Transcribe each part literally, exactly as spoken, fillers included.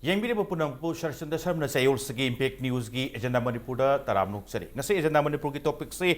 ꯌꯦꯡꯕꯤꯔꯤꯕ ꯄꯨꯝꯅꯃꯛꯄꯨ Saratchandra ꯁꯔꯃꯅ ꯆꯌꯣꯜꯁꯤꯒꯤ impact ꯅ꯭ꯌꯨꯁꯀꯤ agenda ꯃꯅꯤꯄꯨꯔꯗ ꯇꯔꯥꯝꯅ ꯑꯣꯛꯆꯔꯤ꯫ ꯉꯁꯤ ꯑꯦꯖꯦꯟꯗꯥ ꯃꯅꯤꯄꯨꯔꯒꯤ ꯇꯣꯄꯤꯛꯁꯤ,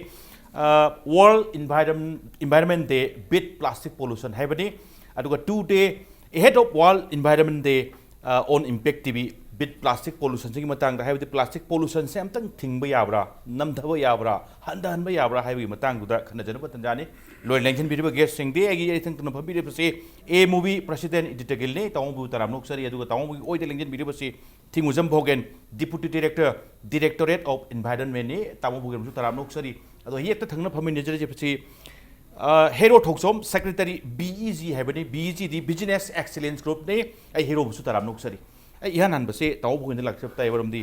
ꯑ, World Environment, Environment Day, Beat Plastic Pollution ꯍꯥꯏꯕꯅꯤ꯫ ꯑꯗꯨꯒ two day ahead of World Environment Day, ꯑ, on Impact T V, Beat Plastic Pollutionꯁꯤꯒꯤ ꯃꯇꯥꯡꯗ, ꯍꯥꯏꯕꯗꯤ ꯄ꯭ꯂꯥꯁꯇꯤꯛ ꯄꯣꯂꯨꯁꯟꯁꯦ ꯑꯝꯇꯪ ꯊꯤꯡꯕ ꯌꯥꯕ꯭ꯔꯥ, ꯅꯝꯊꯕ ꯌꯥꯕ꯭ꯔꯥ, ꯍꯟꯊꯍꯟꯕ ꯌꯥꯕ꯭ꯔꯥ ꯍꯥꯏꯕꯒꯤ ꯃꯇꯥꯡꯗꯨꯗ ꯈꯟꯅꯖꯅꯕ ꯇꯥꯟꯖꯥꯅꯤ꯫ ꯂꯣꯏꯅ ꯂꯦꯡꯁꯤꯟꯕꯤꯔꯤꯕ ꯒꯦꯁꯁꯤꯡꯗꯤ ꯑꯩꯒꯤ ꯏꯊꯪ ꯊꯪꯅ ꯐꯝꯕꯤꯔꯤꯕꯁꯤ A movie president Edit Tagilꯅꯤ꯫ ꯇꯥꯃꯣꯕꯨ ꯇꯔꯥꯝꯅ ꯑꯣꯛꯆꯔꯤ꯫ ꯑꯗꯨꯒ ꯇꯥꯃꯣꯕꯨꯒꯤ ꯑꯣꯏꯗ ꯂꯦꯡꯁꯤꯟꯕꯤꯔꯤꯕꯁꯤ ꯊꯤꯡꯉꯨꯖꯝ ꯚꯣꯒꯦꯟ, Deputy Director, Directorate of Environmentꯅꯤ꯫ ꯇꯥꯃꯣꯕꯨꯒꯤ ꯑꯃꯁꯨ ꯇꯔꯥꯝꯅ ꯑꯣꯛꯆꯔꯤ꯫ ꯑꯗꯣ ꯍꯦꯛꯇ ꯊꯪꯅ ꯐꯝꯃꯤꯟꯅꯖꯔꯤꯕꯁꯤ, ꯑ, ꯍꯦꯔꯣ ꯊꯣꯛꯆꯣꯝ, Secretary B E G ꯍꯥꯏꯕꯅꯤ꯫ B E Gꯗꯤ Business Excellence Groupꯅꯤ꯫ ꯑꯩ ꯍꯦꯔꯣꯕꯨꯁꯨ ꯇꯔꯥꯝꯅ ꯑꯣꯛꯆꯔꯤ꯫ ꯑꯩ ꯏꯍꯥꯟ ꯍꯥꯟꯕꯁꯦ ꯇꯥꯃꯣꯕꯨꯒꯤꯗ ꯂꯥꯛꯆꯕ ꯇꯥꯏ, ꯃꯔꯝꯗꯤ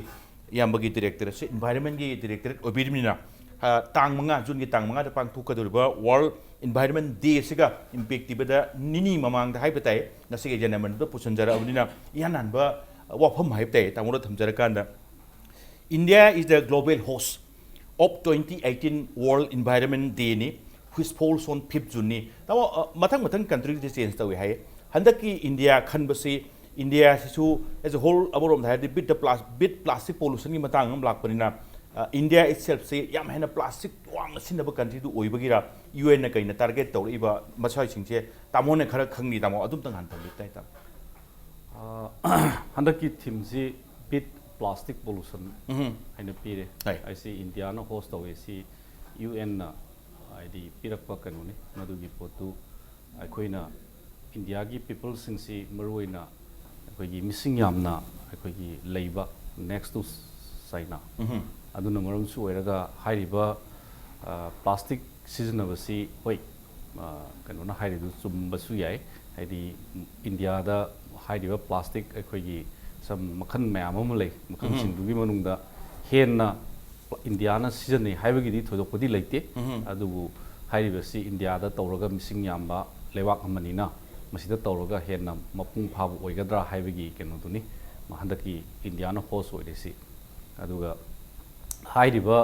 ꯏꯌꯥꯝꯕꯒꯤ Directorateꯁꯦ Environmentꯀꯤ Directorate ꯑꯣꯏꯕꯤꯔꯤꯕꯅꯤꯅ, ꯑ, ꯇꯥꯡ ꯃꯉꯥ, Juneꯒꯤ ꯇꯥꯡ ꯃꯉꯥꯗ ꯄꯥꯡꯊꯣꯛꯀꯗꯧꯔꯤꯕ World Environment Dayꯁꯤꯒ Impact TVꯗ ꯅꯤꯅꯤ ꯃꯃꯥꯡꯗ ꯍꯥꯏꯕ ꯇꯥꯏ, ꯉꯁꯤꯒꯤ ꯑꯦꯖꯦꯟꯗꯥ ꯃꯅꯤꯄꯨꯔꯗ ꯄꯨꯁꯤꯟꯖꯔꯛꯑꯕꯅꯤꯅ ꯏꯍꯥꯟ ꯍꯥꯟꯕ ꯋꯥꯐꯝ ꯍꯥꯏꯕ ꯇꯥꯏ ꯇꯥꯃꯣꯗ ꯊꯝꯖꯔꯀꯥꯟꯗ, India is the global host of twenty eighteen World Environment Dayꯅꯤ, which falls on fifth Juneꯅꯤ꯫ ꯇꯥꯃꯣ, ꯑ, ꯃꯊꯪ ꯃꯊꯪ countryꯗꯤ change ꯇꯧꯏ ꯍꯥꯏꯌꯦ꯫ ꯍꯟꯗꯛꯀꯤ ꯏꯟꯗꯤꯌꯥ ꯈꯟꯕꯁꯤ, ꯏꯟꯗꯤꯌꯥꯁꯤꯁꯨ as a whole ꯑꯃꯔꯣꯝꯗ ꯍꯥꯏꯔꯗꯤ with the plas-, with plastic pollutionꯒꯤ ꯃꯇꯥꯡ ꯑꯃ ꯂꯥꯛꯄꯅꯤꯅ, ꯑ, ꯏꯟꯗꯤꯌꯥ itselfꯁꯤ ꯌꯥꯝ ꯍꯦꯟꯅ ꯄ꯭ꯂꯥꯁꯇꯤꯛ ꯋꯥꯡꯅ ꯁꯤꯖꯤꯟꯅꯕ countryꯗꯨ ꯑꯣꯏꯕꯒꯤꯔ, UNꯅ ꯀꯩꯅ target ꯇꯧꯔꯛꯏꯕ ꯃꯁꯥꯁꯤꯡꯁꯦ ꯇꯥꯃꯣꯅ ꯈꯔ ꯈꯪꯅꯤ ꯇꯥꯃꯣ, ꯑꯗꯨꯝꯇꯪ ꯍꯥꯟꯅ ꯊꯝꯕꯤꯕ ꯇꯥꯏ ꯇꯥꯃꯣ꯫ ꯑ, ꯍꯟꯗꯛꯀꯤ themeꯁꯤ Beat Plastic Pollution ꯎꯝꯍꯨꯝ꯫ ꯍꯥꯏꯅ ꯄꯤꯔꯦ꯫ ꯍꯣꯏ꯫ ꯑꯩꯁꯤ ꯏꯟꯗꯤꯌꯥꯅ host ꯇꯧꯋꯦ꯫ ꯁꯤ UNꯅ ꯍꯥꯏꯗꯤ ꯄꯤꯔꯛꯄ ꯀꯩꯅꯣꯅꯤ꯫ ꯃꯗꯨꯒꯤ ꯄꯣꯠꯇꯨ ꯑꯩꯈꯣꯏꯅ ꯏꯟꯗꯤꯌꯥꯒꯤ peopleꯁꯤꯡꯁꯤ ꯃꯔꯨꯑꯣꯏꯅ ꯑꯩꯈꯣꯏꯒꯤ ꯃꯤꯁꯤꯡ ꯌꯥꯝꯅ ꯑꯩꯈꯣꯏꯒꯤ ꯂꯩꯕ next to China꯫ ꯎꯝꯍꯨꯝ꯫ ꯑꯗꯨꯅ ꯃꯔꯝꯁꯨ ꯑꯣꯏꯔꯒ ꯍꯥꯏꯔꯤꯕ, ꯑ, ꯄ꯭ꯂꯥꯁꯇꯤꯛ ꯁꯤꯖꯤꯟꯅꯕꯁꯤ, ꯍꯣꯏ, ꯑ, ꯀꯩꯅꯣꯅ ꯍꯥꯏꯔꯤꯗꯨ ꯆꯨꯝꯕꯁꯨ ꯌꯥꯏ꯫ ꯍꯥꯏꯗꯤ ꯏꯟꯗꯤꯌꯥꯗ ꯍꯥꯏꯔꯤꯕ ꯄ꯭ꯂꯥꯁꯇꯤꯛ ꯑꯩꯈꯣꯏꯒꯤ ꯁꯝ ꯃꯈꯜ ꯃꯌꯥꯝ ꯑꯃ ꯂꯩ꯫ ꯃꯈꯜꯁꯤꯡꯗꯨꯒꯤ ꯃꯅꯨꯡꯗ ꯍꯦꯟꯅ ꯏꯟꯗꯤꯌꯥꯅ ꯁꯤꯖꯤꯟꯅꯩ ꯍꯥꯏꯕꯒꯤꯗꯤ ꯊꯣꯏꯗꯣꯛꯄꯗꯤ ꯂꯩꯇꯦ꯫ ꯎꯝꯍꯨꯝ꯫ ꯑꯗꯨꯕꯨ ꯍꯥꯏꯔꯤꯕꯁꯤ ꯏꯟꯗꯤꯌꯥꯗ ꯇꯧꯔꯒ ꯃꯤꯁꯤꯡ ꯌꯥꯝꯕ ꯂꯩꯕꯥꯛ ꯑꯃꯅꯤꯅ ꯃꯁꯤꯗ ꯇꯧꯔꯒ ꯍꯦꯟꯅ ꯃꯄꯨꯡ ꯐꯥꯕ ꯑꯣꯏꯒꯗ꯭ꯔꯥ ꯍꯥꯏꯕꯒꯤ ꯀꯩꯅꯣꯗꯨꯅꯤ ꯍꯟꯗꯛꯀꯤ ꯏꯟꯗꯤꯌꯥꯅ host ꯑꯣꯏꯔꯤꯁꯤ꯫ ꯑꯗꯨꯒ ꯍꯥꯏꯔꯤꯕ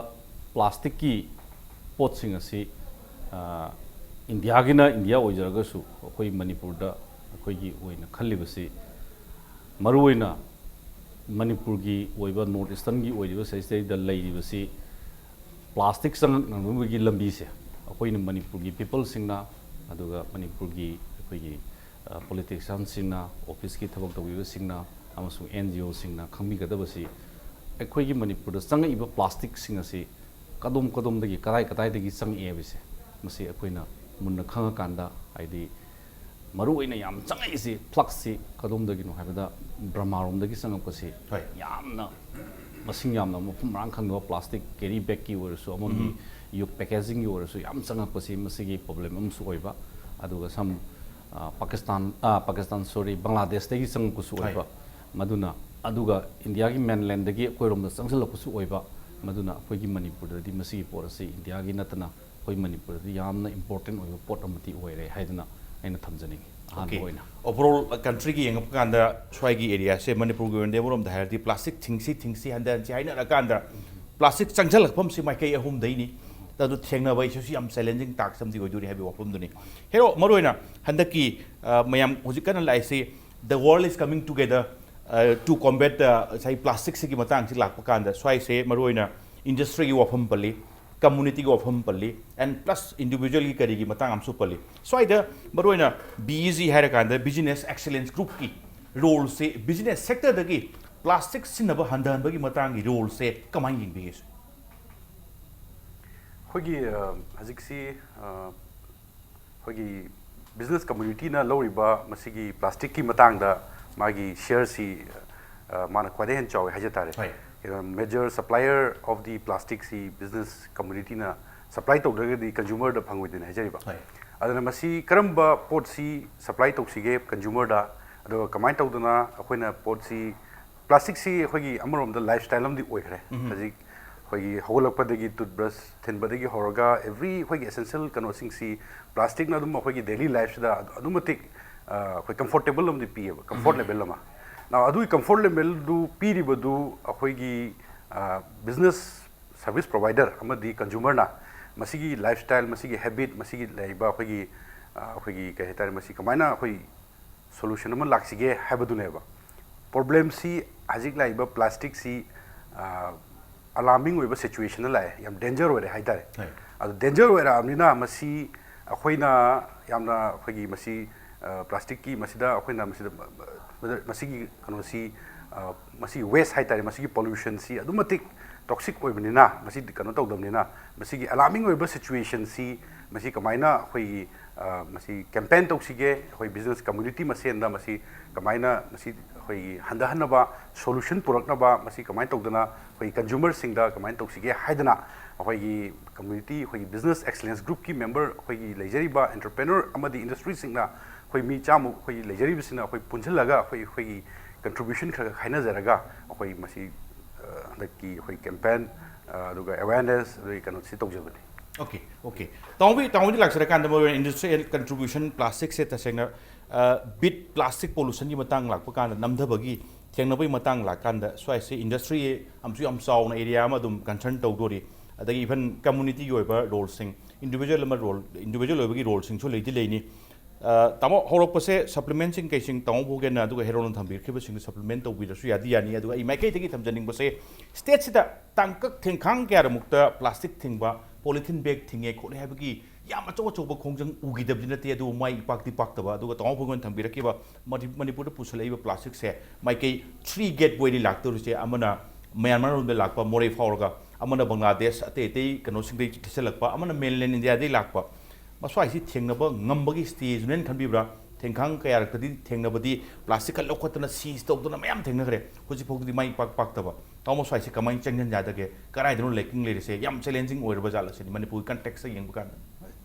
ꯄ꯭ꯂꯥꯁꯇꯤꯛꯀꯤ ꯄꯣꯠꯁꯤꯡ ꯑꯁꯤ, ꯑ, ꯏꯟꯗꯤꯌꯥꯒꯤꯅ ꯏꯟꯗꯤꯌꯥ ꯑꯣꯏꯖꯔꯒꯁꯨ ꯑꯩꯈꯣꯏ ꯃꯅꯤꯄꯨꯔꯗ ꯑꯩꯈꯣꯏꯒꯤ ꯑꯣꯏꯅ ꯈꯜꯂꯤꯕꯁꯤ ꯃꯔꯨꯑꯣꯏꯅ ꯃꯅꯤꯄꯨꯔꯒꯤ ꯑꯣꯏꯕ, ꯅꯣꯔꯠ ꯏꯁꯇꯔꯟꯒꯤ ꯑꯣꯏꯔꯤꯕ ꯁꯤꯗꯩꯁꯤꯗꯩꯗ ꯂꯩꯔꯤꯕꯁꯤ ꯄ꯭ꯂꯥꯁꯇꯤꯛ ꯆꯪꯉꯛꯅꯕꯒꯤ ꯂꯝꯕꯤꯁꯦ ꯑꯩꯈꯣꯏꯅ ꯃꯅꯤꯄꯨꯔꯒꯤ ꯄꯤꯄꯜꯁꯤꯡꯅ, ꯑꯗꯨꯒ ꯃꯅꯤꯄꯨꯔꯒꯤ ꯑꯩꯈꯣꯏꯒꯤ ꯄꯣꯂꯤꯇꯤꯁꯤꯌꯥꯟꯁꯤꯡꯅ, ꯑꯣꯐꯤꯁꯀꯤ ꯊꯕꯛ ꯇꯧꯕꯤꯕꯁꯤꯡꯅ ꯑꯃꯁꯨꯡ ꯑꯦꯟ ꯖꯤ ꯑꯣꯁꯤꯡꯅ ꯈꯪꯕꯤꯒꯗꯕꯁꯤ, ꯑꯩꯈꯣꯏꯒꯤ ꯃꯅꯤꯄꯨꯔꯗ ꯆꯪꯉꯛꯏꯕ ꯄ꯭ꯂꯥꯁꯇꯤꯛꯁꯤꯡ ꯑꯁꯤ ꯀꯗꯣꯝ ꯀꯗꯣꯝꯗꯒꯤ, ꯀꯗꯥꯏ ꯀꯗꯥꯏꯗꯒꯤ ꯆꯪꯉꯛꯑꯦ ꯍꯥꯏꯕꯁꯦ, ꯃꯁꯤ ꯑꯩꯈꯣꯏꯅ ꯃꯨꯟꯅ ꯈꯪꯉꯀꯥꯟꯗ, ꯍꯥꯏꯗꯤ ꯃꯔꯨ ꯑꯣꯏꯅ ꯌꯥꯝ ꯆꯪꯉꯛꯏꯁꯤ, ꯐ꯭ꯂꯛꯁꯁꯤ ꯀꯗꯣꯝꯗꯒꯤꯅꯣ ꯍꯥꯏꯕꯗ, ꯕ꯭ꯔꯍꯃꯥꯔꯣꯝꯗꯒꯤ ꯆꯪꯉꯛꯄꯁꯤ ꯍꯣꯏ꯫ ꯌꯥꯝꯅ ꯃꯁꯤꯡ ꯌꯥꯝꯅ, ꯃꯐꯝ ꯃꯔꯥꯡ ꯈꯪꯗꯕ ꯄ꯭ꯂꯥꯁꯇꯤꯛ ꯀꯦꯔꯤ ꯕꯦꯒꯀꯤ ꯑꯣꯏꯔꯁꯨ, ꯑꯃꯗꯤ ꯎꯝ꯫ ꯌꯨ ꯄꯦꯀꯦꯖꯤꯡꯒꯤ ꯑꯣꯏꯔꯁꯨ ꯌꯥꯝ ꯆꯪꯉꯛꯄꯁꯤ, ꯃꯁꯤꯒꯤ ꯄ꯭ꯔꯣꯕ꯭ꯂꯦꯝ ꯑꯃꯁꯨ ꯑꯣꯏꯕ꯫ ꯑꯗꯨꯒ ꯁꯝ, ꯑ, ꯄꯥꯀꯤꯁꯇꯥꯟ, ꯑ, ꯄꯥꯀꯤꯁꯇꯥꯟ, ꯁꯣꯔꯤ, ꯕꯪꯒ꯭ꯂꯥꯗꯦꯁꯇꯒꯤ ꯆꯪꯉꯛꯄꯁꯨ ꯍꯣꯏ꯫ ꯑꯣꯏꯕ꯫ ꯃꯗꯨꯅ, ꯑꯗꯨꯒ ꯏꯟꯗꯤꯌꯥꯒꯤ ꯃꯦꯟꯂꯦꯟꯗꯒꯤ ꯑꯩꯈꯣꯏꯔꯣꯝꯗ ꯆꯪꯁꯤꯜꯂꯛꯄꯁꯨ ꯑꯣꯏꯕ꯫ ꯃꯗꯨꯅ ꯑꯩꯈꯣꯏꯒꯤ ꯃꯅꯤꯄꯨꯔꯗꯗꯤ ꯃꯁꯤꯒꯤ ꯄꯣꯠ ꯑꯁꯤ ꯏꯟꯗꯤꯌꯥꯒꯤ ꯅꯠꯇꯅ ꯑꯩꯈꯣꯏ ꯃꯅꯤꯄꯨꯔꯗꯗꯤ ꯌꯥꯝꯅ ꯏꯝꯄꯣꯔꯇꯦꯟ ꯑꯣꯏꯕ ꯄꯣꯠ ꯑꯃꯗꯤ ꯑꯣꯏꯔꯦ ꯍꯥꯏꯗꯅ ꯑꯩꯅ ꯊꯝꯖꯅꯤꯡꯉꯤ, ꯑꯍꯥꯟꯕ ꯑꯣꯀꯦ꯫ ꯑꯣꯏꯅ꯫ ꯑꯣꯚꯔꯑꯣꯜ ꯀꯟꯇ꯭ꯔꯤꯒꯤ ꯌꯦꯡꯉꯛꯄ ꯀꯥꯟꯗ, ꯁ꯭ꯋꯥꯏꯒꯤ ꯑꯦꯔꯤꯌꯥꯁꯦ, ꯃꯅꯤꯄꯨꯔꯒꯤ ꯑꯣꯏꯅꯗꯤ ꯑꯃꯔꯣꯝꯗ ꯍꯥꯏꯔꯗꯤ ꯄ꯭ꯂꯥꯁꯇꯤꯛ ꯊꯤꯡꯁꯤ, ꯊꯤꯡꯁꯤ, ꯍꯟꯊꯍꯟꯁꯤ ꯍꯥꯏꯅꯔꯀꯥꯟꯗ ꯄ꯭ꯂꯥꯁꯇꯤꯛ ꯆꯪꯁꯤꯜꯂꯛꯐꯝꯁꯤ ꯃꯥꯏꯀꯩ ꯑꯍꯨꯝꯗꯩꯅꯤ꯫ ꯑꯗꯨ ꯊꯦꯡꯅꯕ ꯏꯁꯨꯁꯤ ꯌꯥꯝ ꯆꯦꯂꯦꯟꯖꯤꯡ ꯇꯥꯛꯁ ꯑꯃꯗꯤ ꯑꯣꯏꯗꯣꯔꯤ ꯍꯥꯏꯕꯒꯤ ꯋꯥꯐꯝꯗꯨꯅꯤ꯫ ꯍꯦꯔꯣ, ꯃꯔꯨꯑꯣꯏꯅ ꯍꯟꯗꯛꯀꯤ, ꯑ, ꯃꯌꯥꯝ ꯍꯧꯖꯤꯛ ꯀꯟꯅ ꯂꯥꯛꯏꯁꯤ, "The world is coming together, ꯑ, to combat", ꯑ, ꯉꯁꯥꯏ ꯄ꯭ꯂꯥꯁꯇꯤꯛꯁꯤꯒꯤ ꯃꯇꯥꯡꯁꯤ ꯂꯥꯛꯄ ꯀꯥꯟꯗ, ꯁ꯭ꯋꯥꯏꯁꯦ ꯃꯔꯨꯑꯣꯏꯅ ꯏꯟꯗꯁꯇ꯭ꯔꯤꯒꯤ ꯋꯥꯐꯝ ꯄꯜꯂꯤ, ꯀꯝꯃꯨꯅꯤꯇꯤꯒꯤ ꯋꯥꯐꯝ ꯄꯜꯂꯤ, and plus individualꯒꯤ ꯀꯔꯤꯒꯤ ꯃꯇꯥꯡ ꯑꯃꯁꯨ ꯄꯜꯂꯤ꯫ ꯁ꯭ꯋꯥꯏꯗ ꯃꯔꯨꯑꯣꯏꯅ ꯕꯤ ꯏ ꯖꯤ ꯍꯥꯏꯔꯀꯥꯟꯗ, ꯕꯤꯖꯤꯅꯦꯁ ꯑꯦꯛꯁꯤꯂꯦꯟꯁ ꯒ꯭ꯔꯨꯞꯀꯤ ꯔꯣꯜꯁꯦ, ꯕꯤꯖꯤꯅꯦꯁ ꯁꯦꯛꯇꯔꯗꯒꯤ ꯄ꯭ꯂꯥꯁꯇꯤꯛ ꯁꯤꯖꯤꯟꯅꯕ ꯍꯟꯊꯍꯟꯕꯒꯤ ꯃꯇꯥꯡꯒꯤ ꯔꯣꯜꯁꯦ ꯀꯃꯥꯏꯅ ꯌꯦꯡꯕꯤꯒꯦ, ꯁꯤꯔ? ꯑꯩꯈꯣꯏꯒꯤ, ꯑ, ꯍꯧꯖꯤꯛꯁꯤ, ꯑ, ꯑꯩꯈꯣꯏꯒꯤ ꯕꯤꯖꯤꯅꯦꯁ ꯀꯝꯃ꯭ꯌꯨꯅꯤꯇꯤꯅ ꯂꯧꯔꯤꯕ ꯃꯁꯤꯒꯤ ꯄ꯭ꯂꯥꯁꯇꯤꯛꯀꯤ ꯃꯇꯥꯡꯗ ꯃꯥꯒꯤ ꯁꯤꯌꯔꯁꯤ, ꯑ, ꯃꯥꯅ ꯈ꯭ꯋꯥꯏꯗꯩ ꯍꯦꯟꯅ ꯆꯥꯎꯋꯦ ꯍꯥꯏꯖ ꯇꯥꯔꯦ꯫ ꯍꯣꯏ꯫ ꯀꯩꯅꯣ, ꯃꯦꯖꯔ ꯁꯄ꯭ꯂꯥꯏꯌꯔ ꯑꯣꯐ ꯗꯤ ꯄ꯭ꯂꯥꯁꯇꯤꯛꯁꯤ ꯕꯤꯖꯤꯅꯦꯁ ꯀꯝꯃ꯭ꯌꯨꯅꯤꯇꯤꯅ ꯁꯄ꯭ꯂꯥꯏ ꯇꯧꯗ꯭ꯔꯒꯗꯤ ꯀꯟꯖꯨꯃꯔꯗ ꯐꯪꯉꯣꯏꯗꯣꯏꯅꯤ ꯍꯥꯏꯖꯔꯤꯕ꯫ ꯍꯣꯏ꯫ ꯑꯗꯨꯅ ꯃꯁꯤ ꯀꯔꯝꯕ ꯄꯣꯠꯁꯤ ꯁꯄ꯭ꯂꯥꯏ ꯇꯧꯁꯤꯒꯦ ꯀꯟꯖꯨꯃꯔꯗ, ꯑꯗꯨꯒ ꯀꯃꯥꯏꯅ ꯇꯧꯗꯅ ꯑꯩꯈꯣꯏꯅ ꯄꯣꯠꯁꯤ, ꯄ꯭ꯂꯥꯁꯇꯤꯛꯁꯤ ꯑꯩꯈꯣꯏꯒꯤ ꯑꯃꯔꯣꯝꯗ ꯂꯥꯏꯐ ꯁ꯭ꯇꯥꯏꯜ ꯑꯃꯗꯤ ꯑꯣꯏꯈ꯭ꯔꯦ꯫ ꯎꯝ꯫ ꯍꯧꯖꯤꯛ ꯑꯩꯈꯣꯏꯒꯤ ꯍꯧꯒꯠꯂꯛꯄꯗꯒꯤ ꯇꯨꯠꯕ꯭ꯔꯁ ꯊꯤꯟꯕꯗꯒꯤ ꯍꯧꯔꯒ ꯑꯦꯚ꯭ꯔꯤ ꯑꯩꯈꯣꯏꯒꯤ ꯑꯦꯁꯦꯟꯁꯤꯌꯦꯜ ꯀꯩꯅꯣꯁꯤꯡꯁꯤ ꯄ꯭ꯂꯥꯁꯇꯤꯛꯅ ꯑꯗꯨꯝ ꯑꯩꯈꯣꯏꯒꯤ ꯗꯦꯂꯤ ꯂꯥꯏꯐꯁꯤꯗ ꯑꯗꯨꯛꯀꯤ ꯃꯇꯤꯛ, ꯑ, ꯑꯩꯈꯣꯏ ꯀꯝꯐꯣꯔꯇꯦꯕꯜ ꯑꯃꯗꯤ ꯄꯤꯌꯦꯕ, ꯀꯝꯐꯣꯔꯠ ꯎꯝ꯫ ꯂꯦꯚꯦꯜ ꯑꯃ꯫ Now, ꯑꯗꯨꯒꯤ ꯀꯝꯐꯣꯔꯠ ꯂꯦꯚꯦꯜꯗꯨ ꯄꯤꯔꯤꯕꯗꯨ ꯑꯩꯈꯣꯏꯒꯤ, ꯑ, ꯕꯤꯖꯤꯅꯦꯁ ꯁꯔꯚꯤꯁ ꯄ꯭ꯔꯣꯚꯥꯏꯗꯔ ꯑꯃꯗꯤ ꯀꯟꯖꯨꯃꯔꯅ ꯃꯁꯤꯒꯤ ꯂꯥꯏꯐ ꯁ꯭ꯇꯥꯏꯜ, ꯃꯁꯤꯒꯤ ꯍꯦꯕꯤꯠ, ꯃꯁꯤꯒꯤ ꯂꯩꯔꯤꯕ ꯑꯩꯈꯣꯏꯒꯤ, ꯑ, ꯑꯩꯈꯣꯏꯒꯤ ꯀꯩ ꯍꯥꯏꯇꯥꯔꯦ, ꯃꯁꯤ ꯀꯃꯥꯏꯅ ꯑꯩꯈꯣꯏ ꯁꯣꯂꯨꯁꯟ ꯑꯃ ꯂꯥꯛꯁꯤꯒꯦ ꯍꯥꯏꯕꯗꯨꯅꯦꯕ꯫ ꯄ꯭ꯔꯣꯕ꯭ꯂꯦꯝꯁꯤ ꯍꯧꯖꯤꯛ ꯂꯥꯛꯏꯕ ꯄ꯭ꯂꯥꯁꯇꯤꯛꯁꯤ ꯑꯂꯥꯔꯃꯤꯡ ꯑꯣꯏꯕ ꯁꯤꯆꯨꯋꯦꯁꯟꯗ ꯂꯥꯛꯑꯦ, ꯌꯥꯝ ꯗꯦꯟꯖꯔ ꯑꯣꯏꯔꯦ ꯍꯥꯏꯇꯥꯔꯦ꯫ ꯍꯣꯏ꯫ ꯑꯗꯣ ꯗꯦꯟꯖꯔ ꯑꯣꯏꯔꯛꯑꯕꯅꯤꯅ ꯃꯁꯤ ꯑꯩꯈꯣꯏꯅ ꯌꯥꯝꯅ ꯑꯩꯈꯣꯏꯒꯤ ꯃꯁꯤ ꯄ꯭ꯂꯥꯁꯇꯤꯛꯀꯤ ꯃꯁꯤꯗ ꯑꯩꯈꯣꯏꯅ ꯃꯁꯤꯗ ꯃꯁꯤꯒꯤ ꯀꯩꯅꯣꯁꯤ ꯃꯁꯤ ꯋꯦꯁ ꯍꯥꯏꯇꯥꯔꯦ, ꯃꯁꯤꯒꯤ ꯄꯣꯂꯨꯁꯟꯁꯤ ꯑꯗꯨꯛ ꯃꯇꯤꯛ ꯇꯣꯛꯁꯤꯛ ꯑꯣꯏꯕꯅꯤꯅ, ꯃꯁꯤ ꯀꯩꯅꯣ ꯇꯧꯗꯕꯅꯤꯅ, ꯃꯁꯤꯒꯤ ꯑꯦꯂꯥꯔꯃꯤꯡ ꯑꯣꯏꯕ ꯁꯤꯆꯨꯋꯦꯁꯟꯁꯤ ꯃꯁꯤ ꯀꯃꯥꯏꯅ ꯑꯩꯈꯣꯏꯒꯤ ꯃꯁꯤ ꯀꯦꯝꯄꯦꯟ ꯇꯧꯁꯤꯒꯦ, ꯑꯩꯈꯣꯏ ꯕꯤꯖꯤꯅꯦꯁ ꯀꯝꯃ꯭ꯌꯨꯅꯤꯇꯤ ꯃꯁꯦꯟꯗ ꯃꯁꯤ ꯀꯃꯥꯏꯅ ꯃꯁꯤ ꯑꯩꯈꯣꯏꯒꯤ ꯍꯟꯊꯍꯟꯅꯕ ꯁꯣꯂꯨꯁꯟ ꯄꯨꯔꯛꯅꯕ ꯃꯁꯤ ꯀꯃꯥꯏꯅ ꯇꯧꯗꯅ ꯑꯩꯈꯣꯏ ꯀꯟꯖꯨꯃꯔꯁꯤꯡꯗ ꯀꯃꯥꯏꯅ ꯇꯧꯁꯤꯒꯦ ꯍꯥꯏꯗꯅ ꯑꯩꯈꯣꯏꯒꯤ ꯀꯝꯃ꯭ꯌꯨꯅꯤꯇꯤ, ꯑꯩꯈꯣꯏꯒꯤ ꯕꯤꯖꯤꯅꯦꯁ ꯑꯦꯛꯁꯂꯦꯟꯁ ꯒ꯭ꯔꯨꯞꯀꯤ ꯃꯦꯝꯕꯔ ꯑꯩꯈꯣꯏꯒꯤ ꯂꯩꯖꯔꯤꯕ ꯑꯦꯟꯇꯔꯄ꯭ꯔꯦꯅꯔ ꯑꯃꯗꯤ ꯏꯟꯗꯁꯇ꯭ꯔꯤꯁꯤꯡꯅ ꯑꯩꯈꯣꯏ ꯃꯤ ꯆꯥꯝꯃ ꯑꯩꯈꯣꯏ ꯂꯩꯖꯔꯤꯕꯁꯤꯅ ꯑꯩꯈꯣꯏ ꯄꯨꯟꯁꯤꯜꯂꯒ ꯑꯩꯈꯣꯏ ꯑꯩꯈꯣꯏꯒꯤ ꯀꯟꯇ꯭ꯔꯤꯕ꯭ꯌꯨꯁꯟ ꯈꯔ ꯈꯔ ꯈꯥꯏꯅꯖꯔꯒ ꯑꯩꯈꯣꯏ ꯃꯁꯤ ꯍꯟꯗꯛꯀꯤ ꯑꯩꯈꯣꯏ ꯀꯦꯝꯄꯦꯟ ꯑꯗꯨꯒ ꯑꯦꯋꯦꯔꯅꯦꯁ ꯑꯗꯨꯒꯤ ꯀꯩꯅꯣꯁꯤ ꯇꯧꯖꯕꯅꯤ꯫ Okay, okay. ꯇꯥꯃꯣꯕꯤ, ꯇꯥꯃꯣꯕꯤꯗ ꯂꯥꯛꯆꯔꯀꯥꯟꯗ ꯃꯔꯨ ꯑꯣꯏꯅ ꯏꯟꯗꯁꯇ꯭ꯔꯤꯌꯦꯜ ꯀꯟꯇ꯭ꯔꯤꯕ꯭ꯌꯨꯁꯟ ꯄ꯭ꯂꯥꯁꯇꯤꯛꯁꯦ ꯇꯁꯦꯡꯅ ꯕꯤꯠ ꯄ꯭ꯂꯥꯁꯇꯤꯛ ꯄꯣꯂꯨꯁꯟꯒꯤ ꯃꯇꯥꯡ ꯂꯥꯛꯄ ꯀꯥꯟꯗ ꯅꯝꯊꯕꯒꯤ ꯊꯦꯡꯅꯕꯒꯤ ꯃꯇꯥꯡ ꯂꯥꯛꯀꯥꯟꯗ ꯁ꯭ꯋꯥꯏꯁꯦ ꯏꯟꯗꯁꯇ꯭ꯔꯤ ꯑꯃꯁꯨ ꯌꯥꯝ ꯆꯥꯎꯅ ꯑꯦꯔꯤꯌꯥ ꯑꯃ ꯑꯗꯨꯝ ꯀꯟꯁꯔꯟ ꯇꯧꯗꯣꯔꯤ꯫ ꯑꯗꯒꯤ ꯏꯚꯟ ꯀꯝꯃꯨꯅꯤꯇꯤꯒꯤ ꯑꯣꯏꯕ ꯔꯣꯜꯁꯤꯡ, ꯏꯟꯗꯤꯕꯤꯖꯨꯋꯦꯜ ꯑꯃ ꯔꯣꯜ, ꯏꯟꯗꯤꯕꯤꯖꯨꯋꯦꯜ ꯑꯣꯏꯕꯒꯤ ꯔꯣꯜꯁꯤꯡꯁꯨ ꯂꯩꯗꯤ ꯂꯩꯅꯤ꯫ ꯇꯥꯃꯣ, ꯍꯧꯔꯛꯄꯁꯦ ꯁꯄ꯭ꯂꯤꯃꯦꯟꯁꯤꯡ ꯀꯩꯁꯤꯡ ꯇꯥꯃꯣ ꯚꯣꯒꯦꯟꯅ ꯑꯗꯨꯒ ꯍꯦꯔꯣꯟꯅ ꯊꯝꯕꯤꯔꯛꯈꯤꯕꯁꯤꯡꯗꯨ ꯁꯄ꯭ꯂꯤꯃꯦꯟ ꯇꯧꯕꯤꯔꯁꯨ ꯌꯥꯗꯤ ꯌꯥꯅꯤ꯫ ꯑꯗꯨꯒ ꯑꯩ ꯃꯥꯏꯀꯩꯗꯒꯤ ꯊꯝꯖꯅꯤꯡꯕꯁꯦ, ꯁ꯭ꯇꯦꯠꯁꯤꯗ ꯇꯥꯡꯀꯛ ꯊꯦꯡꯈꯥꯡ ꯀꯌꯥꯔꯃꯨꯛꯇ ꯄ꯭ꯂꯥꯁꯇꯤꯛ ꯊꯤꯡꯕ, ꯄꯣꯂꯤꯊꯤꯟ ꯕꯦꯒ ꯊꯤꯡꯉꯦ ꯈꯣꯠꯂꯦ ꯍꯥꯏꯕꯒꯤ ꯌꯥꯝ ꯑꯆꯧ ꯑꯆꯧꯕ ꯈꯣꯡꯖꯪ ꯎꯈꯤꯗꯕꯗꯤ ꯅꯠꯇꯦ, ꯑꯗꯨꯕꯨ ꯃꯥꯏ ꯏꯄꯥꯛꯇꯤ ꯄꯥꯛꯇꯕ꯫ ꯑꯗꯨꯒ ꯇꯥꯃꯣ ꯚꯣꯒꯦꯟꯅ ꯊꯝꯕꯤꯔꯛꯈꯤꯕ ꯃꯅꯤꯄꯨꯔꯗ ꯄꯨꯁꯜꯂꯛꯏꯕ ꯄ꯭ꯂꯥꯁꯇꯤꯛꯁꯦ ꯃꯥꯏꯀꯩ ꯊ꯭ꯔꯤ ꯒꯦꯠ ꯋꯦꯗꯤ ꯂꯥꯛꯇꯧꯔꯤꯁꯦ, ꯑꯃꯅ ꯃ꯭ꯌꯥꯟꯃꯥꯔ ꯂꯣꯝꯗ ꯂꯥꯛꯄ, ꯃꯣꯔꯦ ꯐꯥꯎꯔꯒ, ꯑꯃꯅ ꯕꯪꯒ꯭ꯂꯥꯗꯦꯁ ꯑꯇꯩ ꯑꯇꯩ ꯀꯩꯅꯣꯁꯤꯡꯗꯒꯤ ꯆꯠꯁꯤꯜꯂꯛꯄ, ꯑꯃꯅ ꯃꯦꯟꯂꯦꯟ ꯏꯟꯗꯤꯌꯥꯗꯒꯤ ꯂꯥꯛꯄ꯫ ꯃꯁ꯭ꯋꯥꯏꯁꯤ ꯊꯦꯡꯅꯕ ꯉꯝꯕꯒꯤ ꯁ꯭ꯇꯦꯖꯅꯦꯅ ꯈꯟꯕꯤꯕ꯭ꯔꯥ? ꯊꯦꯡꯈꯥꯡ ꯀꯌꯥꯔꯛꯇꯗꯤ ꯊꯦꯡꯅꯕꯗꯤ ꯄ꯭ꯂꯥꯁꯇꯤꯛꯀ ꯂꯧꯈꯠꯇꯅ ꯁꯤꯖ ꯇꯧꯗꯅ ꯃꯌꯥꯝ ꯊꯦꯡꯅꯈ꯭ꯔꯦ꯫ ꯍꯧꯖꯤꯛꯐꯥꯎꯗꯗꯤ ꯃꯥꯏ ꯄꯥꯛ ꯄꯥꯛꯇꯕ꯫ ꯇꯥꯃꯣ, ꯃꯁ꯭ꯋꯥꯏꯁꯤ ꯀꯃꯥꯏꯅ ꯆꯪꯁꯤꯟ ꯌꯥꯗꯒꯦ? ꯀꯗꯥꯏꯗꯅꯣ ꯂꯦꯀꯤꯡ ꯂꯩꯔꯤꯁꯦ? ꯌꯥꯝ ꯆꯦꯂꯦꯟꯖꯤꯡ ꯑꯣꯏꯔꯕ ꯖꯥꯠꯂ ꯁꯤꯅꯤ ꯃꯅꯤꯄꯨꯔꯒꯤ ꯀꯟꯇꯦꯛꯁꯇ ꯌꯦꯡꯕ ꯀꯥꯟꯗ꯫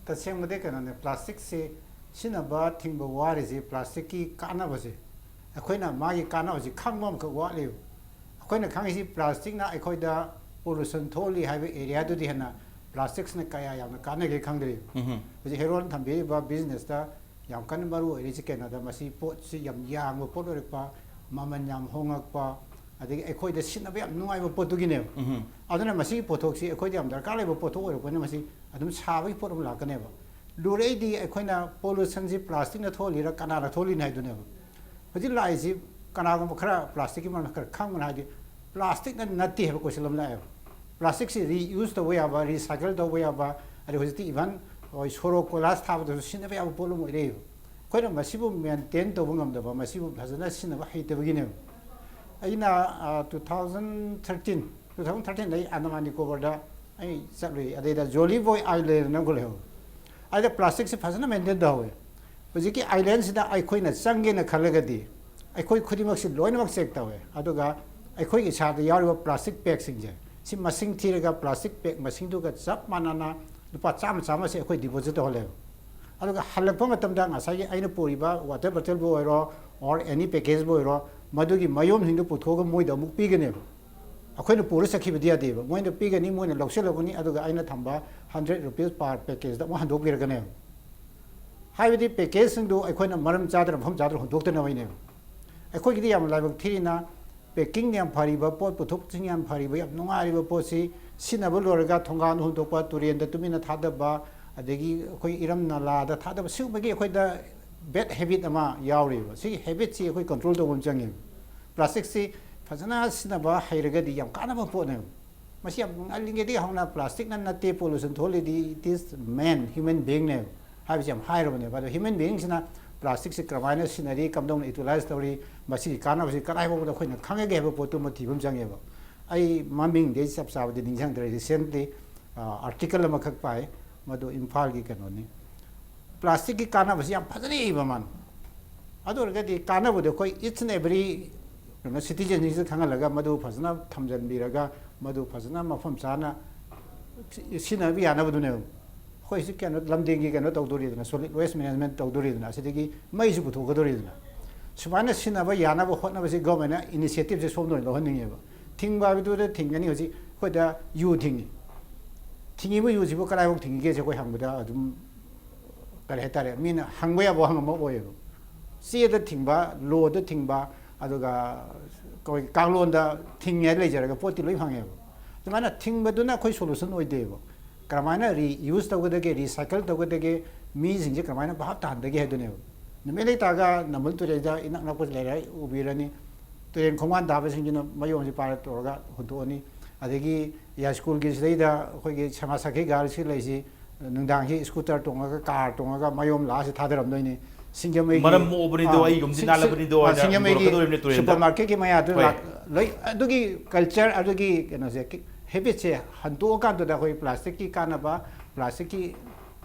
ꯇꯁꯦꯡꯕꯗꯤ ꯀꯩꯅꯣꯅꯦ, ꯄ꯭ꯂꯥꯁꯇꯤꯛꯁꯤ ꯁꯤꯖꯤꯟꯅꯕ ꯊꯤꯡꯕ ꯋꯥꯔꯤꯁꯤ, ꯄ꯭ꯂꯥꯁꯇꯤꯛꯀꯤ ꯀꯥꯟꯅꯕꯁꯦ ꯑꯩꯈꯣꯏꯅ ꯃꯥꯒꯤ ꯀꯥꯟꯅꯕꯁꯤ ꯈꯪꯕ ꯑꯃꯈꯛ ꯋꯥꯠꯂꯤꯕ꯫ ꯑꯩꯈꯣꯏꯅ ꯈꯪꯉꯤꯁꯤ ꯄ꯭ꯂꯥꯁꯇꯤꯛꯅ ꯑꯩꯈꯣꯏꯗ ꯄꯣꯂꯨꯁꯟ ꯊꯣꯛꯍꯜꯂꯤ ꯍꯥꯏꯕ ꯑꯦꯔꯤꯌꯥꯗꯨꯗꯤ ꯍꯦꯟꯅ ꯄ꯭ꯂꯥꯁꯇꯤꯛꯁꯤꯅ ꯀꯌꯥ ꯌꯥꯝꯅ ꯀꯥꯟꯅꯒꯦ ꯈꯪꯗ꯭ꯔꯤꯕ꯫ ꯎꯝꯍꯨꯝ꯫ ꯍꯧꯖꯤꯛ ꯍꯦꯔꯣꯟ ꯊꯝꯕꯤꯔꯤꯕ ꯕꯤꯖꯤꯅꯦꯁꯇ ꯌꯥꯝ ꯀꯟꯅ ꯃꯔꯨ ꯑꯣꯏꯔꯤꯁꯤ ꯀꯩꯅꯣꯗ, ꯃꯁꯤ ꯄꯣꯠꯁꯤ ꯌꯥꯝ ꯌꯥꯡꯕ ꯄꯣꯠ ꯑꯣꯏꯔꯛꯄ, ꯃꯃꯜ ꯌꯥꯝ ꯍꯣꯡꯉꯛꯄ, ꯑꯗꯒꯤ ꯑꯩꯈꯣꯏꯗ ꯁꯤꯖꯤꯟꯅꯕ ꯌꯥꯝ ꯅꯨꯡꯉꯥꯏꯕ ꯄꯣꯠꯇꯨꯒꯤꯅꯦꯕ꯫ ꯎꯝꯍꯨꯝ꯫ ꯑꯗꯨꯅ ꯃꯁꯤꯒꯤ ꯄꯣꯠꯊꯣꯛꯁꯤ ꯑꯩꯈꯣꯏꯗ ꯌꯥꯝ ꯗꯔꯀꯥꯔ ꯂꯩꯕ ꯄꯣꯠꯊꯣꯛ ꯑꯣꯏꯔꯛꯄꯅꯤꯅ ꯃꯁꯤ ꯑꯗꯨꯝ ꯁꯥꯕꯒꯤ ꯄꯣꯠ ꯑꯃ ꯂꯥꯛꯀꯅꯦꯕ꯫ ꯂꯨꯔꯛꯏꯗꯤ ꯑꯩꯈꯣꯏꯅ ꯄꯣꯂꯨꯁꯟꯁꯤ ꯄ꯭ꯂꯥꯁꯇꯤꯛꯅ ꯊꯣꯛꯍꯜꯂꯤꯔ ꯀꯅꯥꯅ ꯊꯣꯛꯍꯜꯂꯤꯅꯣ ꯍꯥꯏꯗꯨꯅꯦꯕ꯫ ꯍꯧꯖꯤꯛ ꯂꯥꯛꯏꯁꯤ ꯀꯅꯥꯒꯨꯝꯕ ꯈꯔ ꯄ꯭ꯂꯥꯁꯇꯤꯛꯀꯤ ꯃꯔꯝꯗ ꯈꯔ ꯈꯪꯕꯅ ꯍꯥꯏꯗꯤ ꯄ꯭ꯂꯥꯁꯇꯤꯛꯅ ꯅꯠꯇꯦ ꯍꯥꯏꯕ ꯀꯣꯏꯁꯟ ꯑꯃ ꯂꯥꯛꯑꯦꯕ꯫ ꯄ꯭ꯂꯥꯁꯇꯤꯛꯁꯤ ꯔꯤꯌꯨꯁ ꯇꯧꯕ ꯌꯥꯕ, ꯔꯤꯁꯥꯏꯀꯜ ꯇꯧꯕ ꯌꯥꯕ, ꯑꯗꯩ ꯍꯧꯖꯤꯛꯇꯤ ꯏꯚꯟ ꯑꯩꯈꯣꯏ ꯁꯣꯔꯣꯛ ꯀꯣꯏꯂꯥꯁ ꯊꯥꯕꯗꯁꯨ ꯁꯤꯖꯤꯟꯅꯕ ꯌꯥꯕ ꯄꯣꯠ ꯑꯃ ꯑꯣꯏꯔꯛꯑꯦꯕ꯫ ꯑꯩꯈꯣꯏꯅ ꯃꯁꯤꯕꯨ ꯃꯦꯟꯇꯦꯟ ꯇꯧꯕ ꯉꯝꯗꯕ, ꯃꯁꯤꯕꯨ ꯐꯖꯅ ꯁꯤꯖꯤꯟꯅꯕ ꯍꯩꯇꯕꯒꯤꯅꯦꯕ꯫ ꯑꯩꯅ two thousand thirteen two thousand ꯊꯥꯔꯇꯤꯟꯗ ꯑꯩ ꯑꯟꯗꯃꯥꯟ ꯅꯤꯀꯣꯕꯔꯗ ꯑꯩ ꯆꯠꯂꯨꯏ꯫ ꯑꯗꯩꯗ ꯖꯣꯂꯤ ꯕꯣꯏ ꯑꯥꯏꯂꯦꯟ ꯑꯃ ꯂꯩꯍꯧꯋꯦ꯫ ꯑꯗ ꯄ꯭ꯂꯥꯁꯇꯤꯛꯁꯦ ꯐꯖꯅ ꯃꯦꯟꯇꯦꯟ ꯇꯧꯍꯧꯋꯦ꯫ ꯍꯧꯖꯤꯛꯀꯤ ꯑꯥꯏꯂꯦꯟꯁꯤꯗ ꯑꯩꯈꯣꯏꯅ ꯆꯪꯒꯦꯅ ꯈꯜꯂꯒꯗꯤ ꯑꯩꯈꯣꯏ ꯈꯨꯗꯤꯡꯃꯛꯁꯤ ꯂꯣꯏꯅꯃꯛ ꯆꯦꯛ ꯇꯧꯋꯦ꯫ ꯑꯗꯨꯒ ꯑꯩꯈꯣꯏꯒꯤ ꯏꯁꯥꯗ ꯌꯥꯎꯔꯤꯕ ꯄ꯭ꯂꯥꯁꯇꯤꯛ ꯄꯦꯛꯁꯤꯡꯁꯦ ꯁꯤ ꯃꯁꯤꯡ ꯊꯤꯔꯒ ꯄ꯭ꯂꯥꯁꯇꯤꯛ ꯄꯦꯛ ꯃꯁꯤꯡꯗꯨꯒ ꯆꯞ ꯃꯥꯟꯅꯅ ꯂꯨꯄꯥ ꯆꯥꯝꯃ ꯆꯥꯝꯃꯁꯦ ꯑꯩꯈꯣꯏ ꯗꯤꯄꯣꯖꯤꯠ ꯇꯧꯍꯜꯂꯦꯕ꯫ ꯑꯗꯨꯒ ꯍꯜꯂꯛꯄ ꯃꯇꯝꯗ ꯉꯁꯥꯏꯒꯤ ꯑꯩꯅ ꯄꯨꯔꯤꯕ ꯋꯥꯇꯔ ꯕꯣꯇꯜꯕꯨ ꯑꯣꯏꯔꯣ, ꯑꯣꯔ ꯑꯦꯅꯤ ꯄꯦꯀꯦꯖꯕꯨ ꯑꯣꯏꯔꯣ, ꯃꯗꯨꯒꯤ ꯃꯌꯣꯝꯁꯤꯡꯗꯨ ꯄꯨꯊꯣꯛꯑꯒ ꯃꯣꯏꯗ ꯑꯃꯨꯛ ꯄꯤꯒꯅꯦꯕ꯫ ꯑꯩꯈꯣꯏꯅ ꯄꯨꯔ ꯆꯠꯈꯤꯕꯗꯤ ꯌꯥꯗꯦꯕ꯫ ꯃꯣꯏꯅ ꯄꯤꯒꯅꯤ, ꯃꯣꯏꯅ ꯂꯧꯁꯤꯜꯂꯛꯀꯅꯤ, ꯑꯗꯨꯒ ꯑꯩꯅ ꯊꯝꯕ ꯍꯟꯗ꯭ꯔꯦꯠ ꯔꯨꯄꯤꯁ ꯄꯥꯔ ꯄꯦꯀꯦꯖꯇ ꯑꯃꯨꯛ ꯍꯟꯗꯣꯛꯄꯤꯔꯛꯀꯅꯦꯕ꯫ ꯍꯥꯏꯕꯗꯤ ꯄꯦꯀꯦꯖꯁꯤꯡꯗꯨ ꯑꯩꯈꯣꯏꯅ ꯃꯔꯝ ꯆꯥꯗꯅ, ꯃꯐꯝ ꯆꯥꯗꯅ ꯍꯨꯟꯗꯣꯛꯇꯅꯕꯩꯅꯦꯕ꯫ ꯑꯩꯈꯣꯏꯒꯤꯗꯤ ꯌꯥꯝ ꯂꯥꯏꯕꯛ ꯊꯤꯔꯤꯅ, ꯄꯦꯀꯤꯡ ꯌꯥꯝ ꯐꯔꯤꯕ, ꯄꯣꯠ ꯄꯨꯊꯣꯛꯁꯤꯡ ꯌꯥꯝ ꯐꯔꯤꯕ, ꯌꯥꯝ ꯅꯨꯡꯉꯥꯏꯔꯤꯕ ꯄꯣꯠꯁꯤ ꯁꯤꯖꯤꯟꯅꯕ ꯂꯣꯏꯔꯒ ꯊꯣꯡꯒꯥꯟꯗ ꯍꯨꯟꯗꯣꯛꯄ, ꯇꯨꯔꯦꯟꯗ ꯇꯨꯃꯤꯟꯅ ꯊꯥꯗꯕ, ꯑꯗꯒꯤ ꯑꯩꯈꯣꯏ ꯏꯔꯝ ꯅꯂꯥꯗ ꯊꯥꯗꯕ, ꯁꯤꯒꯨꯝꯕꯒꯤ ꯑꯩꯈꯣꯏꯗ ꯕꯦꯗ ꯍꯦꯕꯤꯠ ꯑꯃ ꯌꯥꯎꯔꯤꯕ꯫ ꯁꯤꯒꯤ ꯍꯦꯕꯤꯠꯁꯤ ꯑꯩꯈꯣꯏ ꯀꯟꯇ꯭ꯔꯣꯜ ꯇꯧꯕ ꯑꯃ ꯆꯪꯉꯦꯕ꯫ ꯄ꯭ꯂꯥꯁꯇꯤꯛꯁꯤ ꯐꯖꯅ ꯁꯤꯖꯤꯟꯅꯕ ꯍꯩꯔꯒꯗꯤ ꯌꯥꯝ ꯀꯥꯟꯅꯕ ꯄꯣꯠꯅꯦꯕ꯫ ꯃꯁꯤ ꯌꯥꯝ ꯉꯜꯂꯤꯉꯩꯗꯒꯤ ꯍꯧꯅ ꯄ꯭ꯂꯥꯁꯇꯤꯛꯅ ꯅꯠꯇꯦ ꯄꯣꯂꯨꯁꯟ ꯊꯣꯛꯍꯜꯂꯤꯗꯤ, it is man, human beingꯅꯦꯕ ꯍꯥꯏꯕꯁꯤ ꯌꯥꯝ ꯍꯥꯏꯔꯕꯅꯦꯕ꯫ ꯑꯗꯣ ꯍ꯭ꯌꯨꯃꯦꯟ ꯕꯤꯌꯤꯡꯁꯤꯅ ꯄ꯭ꯂꯥꯁꯇꯤꯛꯁꯤ ꯀꯔꯝꯍꯥꯏꯅ ꯁꯤꯖꯤꯟꯅꯔꯤ, ꯀꯝꯗꯧꯅ ꯏꯇꯤꯂꯥꯏꯁ ꯇꯧꯔꯤ, ꯃꯁꯤꯒꯤ ꯀꯥꯟꯅꯕꯁꯤ ꯀꯗꯥꯏ ꯐꯥꯎꯕꯗ ꯑꯩꯈꯣꯏꯅ ꯈꯪꯉꯒꯦ ꯍꯥꯏꯕ ꯄꯣꯠꯇꯨꯃ ꯊꯤꯕ ꯑꯃ ꯆꯪꯉꯦꯕ꯫ ꯑꯩ ꯃꯃꯤꯡꯗꯤ ꯑꯩ ꯆꯞ ꯆꯥꯕꯗꯤ ꯅꯤꯡꯁꯤꯡꯗ꯭ꯔꯦ, ꯔꯤꯁꯦꯟꯠꯂꯤ ꯑꯥꯔꯇꯤꯀꯜ ꯑꯃꯈꯛ ꯄꯥꯏ, ꯃꯗꯨ ꯏꯝꯐꯥꯜꯒꯤ ꯀꯩꯅꯣꯅꯤ꯫ ꯄ꯭ꯂꯥꯁꯇꯤꯛꯀꯤ ꯀꯥꯟꯅꯕꯁꯤ ꯌꯥꯝ ꯐꯖꯅ ꯏꯕ ꯃꯥꯅ꯫ ꯑꯗꯨ ꯑꯣꯏꯔꯒꯗꯤ ꯀꯥꯟꯅꯕꯗꯣ ꯑꯩꯈꯣꯏ each and every ꯀꯩꯅꯣ ꯁꯤꯇꯤꯖꯟꯁꯤꯡꯁꯤꯗ ꯈꯪꯍꯜꯂꯒ ꯃꯗꯨ ꯐꯖꯅ ꯊꯝꯖꯤꯟꯕꯤꯔꯒ ꯃꯗꯨ ꯐꯖꯅ ꯃꯐꯝ ꯆꯥꯅ ꯁꯤꯖꯤꯟꯅꯕ ꯌꯥꯅꯕꯗꯨꯅꯦꯕ꯫ ꯑꯩꯈꯣꯏ ꯍꯧꯖꯤꯛ ꯀꯩꯅꯣ ꯂꯝꯗꯦꯡꯒꯤ ꯀꯩꯅꯣ ꯇꯧꯗꯣꯔꯤꯗꯅ, ꯁꯣꯂꯤꯠ ꯋꯦꯁ ꯃꯦꯅꯦꯖꯃꯦꯟ ꯇꯧꯗꯣꯔꯤꯗꯅ, ꯑꯁꯤꯗꯒꯤ ꯃꯩꯁꯨ ꯄꯨꯊꯣꯛꯀꯗꯣꯔꯤꯗꯅ꯫ ꯁꯨꯃꯥꯏꯅ ꯁꯤꯖꯤꯟꯅꯕ ꯌꯥꯅꯕ ꯍꯣꯠꯅꯕꯁꯤ ꯒꯣꯔꯃꯦꯟꯅ ꯏꯅꯤꯁꯤꯌꯦꯇꯤꯞꯁꯦ ꯁꯣꯝꯗ ꯑꯣꯏꯅ ꯂꯧꯍꯟꯅꯤꯡꯉꯦꯕ꯫ ꯊꯤꯡꯕ ꯍꯥꯏꯕꯗꯨꯗ ꯊꯤꯡꯒꯅꯤ꯫ ꯍꯧꯖꯤꯛ ꯑꯩꯈꯣꯏꯗ ꯌꯨ ꯊꯤꯡꯉꯤ꯫ ꯊꯤꯡꯉꯤꯕ ꯌꯨꯁꯤꯕꯨ ꯀꯗꯥꯏꯐꯥꯎ ꯊꯤꯡꯉꯤꯒꯦꯁꯦ ꯑꯩꯈꯣꯏ ꯍꯪꯕꯗ ꯑꯗꯨꯝ ꯀꯔꯤ ꯍꯥꯏꯇꯥꯔꯦ, ꯃꯤꯅ ꯍꯪꯕ ꯌꯥꯕ ꯋꯥꯍꯪ ꯑꯃ ꯑꯣꯏꯌꯦꯕ꯫ ꯆꯦꯗ ꯊꯤꯡꯕ, ꯂꯣꯗ ꯊꯤꯡꯕ, ꯑꯗꯨꯒ ꯑꯩꯈꯣꯏ ꯀꯥꯡꯂꯣꯟꯗ ꯊꯤꯡꯉꯦ ꯍꯥꯏꯅ ꯂꯩꯖꯔꯒ ꯄꯣꯠꯇꯤ ꯂꯣꯏ ꯐꯪꯉꯦꯕ꯫ ꯑꯗꯨꯃꯥꯏꯅ ꯊꯤꯡꯕꯗꯨꯅ ꯑꯩꯈꯣꯏ ꯁꯣꯂꯨꯁꯟ ꯑꯣꯏꯗꯦꯕ꯫ ꯀꯔꯝꯍꯥꯏꯅ ꯔꯤꯌꯨꯁ ꯇꯧꯒꯗꯒꯦ, ꯔꯤꯁꯥꯏꯀꯜ ꯇꯧꯒꯗꯒꯦ, ꯃꯤꯁꯤꯡꯁꯦ ꯀꯔꯝꯍꯥꯏꯅ ꯚꯥꯞ ꯇꯥꯍꯟꯗꯒꯦ ꯍꯥꯏꯗꯨꯅꯦꯕ꯫ ꯅꯨꯃꯤꯠ ꯂꯩꯇꯥꯒ ꯅꯝꯕꯨꯜ ꯇꯨꯔꯦꯜꯗ ꯏꯅꯛ ꯅꯛꯄ ꯂꯩꯔꯦ, ꯎꯕꯤꯔꯅꯤ꯫ ꯇꯨꯔꯦꯜ ꯈꯣꯡꯕꯥꯟ ꯊꯥꯕꯁꯤꯡꯁꯤꯅ ꯃꯌꯣꯝꯁꯤ ꯄꯥꯔ ꯇꯧꯔꯒ ꯍꯨꯟꯗꯣꯛꯑꯅꯤ꯫ ꯑꯗꯒꯤ ꯌꯥꯏꯁ꯭ꯀꯨꯜꯒꯤ ꯁꯤꯗꯩꯗ ꯑꯩꯈꯣꯏꯒꯤ ꯁꯦꯃꯥ ꯁꯥꯈꯤ ꯒꯥꯔꯜꯁꯀꯤ ꯂꯩꯁꯤ ꯅꯨꯡꯗꯥꯡꯁꯤ ꯁ꯭ꯀꯨꯇꯔ ꯇꯣꯡꯉꯒ, ꯀꯥꯔ ꯇꯣꯡꯉꯒ ꯃꯌꯣꯝ ꯂꯥꯛꯑꯁꯤ ꯊꯥꯗꯔꯝꯗꯣꯏꯅꯤ꯫ ꯁꯤꯡꯖꯃꯩꯒꯤ, ꯃꯔꯝ ꯃꯣꯛꯑꯕꯅꯤꯗꯣ, ꯑꯥ, ꯑꯩ ꯌꯨꯝꯁꯤ ꯁꯤ-, ꯁꯤ-, ꯅꯥꯜꯂꯕꯅꯤꯗꯣ ꯑꯥ, ꯍꯥꯏꯅ ꯁꯤꯡꯖꯃꯩꯒꯤ ꯍꯨꯟꯗꯣꯔꯛꯀꯗꯧꯔꯤꯕꯅꯤ ꯇꯨꯔꯦꯜꯗ꯫ ꯁꯨꯄꯔ ꯃꯥꯔꯀꯦꯠꯀꯤ ꯃꯌꯥꯗꯨ ꯍꯣꯏ꯫ ꯂꯥꯛ-, ꯂꯣꯏ ꯑꯗꯨꯒꯤ ꯀꯜꯆꯔ, ꯑꯗꯨꯒꯤ ꯀꯩꯅꯣꯁꯦ, ꯀꯤ-, ꯍꯦꯕꯤꯠꯁꯦ ꯍꯟꯗꯣꯛꯑꯀꯥꯟꯗꯨꯗ ꯑꯩꯈꯣꯏ ꯄ꯭ꯂꯥꯁꯇꯤꯛꯀꯤ ꯀꯥꯟꯅꯕ, ꯄ꯭ꯂꯥꯁꯇꯤꯛꯀꯤ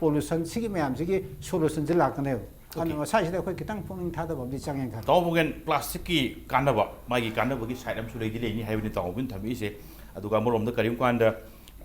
ꯄꯣꯂꯨꯁꯟ, ꯁꯤꯒꯤ ꯃꯌꯥꯝꯁꯤꯒꯤ ꯁꯣꯂꯨꯁꯟꯁꯦ ꯂꯥꯛꯀꯅꯦꯕ꯫ ꯑꯗꯨꯅ ꯑꯣꯀꯦ꯫ ꯃꯁꯥꯁꯤꯗ ꯑꯩꯈꯣꯏ ꯈꯤꯇꯪ ꯄꯨꯛꯅꯤꯡ ꯊꯥꯗꯕ ꯑꯃꯗꯤ ꯆꯪꯉꯦꯅ ꯈꯜꯂꯤ꯫ ꯇꯥꯃꯣ ꯃꯣꯒꯦꯟ, ꯄ꯭ꯂꯥꯁꯇꯤꯛꯀꯤ ꯀꯥꯟꯅꯕ, ꯃꯥꯒꯤ ꯀꯥꯟꯅꯕꯒꯤ ꯁꯥꯏꯠ ꯑꯃꯁꯨ ꯂꯩꯗꯤ ꯂꯩꯅꯤ ꯍꯥꯏꯕꯅꯤ ꯇꯥꯃꯣꯕꯨꯅ ꯊꯝꯕꯤꯔꯤꯁꯦ꯫ ꯑꯗꯨꯒ ꯑꯃꯔꯣꯝꯗ ꯀꯔꯤꯒꯨꯝꯕ ꯀꯥꯟꯗ,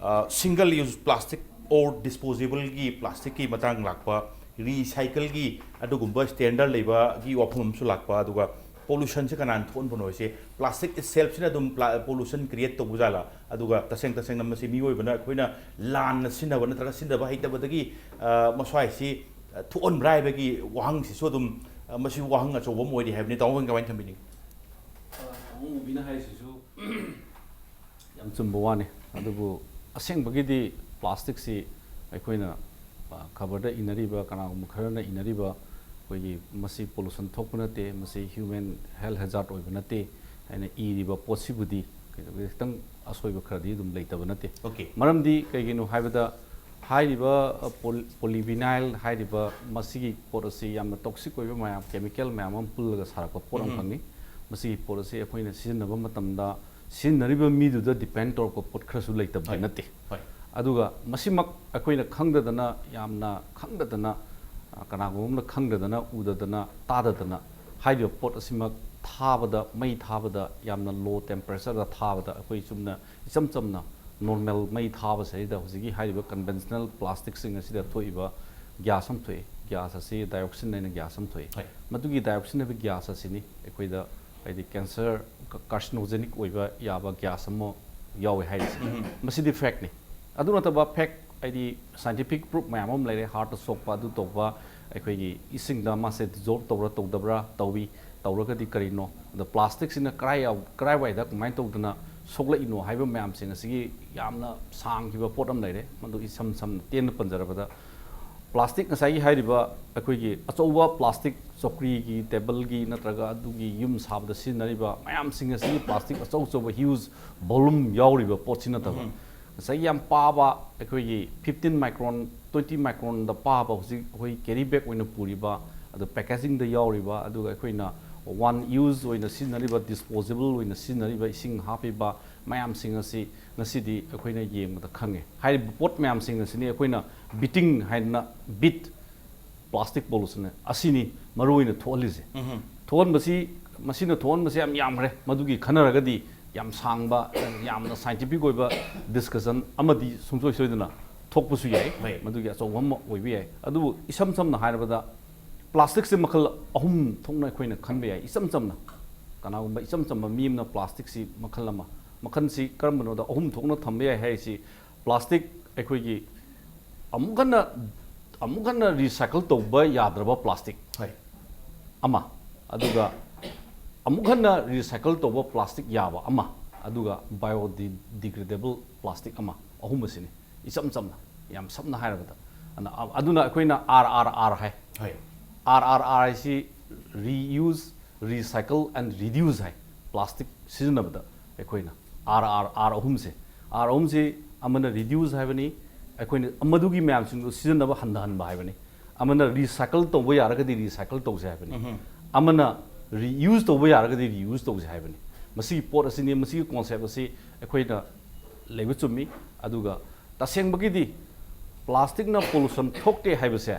ꯑ, ꯁꯤꯡꯒꯜ ꯌꯨꯁ ꯄ꯭ꯂꯥꯁꯇꯤꯛ ꯑꯣꯔ ꯗꯤꯁꯄꯣꯖꯦꯕꯜꯒꯤ ꯄ꯭ꯂꯥꯁꯇꯤꯛꯀꯤ ꯃꯇꯥꯡ ꯂꯥꯛꯄ, ꯔꯤꯁꯥꯏꯀꯜꯒꯤ ꯑꯗꯨꯒꯨꯝꯕ ꯁ꯭ꯇꯦꯟꯗꯔꯗ ꯂꯩꯕꯒꯤ ꯋꯥꯐꯝ ꯑꯃꯁꯨ ꯂꯥꯛꯄ, ꯑꯗꯨꯒ ꯄꯣꯂꯨꯁꯟꯁꯦ ꯀꯅꯥꯅ ꯊꯣꯛꯍꯟꯕꯅꯣ ꯍꯥꯏꯁꯦ, ꯄ꯭ꯂꯥꯁꯇꯤꯛ ꯏꯠꯁꯦꯜꯐꯁꯤꯅ ꯑꯗꯨꯝ ꯄ꯭ꯂꯥ-, ꯄꯣꯂꯨꯁꯟ ꯀ꯭ꯔꯤꯌꯦꯠ ꯇꯧꯕ ꯖꯥꯠꯂꯥ? ꯑꯗꯨꯒ ꯇꯁꯦꯡ ꯇꯁꯦꯡꯅ ꯃꯁꯤ ꯃꯤꯑꯣꯏꯕꯅ ꯑꯩꯈꯣꯏꯅ ꯂꯥꯟꯅ ꯁꯤꯖꯤꯟꯅꯕ ꯅꯠꯇ꯭ꯔꯒ ꯁꯤꯖꯤꯟꯅꯕ ꯍꯩꯇꯕꯗꯒꯤ, ꯑ, ꯃꯁ꯭ꯋꯥꯏꯁꯤ, ꯑ, ꯊꯣꯛꯍꯟꯕ꯭ꯔꯥ ꯍꯥꯏꯕꯒꯤ ꯋꯥꯍꯪꯁꯤꯁꯨ ꯑꯗꯨꯝ, ꯑ, ꯃꯁꯤ ꯋꯥꯍꯪ ꯑꯆꯧꯕ ꯑꯃ ꯑꯣꯏꯔꯤ ꯍꯥꯏꯕꯅꯤ꯫ ꯇꯥꯃꯣ ꯍꯣꯏꯅ ꯀꯃꯥꯏꯅ ꯊꯝꯕꯤꯅꯤꯡꯉꯤ? ꯑ, ꯇꯥꯃꯣ ꯃꯨꯕꯤꯅ ꯍꯥꯏꯔꯤꯁꯤꯁꯨ ꯌꯥꯝ ꯆꯨꯝꯕ ꯋꯥꯅꯤ꯫ ꯑꯗꯨꯕꯨ ꯑꯁꯦꯡꯕꯒꯤꯗꯤ ꯄ꯭ꯂꯥꯁꯇꯤꯛꯁꯤ ꯑꯩꯈꯣꯏꯅ, ꯑ, ꯈꯕꯔꯗ ꯏꯅꯔꯤꯕ, ꯀꯅꯥꯒꯨꯝꯕ ꯈꯔꯅ ꯏꯅꯔꯤꯕ, ꯑꯩꯈꯣꯏꯒꯤ ꯃꯁꯤ ꯄꯣꯂꯨꯁꯟ ꯊꯣꯛꯄ ꯅꯠꯇꯦ, ꯃꯁꯤ ꯍ꯭ꯌꯨꯃꯦꯟ ꯍꯦꯜꯊ ꯍꯦꯖꯥꯔꯗ ꯑꯣꯏꯕ ꯅꯠꯇꯦ ꯍꯥꯏꯅ ꯏꯔꯤꯕ ꯄꯣꯠꯁꯤꯕꯨꯗꯤ ꯀꯩꯗꯧꯒꯦ, ꯈꯤꯇꯪ ꯑꯁꯣꯏꯕ ꯈꯔꯗꯤ ꯑꯗꯨꯝ ꯂꯩꯇꯕ ꯅꯠꯇꯦ꯫ ꯑꯣꯀꯦ꯫ ꯃꯔꯝꯗꯤ ꯀꯩꯒꯤꯅꯣ ꯍꯥꯏꯕꯗ, ꯍꯥꯏꯔꯤꯕ, ꯑ, ꯄꯣ-, ꯄꯣꯂꯤꯚꯤꯅꯥꯏꯜ ꯍꯥꯏꯔꯤꯕ ꯃꯁꯤꯒꯤ ꯄꯣꯠ ꯑꯁꯤ ꯌꯥꯝꯅ ꯇꯣꯛꯁꯤꯛ ꯑꯣꯏꯕ ꯃꯌꯥꯝ, ꯀꯦꯃꯤꯀꯦꯜ ꯃꯌꯥꯝ ꯑꯃ ꯄꯨꯜꯂꯒ ꯁꯥꯔꯛꯄ ꯄꯣꯠ ꯎꯝ꯫ ꯑꯃꯈꯛꯅꯤ꯫ ꯃꯁꯤꯒꯤ ꯄꯣꯠ ꯑꯁꯤ ꯑꯩꯈꯣꯏꯅ ꯁꯤꯖꯤꯟꯅꯕ ꯃꯇꯝꯗ ꯁꯤꯖꯤꯟꯅꯔꯤꯕ ꯃꯤꯗꯨꯗ ꯗꯤꯄꯦꯟ ꯇꯧꯔꯛꯄ ꯄꯣꯠ ꯈꯔꯁꯨ ꯂꯩꯇꯕꯗꯤ ꯍꯣꯏ꯫ ꯅꯠꯇꯦ꯫ ꯍꯣꯏ꯫ ꯑꯗꯨꯒ ꯃꯁꯤꯃꯛ ꯑꯩꯈꯣꯏꯅ ꯈꯪꯗꯗꯅ, ꯌꯥꯝꯅ ꯈꯪꯗꯗꯅ, ꯑ, ꯀꯅꯥꯒꯨꯝꯕ ꯑꯃꯅ ꯈꯪꯗꯗꯅ, ꯎꯗꯗꯅ, ꯇꯥꯗꯗꯅ ꯍꯥꯏꯔꯤꯕ ꯄꯣꯠ ꯑꯁꯤꯃꯛ ꯊꯥꯕꯗ, ꯃꯩ ꯊꯥꯕꯗ ꯌꯥꯝꯅ ꯂꯣ ꯇꯦꯝꯄꯔꯦꯆꯔꯗ ꯊꯥꯕꯗ, ꯑꯩꯈꯣꯏ ꯆꯨꯝꯅ ꯏꯆꯝ ꯆꯝꯅ ꯅꯣꯔꯃꯦꯜ ꯃꯩ ꯊꯥꯕꯁꯤꯗꯩꯗ ꯍꯧꯖꯤꯛꯀꯤ ꯍꯥꯏꯔꯤꯕ ꯀꯟꯚꯦꯟꯁꯅꯦꯜ ꯄ꯭ꯂꯥꯁꯇꯤꯛꯁꯤꯡ ꯑꯁꯤꯗ ꯊꯣꯛꯏꯕ ꯒ꯭ꯌꯥꯁ ꯑꯃ ꯊꯣꯛꯏ꯫ ꯒ꯭ꯌꯥꯁ ꯑꯁꯤ ꯗꯥꯏꯑꯣꯛꯁꯤꯟ ꯍꯥꯏꯅ ꯒ꯭ꯌꯥꯁ ꯑꯃ ꯊꯣꯛꯏ꯫ ꯍꯣꯏ꯫ ꯃꯗꯨꯒꯤ ꯗꯥꯏꯑꯣꯛꯁꯤꯟ ꯍꯥꯏꯕ ꯒ꯭ꯌꯥꯁ ꯑꯁꯤꯅꯤ ꯑꯩꯈꯣꯏꯗ, ꯍꯥꯏꯗꯤ, ꯀꯦꯟꯁꯔ, ꯀ-, ꯀꯥꯔꯁꯤꯅꯣꯖꯦꯅꯤꯛ ꯑꯣꯏꯕ ꯌꯥꯕ ꯒ꯭ꯌꯥꯁ ꯑꯃ ꯌꯥꯎꯋꯦ ꯍꯥꯏꯔꯤꯁꯦ꯫ ꯎꯝ꯫ ꯃꯁꯤꯗꯤ ꯐꯦꯛꯅꯤ꯫ ꯑꯗꯨ ꯅꯠꯇꯕ ꯐꯦꯛ, ꯍꯥꯏꯗꯤ, ꯁꯥꯏꯟꯇꯤꯐꯤꯛ ꯄ꯭ꯔꯨꯐ ꯃꯌꯥꯝ ꯑꯃ ꯂꯩꯔꯦ, ꯍꯥꯔꯠꯇ ꯁꯣꯛꯄ, ꯑꯗꯨ ꯇꯧꯕ, ꯑꯩꯈꯣꯏꯒꯤ ꯏꯁꯤꯡꯗ ꯃꯥꯁꯦ ꯗꯤꯖꯣꯜꯕ ꯇꯧꯕ꯭ꯔꯥ ꯇꯧꯗꯕ꯭ꯔꯥ, ꯇꯧꯏ, ꯇꯧꯔꯒꯗꯤ ꯀꯔꯤꯅꯣ? ꯑꯗꯣ ꯄ꯭ꯂꯥꯁꯇꯤꯛꯁꯤꯅ ꯀꯔꯥꯏ ꯌꯥꯎ-, ꯀꯔꯥꯏꯋꯥꯏꯗ ꯀꯃꯥꯏꯅ ꯇꯧꯗꯅ ꯁꯣꯛꯂꯛꯏꯅꯣ ꯍꯥꯏꯕ ꯃꯌꯥꯝꯁꯤꯡ ꯑꯁꯤꯒꯤ ꯌꯥꯝꯅ ꯁꯥꯡꯈꯤꯕ ꯄꯣꯠ ꯑꯃ ꯂꯩꯔꯦ꯫ ꯃꯗꯨ ꯏꯁꯝ ꯁꯝꯅ ꯇꯦꯟꯅ ꯄꯟꯖꯔꯕꯗ, ꯄ꯭ꯂꯥꯁꯇꯤꯛ ꯉꯁꯥꯏꯒꯤ ꯍꯥꯏꯔꯤꯕ ꯑꯩꯈꯣꯏꯒꯤ ꯑꯆꯧꯕ ꯄ꯭ꯂꯥꯁꯇꯤꯛ ꯆꯧꯀ꯭ꯔꯤꯒꯤ, ꯇꯦꯕꯜꯒꯤ ꯅꯠꯇ꯭ꯔꯒ ꯑꯗꯨꯒꯤ ꯌꯨꯝ ꯁꯥꯕꯗ ꯁꯤꯖꯤꯟꯅꯔꯤꯕ ꯃꯌꯥꯝꯁꯤꯡ ꯑꯁꯤ ꯄ꯭ꯂꯥꯁꯇꯤꯛ ꯑꯆꯧ ꯑꯆꯧꯕ huge volume ꯌꯥꯎꯔꯤꯕ ꯄꯣꯠꯁꯤ ꯅꯠꯇꯕ, ꯎꯝ꯫ ꯉꯁꯥꯏꯒꯤ ꯌꯥꯝ ꯄꯥꯕ, ꯑꯩꯈꯣꯏꯒꯤ fifteen micron, twenty micronꯗ ꯄꯥꯕ, ꯍꯧꯖꯤꯛ ꯑꯩꯈꯣꯏ carry bag ꯑꯣꯏꯅ ꯄꯨꯔꯤꯕ, ꯑꯗꯨ packagingꯗ ꯌꯥꯎꯔꯤꯕ, ꯑꯗꯨꯒ ꯑꯩꯈꯣꯏꯅ one use ꯑꯣꯏꯅ ꯁꯤꯖꯤꯟꯅꯔꯤꯕ, disposable ꯑꯣꯏꯅ ꯁꯤꯖꯤꯟꯅꯔꯤꯕ, ꯏꯁꯤꯡ ꯍꯥꯞꯄꯤꯕ ꯃꯌꯥꯝꯁꯤꯡ ꯑꯁꯤ ꯉꯁꯤꯗꯤ ꯑꯩꯈꯣꯏꯅ ꯌꯦꯡꯕꯗ ꯈꯪꯉꯦ꯫ ꯍꯥꯏꯔꯤꯕ ꯄꯣꯠ ꯃꯌꯥꯝꯁꯤꯡ ꯑꯁꯤꯅꯤ ꯑꯩꯈꯣꯏꯅ beating ꯍꯥꯏꯗꯅ, beat plastic pollution ꯑꯁꯤꯅꯤ ꯃꯔꯨ ꯑꯣꯏꯅ ꯊꯣꯛꯍꯜꯂꯤꯁꯦ꯫ ꯎꯝꯍꯨꯝ꯫ ꯊꯣꯛꯍꯟꯕꯁꯤ, ꯃꯁꯤꯅ ꯊꯣꯛꯍꯟꯕꯁꯤ ꯌꯥꯝ ꯌꯥꯝꯈ꯭ꯔꯦ꯫ ꯃꯗꯨꯒꯤ ꯈꯟꯅꯔꯒꯗꯤ ꯌꯥꯝ ꯁꯥꯡꯕ, ꯌꯥꯝꯅ scientific ꯑꯣꯏꯕ discussion ꯑꯃꯗꯤ ꯁꯨꯡꯁꯣꯏ ꯁꯣꯏꯗꯅ ꯊꯣꯛꯄꯁꯨ ꯌꯥꯏ꯫ ꯍꯣꯏ꯫ ꯃꯗꯨꯒꯤ ꯑꯆꯧꯕ ꯑꯃ ꯑꯣꯏꯕ ꯌꯥꯏ꯫ ꯑꯗꯨꯕꯨ ꯏꯁꯝ ꯁꯝꯅ ꯍꯥꯏꯔꯕꯗ, plasticꯁꯦ ꯃꯈꯜ ꯑꯍꯨꯝ ꯊꯣꯛꯅ ꯑꯩꯈꯣꯏꯅ ꯈꯟꯕ ꯌꯥꯏ꯫ ꯏꯆꯝ ꯆꯝꯅ, ꯀꯅꯥꯒꯨꯝꯕ ꯏꯆꯝ ꯆꯝꯕ ꯃꯤ ꯑꯃꯅ plasticꯁꯤ ꯃꯈꯜ ꯑꯃ, ꯃꯈꯜꯁꯤ ꯀꯔꯝꯕꯅꯣꯗ ꯑꯍꯨꯝ ꯊꯣꯛꯅ ꯊꯝꯕ ꯌꯥꯏ ꯍꯥꯏꯔꯤꯁꯤ, plastic ꯑꯩꯈꯣꯏꯒꯤ ꯑꯃꯨꯛ ꯍꯟꯅ, ꯑꯃꯨꯛ ꯍꯟꯅ recycle ꯇꯧꯕ ꯌꯥꯗ꯭ꯔꯕ plastic ꯍꯣꯏ꯫ ꯑꯃ, ꯑꯗꯨꯒ ꯑꯃꯨꯛ ꯍꯟꯅ recycle ꯇꯧꯕ plastic ꯌꯥꯕ ꯑꯃ, ꯑꯗꯨꯒ biodegradable plastic ꯑꯃ, ꯑꯍꯨꯝ ꯑꯁꯤꯅꯤ꯫ ꯏꯆꯝ ꯆꯝꯅ, ꯌꯥꯝ ꯁꯝꯅ ꯍꯥꯏꯔꯕꯗ꯫ ꯑꯗꯨꯅ, ꯑꯗꯨꯅ ꯑꯩꯈꯣꯏꯅ R R R ꯍꯥꯏ꯫ ꯍꯣꯏ꯫ R R R ꯍꯥꯏꯁꯤ reuse, recycle and reduce high. Plastic ꯁꯤꯖꯤꯟꯅꯕꯗ ꯑꯩꯈꯣꯏꯅ R R R ꯑꯍꯨꯝꯁꯦ, R ꯑꯍꯨꯝꯁꯤ ꯑꯃꯅ reduce ꯍꯥꯏꯕꯅꯤ, ꯑꯩꯈꯣꯏꯅ ꯃꯗꯨꯒꯤ ꯃꯌꯥꯝꯁꯤꯡꯗꯨ ꯁꯤꯖꯤꯟꯅꯕ ꯍꯟꯊꯍꯟꯕ ꯍꯥꯏꯕꯅꯤ, ꯑꯃꯅ recycle ꯇꯧꯕ ꯌꯥꯔꯒꯗꯤ recycle ꯇꯧꯁꯦ ꯍꯥꯏꯕꯅꯤ, ꯎꯝꯍꯨꯝ꯫ ꯑꯃꯅ reuse ꯇꯧꯕ ꯌꯥꯔꯒꯗꯤ reuse ꯇꯧꯁꯦ ꯍꯥꯏꯕꯅꯤ꯫ ꯃꯁꯤꯒꯤ ꯄꯣꯠ ꯑꯁꯤꯅꯤ, ꯃꯁꯤꯒꯤ concept ꯑꯁꯤ ꯑꯩꯈꯣꯏꯅ ꯂꯩꯕ ꯆꯨꯝꯃꯤ꯫ ꯑꯗꯨꯒ ꯇꯁꯦꯡꯕꯒꯤꯗꯤ plasticꯅ pollution ꯊꯣꯛꯇꯦ ꯍꯥꯏꯕꯁꯦ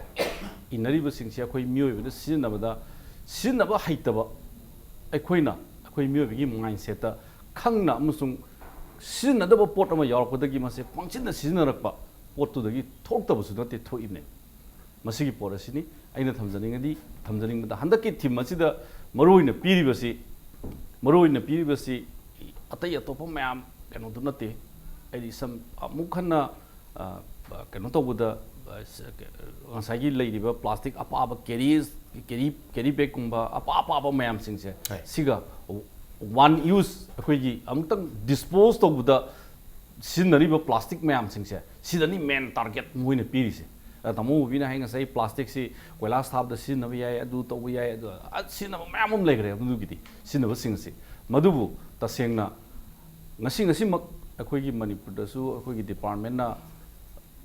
ꯏꯟꯅꯔꯤꯕꯁꯤꯡꯁꯦ ꯑꯩꯈꯣꯏ ꯃꯤꯑꯣꯏꯕꯅ ꯁꯤꯖꯤꯟꯅꯕꯗ, ꯁꯤꯖꯤꯟꯅꯕ ꯍꯩꯇꯕ ꯑꯩꯈꯣꯏꯅ, ꯑꯩꯈꯣꯏ ꯃꯤꯑꯣꯏꯕꯒꯤ mindsetꯇ ꯈꯪꯅ ꯑꯃꯁꯨꯡ ꯁꯤꯖꯤꯟꯅꯗꯕ ꯄꯣꯠ ꯑꯃ ꯌꯥꯎꯔꯛꯄꯗꯒꯤ ꯃꯁꯦ ꯄꯪꯁꯤꯟꯅ ꯁꯤꯖꯤꯟꯅꯔꯛꯄ ꯄꯣꯠꯇꯨꯗꯒꯤ ꯊꯣꯛꯇꯕꯁꯨ ꯅꯠꯇꯦ, ꯊꯣꯛꯏꯕꯅꯦ꯫ ꯃꯁꯤꯒꯤ ꯄꯣꯠ ꯑꯁꯤꯅꯤ ꯑꯩꯅ ꯊꯝꯖꯅꯤꯡꯉꯗꯤ, ꯊꯝꯖꯅꯤꯡꯕꯗ ꯍꯟꯗꯛꯀꯤ theme ꯑꯁꯤꯗ ꯃꯔꯨꯑꯣꯏꯅ ꯄꯤꯔꯤꯕꯁꯤ, ꯃꯔꯨꯑꯣꯏꯅ ꯄꯤꯔꯤꯕꯁꯤ ꯑꯇꯩ ꯑꯇꯣꯞꯄ ꯃꯌꯥꯝ ꯀꯩꯅꯣꯗꯨ ꯅꯠꯇꯦ꯫ ꯑꯩꯗꯤ ꯁꯝ-, ꯑꯃꯨꯛ ꯍꯟꯅ, ꯑ, ꯀꯩꯅꯣ ꯇꯧꯕꯗ, ꯑ, ꯉꯁꯥꯏꯒꯤ ꯂꯩꯔꯤꯕ plastic ꯑꯄꯥꯕ carry, carry, carry bagꯀꯨꯝꯕ ꯑꯄꯥ ꯑꯄꯥꯕ ꯃꯌꯥꯝꯁꯤꯡꯁꯦ, ꯍꯣꯏ꯫ ꯁꯤꯒ one use, ꯑꯩꯈꯣꯏꯒꯤ ꯑꯃꯨꯛꯇꯪ dispose ꯇꯧꯕꯗ ꯁꯤꯖꯤꯟꯅꯔꯤꯕ plastic ꯃꯌꯥꯝꯁꯤꯡꯁꯦ, ꯁꯤꯗꯅꯤ main target ꯃꯣꯏꯅ ꯄꯤꯔꯤꯁꯦ꯫ ꯇꯥꯃꯣ ꯃꯨꯕꯤꯅ ꯍꯥꯏ ꯉꯁꯥꯏ ꯄ꯭ꯂꯥꯁꯇꯤꯛꯁꯤ ꯀꯣꯏꯂꯥꯁ ꯊꯥꯕꯗ ꯁꯤꯖꯤꯟꯅꯕ ꯌꯥꯏ, ꯑꯗꯨ ꯇꯧꯕ ꯌꯥꯏ, ꯑꯗꯨ, ꯑ, ꯁꯤꯖꯤꯟꯅꯕ ꯃꯌꯥꯝ ꯑꯃ ꯂꯩꯈ꯭ꯔꯦ꯫ ꯑꯗꯨꯒꯤꯗꯤ ꯁꯤꯖꯤꯟꯅꯕꯁꯤꯡ ꯑꯁꯤ, ꯃꯗꯨꯕꯨ ꯇꯁꯦꯡꯅ ꯉꯁꯤ ꯉꯁꯤꯃꯛ ꯑꯩꯈꯣꯏꯒꯤ ꯃꯅꯤꯄꯨꯔꯗꯁꯨ ꯑꯩꯈꯣꯏꯒꯤ ꯗꯤꯄꯥꯔꯠꯃꯦꯟꯅ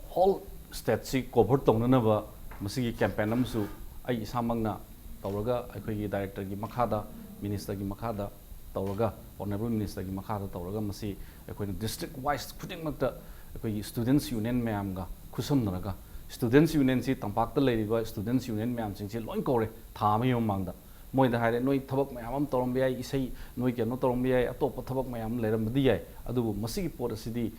ꯍꯣꯜ ꯁ꯭ꯇꯦꯠꯁꯤ ꯀꯣꯚꯔ ꯇꯧꯅꯅꯕ ꯃꯁꯤꯒꯤ ꯀꯦꯝꯄꯦꯟ ꯑꯃꯁꯨ ꯑꯩ ꯏꯁꯥꯃꯛꯅ ꯇꯧꯔꯒ, ꯑꯩꯈꯣꯏꯒꯤ ꯗꯥꯏꯔꯦꯛꯇꯔꯒꯤ ꯃꯈꯥꯗ, ꯃꯤꯅꯤꯁꯇꯔꯒꯤ ꯃꯈꯥꯗ ꯇꯧꯔꯒ, ꯑꯣꯅꯔꯦꯕꯜ ꯃꯤꯅꯤꯁꯇꯔꯒꯤ ꯃꯈꯥꯗ ꯇꯧꯔꯒ ꯃꯁꯤ ꯑꯩꯈꯣꯏꯅ ꯗꯤꯁꯇ꯭ꯔꯤꯛ ꯋꯥꯏꯁ ꯈꯨꯗꯤꯡꯃꯛꯇ ꯑꯩꯈꯣꯏꯒꯤ ꯁ꯭ꯇꯨꯗꯦꯟꯠꯁ ꯌꯨꯅꯤꯌꯟ ꯃꯌꯥꯝꯒ ꯈꯨꯠꯁꯝꯅꯔꯒ, ꯁ꯭ꯇꯨꯗꯦꯟꯠꯁ ꯌꯨꯅꯤꯌꯟꯁꯤ ꯇꯝꯄꯥꯛꯇ ꯂꯩꯔꯤꯕ ꯁ꯭ꯇꯨꯗꯦꯟꯠꯁ ꯌꯨꯅꯤꯌꯟ ꯃꯌꯥꯝꯁꯤꯡꯁꯤ ꯂꯣꯏ ꯀꯧꯔꯦ ꯊꯥ ꯑꯃꯒꯤ ꯃꯃꯥꯡꯗ꯫ ꯃꯣꯏꯗ ꯍꯥꯏꯔꯦ, "ꯅꯣꯏ ꯊꯕꯛ ꯃꯌꯥꯝ ꯑꯃ ꯇꯧꯔꯝꯕ ꯌꯥꯏ, ꯏꯁꯩ, ꯅꯣꯏ ꯀꯩꯅꯣ ꯇꯧꯔꯝꯕ ꯌꯥꯏ, ꯑꯇꯣꯞꯄ ꯊꯕꯛ ꯃꯌꯥꯝ ꯑꯃ ꯂꯩꯔꯝꯕꯗꯤ ꯌꯥꯏ, ꯑꯗꯨꯕꯨ ꯃꯁꯤꯒꯤ ꯄꯣꯠ ꯑꯁꯤꯗꯤ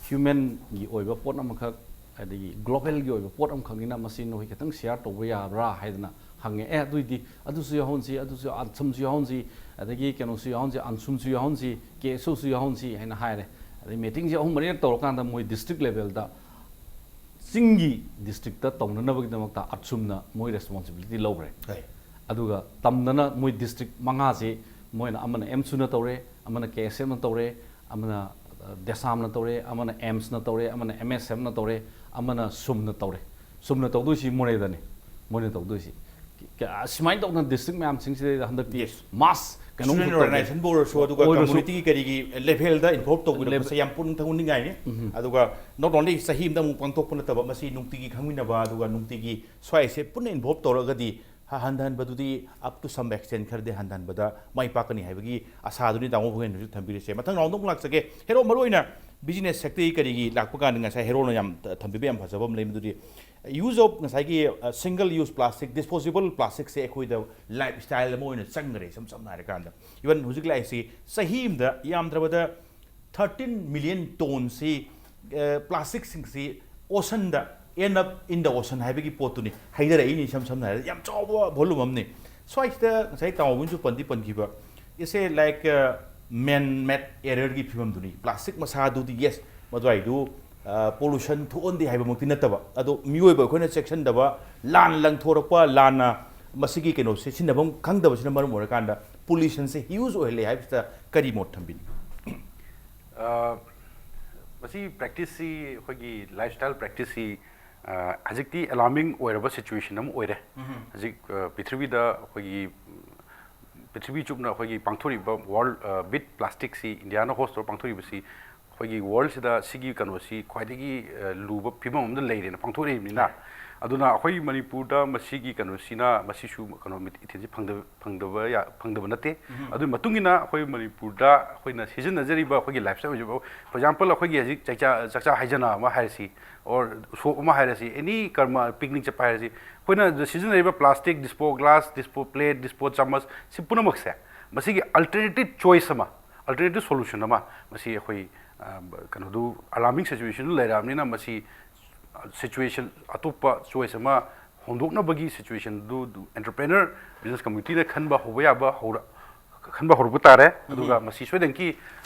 ꯍ꯭ꯌꯨꯃꯦꯟꯒꯤ ꯑꯣꯏꯕ ꯄꯣꯠ ꯑꯃꯈꯛ, ꯑꯗꯒꯤ ꯒ꯭ꯂꯣꯕꯦꯜꯒꯤ ꯑꯣꯏꯕ ꯄꯣꯠ ꯑꯃꯈꯛꯅꯤꯅ ꯃꯁꯤ ꯅꯈꯣꯏ ꯈꯤꯇꯪ ꯁꯤꯌꯥꯔ ꯇꯧꯕ ꯌꯥꯕ꯭ꯔꯥ?" ꯍꯥꯏꯗꯅ ꯍꯪꯉꯦ꯫ "ꯑꯦ, ꯑꯗꯨꯏꯗꯤ ꯑꯗꯨꯁꯨ ꯌꯥꯎꯍꯟꯁꯤ, ꯑꯗꯨꯁꯨ, ꯑꯟꯁꯨꯝꯁꯨ ꯌꯥꯎꯍꯟꯁꯤ, ꯑꯗꯒꯤ ꯀꯩꯅꯣꯁꯨ ꯌꯥꯎꯍꯟꯁꯤ, ꯑꯟꯁꯨꯝꯁꯨ ꯌꯥꯎꯍꯟꯁꯤ, ꯀꯦ ꯑꯦꯁ ꯑꯣꯁꯨ ꯌꯥꯎꯍꯟꯁꯤ" ꯍꯥꯏꯅ ꯍꯥꯏꯔꯦ꯫ ꯑꯗꯩ ꯃꯤꯇꯤꯡꯁꯦ ꯑꯍꯨꯝ ꯃꯔꯤꯔꯛ ꯇꯧꯔꯀꯥꯟꯗ ꯃꯣꯏ ꯗꯤꯁꯇ꯭ꯔꯤꯛ ꯂꯦꯚꯦꯜꯗ ꯆꯤꯡꯒꯤ ꯗꯤꯁꯇ꯭ꯔꯤꯛꯇ ꯇꯧꯅꯅꯕꯒꯤꯗꯃꯛꯇ ꯑꯠꯁꯨꯝꯅ ꯃꯣꯏ ꯔꯦꯁꯄꯣꯟꯁꯤꯕꯤꯂꯤꯇꯤ ꯂꯧꯈ꯭ꯔꯦ꯫ ꯍꯣꯏ꯫ ꯑꯗꯨꯒ ꯇꯝꯗꯅ ꯃꯣꯏ ꯗꯤꯁꯇ꯭ꯔꯤꯛ ꯃꯉꯥꯁꯤ ꯃꯣꯏꯅ, ꯑꯃꯅ ꯑꯦꯝꯁꯨꯅ ꯇꯧꯔꯦ, ꯑꯃꯅ ꯀꯦ ꯑꯦꯁ ꯑꯦꯐꯅ ꯇꯧꯔꯦ, ꯑꯃꯅ, ꯑ, ꯗꯦꯁꯥꯝꯅ ꯇꯧꯔꯦ, ꯑꯃꯅ ꯑꯦꯝꯁꯅ ꯇꯧꯔꯦ, ꯑꯃꯅ ꯑꯦꯝ ꯑꯦꯁ ꯑꯦꯐꯅ ꯇꯧꯔꯦ, ꯑꯃꯅ ꯁꯨꯝꯅ ꯇꯧꯔꯦ꯫ ꯁꯨꯝꯅ ꯇꯧꯗꯣꯏꯁꯤ ꯃꯣꯔꯦꯗꯅꯤ, ꯃꯣꯏꯅ ꯇꯧꯗꯣꯏꯁꯤ꯫ ꯀ-, ꯑꯁꯨꯃꯥꯏꯅ ꯇꯧꯗꯅ ꯗꯤꯁꯇ꯭ꯔꯤꯛ ꯃꯌꯥꯝꯁꯤꯡꯁꯤꯗꯩꯗ ꯍꯟꯗꯛꯇꯤ, yes, ꯃꯥꯁ ꯀꯩꯅꯣꯝ ꯏꯁꯇꯨꯗꯦꯟ ꯇꯧꯗꯦ꯫ ꯑꯣꯔꯒꯅꯥꯏꯖꯦꯁꯟꯕꯨ ꯑꯣꯏꯔꯁꯨ, ꯑꯗꯨꯒ ꯑꯣꯏꯔꯁꯨ ꯀꯝꯃꯨꯅꯤꯇꯤꯒꯤ ꯀꯔꯤꯒꯤ ꯂꯦꯚꯦꯜꯗ ꯏꯟꯚꯣꯜꯕ ꯇꯧꯕꯤꯔꯛꯄꯁꯦ ꯂꯦꯚꯦꯜ ꯌꯥꯝ ꯄꯨꯛꯅꯤꯡ ꯊꯧꯒꯠꯅꯤꯡꯉꯥꯏꯅꯤ꯫ ꯎꯝ꯫ ꯑꯗꯨꯒ not only ꯆꯍꯤ ꯑꯃꯗ ꯑꯃꯨꯛ ꯄꯥꯡꯊꯣꯛꯄ ꯅꯠꯇꯕ, ꯃꯁꯤ ꯅꯨꯡꯇꯤꯒꯤ ꯈꯪꯃꯤꯟꯅꯕ, ꯑꯗꯨꯒ ꯅꯨꯡꯇꯤꯒꯤ ꯁ꯭ꯋꯥꯏꯁꯦ ꯄꯨꯟꯅ ꯏꯟꯚꯣꯜꯕ ꯇꯧꯔꯒꯗꯤ ꯍ-, ꯍꯟꯊꯍꯟꯕꯗꯨꯗꯤ up to some extent ꯈꯔꯗꯤ ꯍꯟꯊꯍꯟꯕꯗ ꯃꯥꯏ ꯄꯥꯛꯀꯅꯤ ꯍꯥꯏꯕꯒꯤ ꯑꯁꯥꯗꯨꯅꯤ ꯇꯥꯃꯣ ꯈꯣꯏꯅ ꯍꯧꯖꯤꯛ ꯊꯝꯕꯤꯔꯤꯁꯦ꯫ ꯃꯊꯪ ꯔꯥꯎꯟꯗ ꯑꯃꯨꯛ ꯂꯥꯛꯆꯒꯦ꯫ ꯍꯦꯔꯣ, ꯃꯔꯨ ꯑꯣꯏꯅ ꯕꯤꯖꯤꯅꯦꯁ ꯁꯦꯛꯇꯔꯒꯤ ꯀꯔꯤꯒꯤ ꯂꯥꯛꯄ ꯀꯥꯟꯗ ꯉꯁꯥꯏ ꯍꯦꯔꯣꯅ ꯌꯥꯝ ꯊꯝꯕꯤꯕ ꯌꯥꯝ ꯐꯖꯕ ꯑꯃ ꯂꯩ, ꯃꯗꯨꯗꯤ use of ꯉꯁꯥꯏꯒꯤ, ꯑ, single use plastic, disposable plasticꯁꯦ ꯑꯩꯈꯣꯏꯗ ꯂꯥꯏꯐ ꯁ꯭ꯇꯥꯏꯜ ꯑꯃ ꯑꯣꯏꯅ ꯆꯪꯈ꯭ꯔꯦ꯫ ꯏꯁꯝ ꯁꯝꯅ ꯍꯥꯏꯔꯀꯥꯟꯗ, even ꯍꯧꯖꯤꯛ ꯂꯥꯛꯏꯁꯤ ꯆꯍꯤ ꯑꯃꯗ ꯌꯥꯝꯗ꯭ꯔꯕꯗ thirteen million tonneꯁꯤ, ꯑ, plasticꯁꯤꯡꯁꯤ oceanꯗ, end up in the ocean ꯍꯥꯏꯕꯒꯤ ꯄꯣꯠꯇꯨꯅꯤ ꯍꯩꯊꯔꯛꯏꯅꯤ꯫ ꯏꯁꯝ ꯁꯝꯅ ꯍꯥꯏꯔꯕꯗ ꯌꯥꯝ ꯆꯥꯎꯕ volume ꯑꯃꯅꯤ꯫ ꯁ꯭ꯋꯥꯏꯁꯤꯗ ꯉꯁꯥꯏ ꯇꯥꯃꯣꯕꯤꯅꯁꯨ ꯄꯟꯗꯤ ꯄꯟꯈꯤꯕ, it's a like, uh, man-made errorꯒꯤ ꯐꯤꯕꯝꯗꯨꯅꯤ꯫ Plastic ꯃꯁꯥꯗꯨꯗꯤ, yes, ꯃꯗꯨꯋꯥꯏꯗꯨ, ꯑ, pollution ꯊꯣꯛꯍꯟꯗꯦ ꯍꯥꯏꯕꯃꯛꯇꯤ ꯅꯠꯇꯕ, ꯑꯗꯣ ꯃꯤꯑꯣꯏꯕ ꯑꯩꯈꯣꯏꯅ ꯆꯦꯛꯁꯤꯟꯗꯕ, ꯂꯥꯟꯅ ꯂꯪꯊꯣꯔꯛꯄ, ꯂꯥꯟꯅ ꯃꯁꯤꯒꯤ ꯀꯩꯅꯣꯁꯦ ꯁꯤꯖꯤꯟꯅꯐꯝ ꯈꯪꯗꯕꯁꯤꯅ ꯃꯔꯝ ꯑꯣꯏꯔꯀꯥꯟꯗ pollutionꯁꯦ huge ꯑꯣꯏꯍꯜꯂꯦ ꯍꯥꯏꯕꯁꯤꯗ ꯀꯔꯤ ꯃꯣꯠ ꯊꯝꯕꯤꯅꯤ? ꯑ, ꯃꯁꯤ ꯄ꯭ꯔꯦꯛꯇꯤꯁꯁꯤ, ꯑꯩꯈꯣꯏꯒꯤ ꯂꯥꯏꯐ ꯁ꯭ꯇꯥꯏꯜ ꯄ꯭ꯔꯦꯛꯇꯤꯁꯁꯤ ꯍꯧꯖꯤꯛꯇꯤ ꯑꯦꯂꯥꯔꯃꯤꯡ ꯑꯣꯏꯔꯕ ꯁꯤꯆꯨꯋꯦꯁꯟ ꯑꯃ ꯑꯣꯏꯔꯦ꯫ ꯍꯧꯖꯤꯛ ꯄ꯭ꯔꯤꯊꯤꯕꯤꯗ ꯑꯩꯈꯣꯏꯒꯤ ꯄ꯭ꯔꯤꯊꯤꯕꯤ ꯆꯨꯞꯅ ꯑꯩꯈꯣꯏꯒꯤ ꯄꯥꯡꯊꯣꯔꯛꯏꯕ ꯋꯥꯔꯜ ꯕꯤꯠ ꯄ꯭ꯂꯥꯁꯇꯤꯛꯁꯤ ꯏꯟꯗꯤꯌꯥꯅ ꯍꯣꯁ ꯇꯧꯔ ꯄꯥꯡꯊꯣꯔꯛꯏꯕꯁꯤ ꯑꯩꯈꯣꯏꯒꯤ ꯋꯥꯔꯜꯁꯤꯗ ꯁꯤꯒꯤ ꯀꯩꯅꯣꯁꯤ ꯈ꯭ꯋꯥꯏꯗꯒꯤ ꯂꯨꯕ ꯐꯤꯕꯝ ꯑꯃꯗ ꯂꯩꯔꯦꯅ ꯄꯥꯡꯊꯣꯔꯛꯏꯕꯅꯤꯅ꯫ ꯑꯗꯨꯅ ꯑꯩꯈꯣꯏ ꯃꯅꯤꯄꯨꯔꯗ ꯃꯁꯤꯒꯤ ꯀꯩꯅꯣꯁꯤꯅ ꯃꯁꯤꯁꯨ ꯀꯩꯅꯣ ꯑꯦꯇꯦꯟꯁꯟ ꯐꯪꯗꯕ ꯐꯪꯗꯕ ꯌꯥ- ꯐꯪꯗꯕ ꯅꯠꯇꯦ꯫ ꯑꯗꯨꯒꯤ ꯃꯇꯨꯡ ꯏꯟꯅ ꯑꯩꯈꯣꯏ ꯃꯅꯤꯄꯨꯔꯗ ꯑꯩꯈꯣꯏꯅ ꯁꯤꯖꯤꯟꯅꯖꯔꯤꯕ ꯑꯩꯈꯣꯏꯒꯤ ꯂꯥꯏꯐ ꯁ꯭ꯇꯥꯏꯜ ꯑꯣꯏꯖꯕ, for example, ꯑꯩꯈꯣꯏꯒꯤ ꯍꯧꯖꯤꯛ ꯆꯥꯛꯆꯥ ꯆꯥꯛꯆꯥ ꯍꯩꯖꯅ ꯑꯃ ꯍꯥꯏꯔꯁꯤ, ꯑꯣꯔ ꯁꯣꯞ ꯑꯃ ꯍꯥꯏꯔꯁꯤ, ꯑꯦꯅꯤ ꯀꯔꯃ ꯄꯤꯛꯅꯤꯛ ꯆꯠꯄ ꯍꯥꯏꯔꯁꯤ, ꯑꯩꯈꯣꯏꯅ ꯁꯤꯖꯤꯟꯅꯔꯤꯕ plastic, dispo glass, dispo plate, dispo ꯆꯥꯃꯁ, ꯁꯤ ꯄꯨꯝꯅꯃꯛꯁꯦ ꯃꯁꯤꯒꯤ ꯑꯜꯇꯔꯅꯦꯇꯤꯞ ꯆꯣꯏꯁ ꯑꯃ, ꯑꯜꯇꯔꯅꯦꯇꯤꯞ ꯁꯣꯂꯨꯁꯟ ꯑꯃ ꯃꯁꯤ ꯑꯩꯈꯣꯏ ꯀꯩꯅꯣꯗꯨ ꯑꯦꯂꯥꯔꯃꯤꯡ ꯁꯤꯆꯨꯋꯦꯁꯟꯗꯨ ꯂꯩꯔꯛꯑꯕꯅꯤꯅ ꯃꯁꯤ ꯁꯤꯆꯨꯋꯦꯁꯟ ꯑꯇꯣꯞꯄ ꯆꯣꯏꯁ ꯑꯃ ꯍꯣꯡꯗꯣꯛꯅꯕꯒꯤ ꯁꯤꯆꯨꯋꯦꯁꯟꯗꯨ ꯑꯦꯟꯇꯔꯄ꯭ꯔꯦꯅꯔ ꯕꯤꯖꯤꯅꯦꯁ ꯀꯝꯃ꯭ꯌꯨꯅꯤꯇꯤꯅ ꯈꯟꯕ ꯍꯧꯕ ꯌꯥꯕ ꯍꯧꯔ ꯈꯟꯕ ꯍꯧꯔꯛꯄ ꯇꯥꯔꯦ꯫ ꯑꯗꯨꯒ ꯃꯁꯤ ꯁꯣꯏꯗꯅꯀꯤ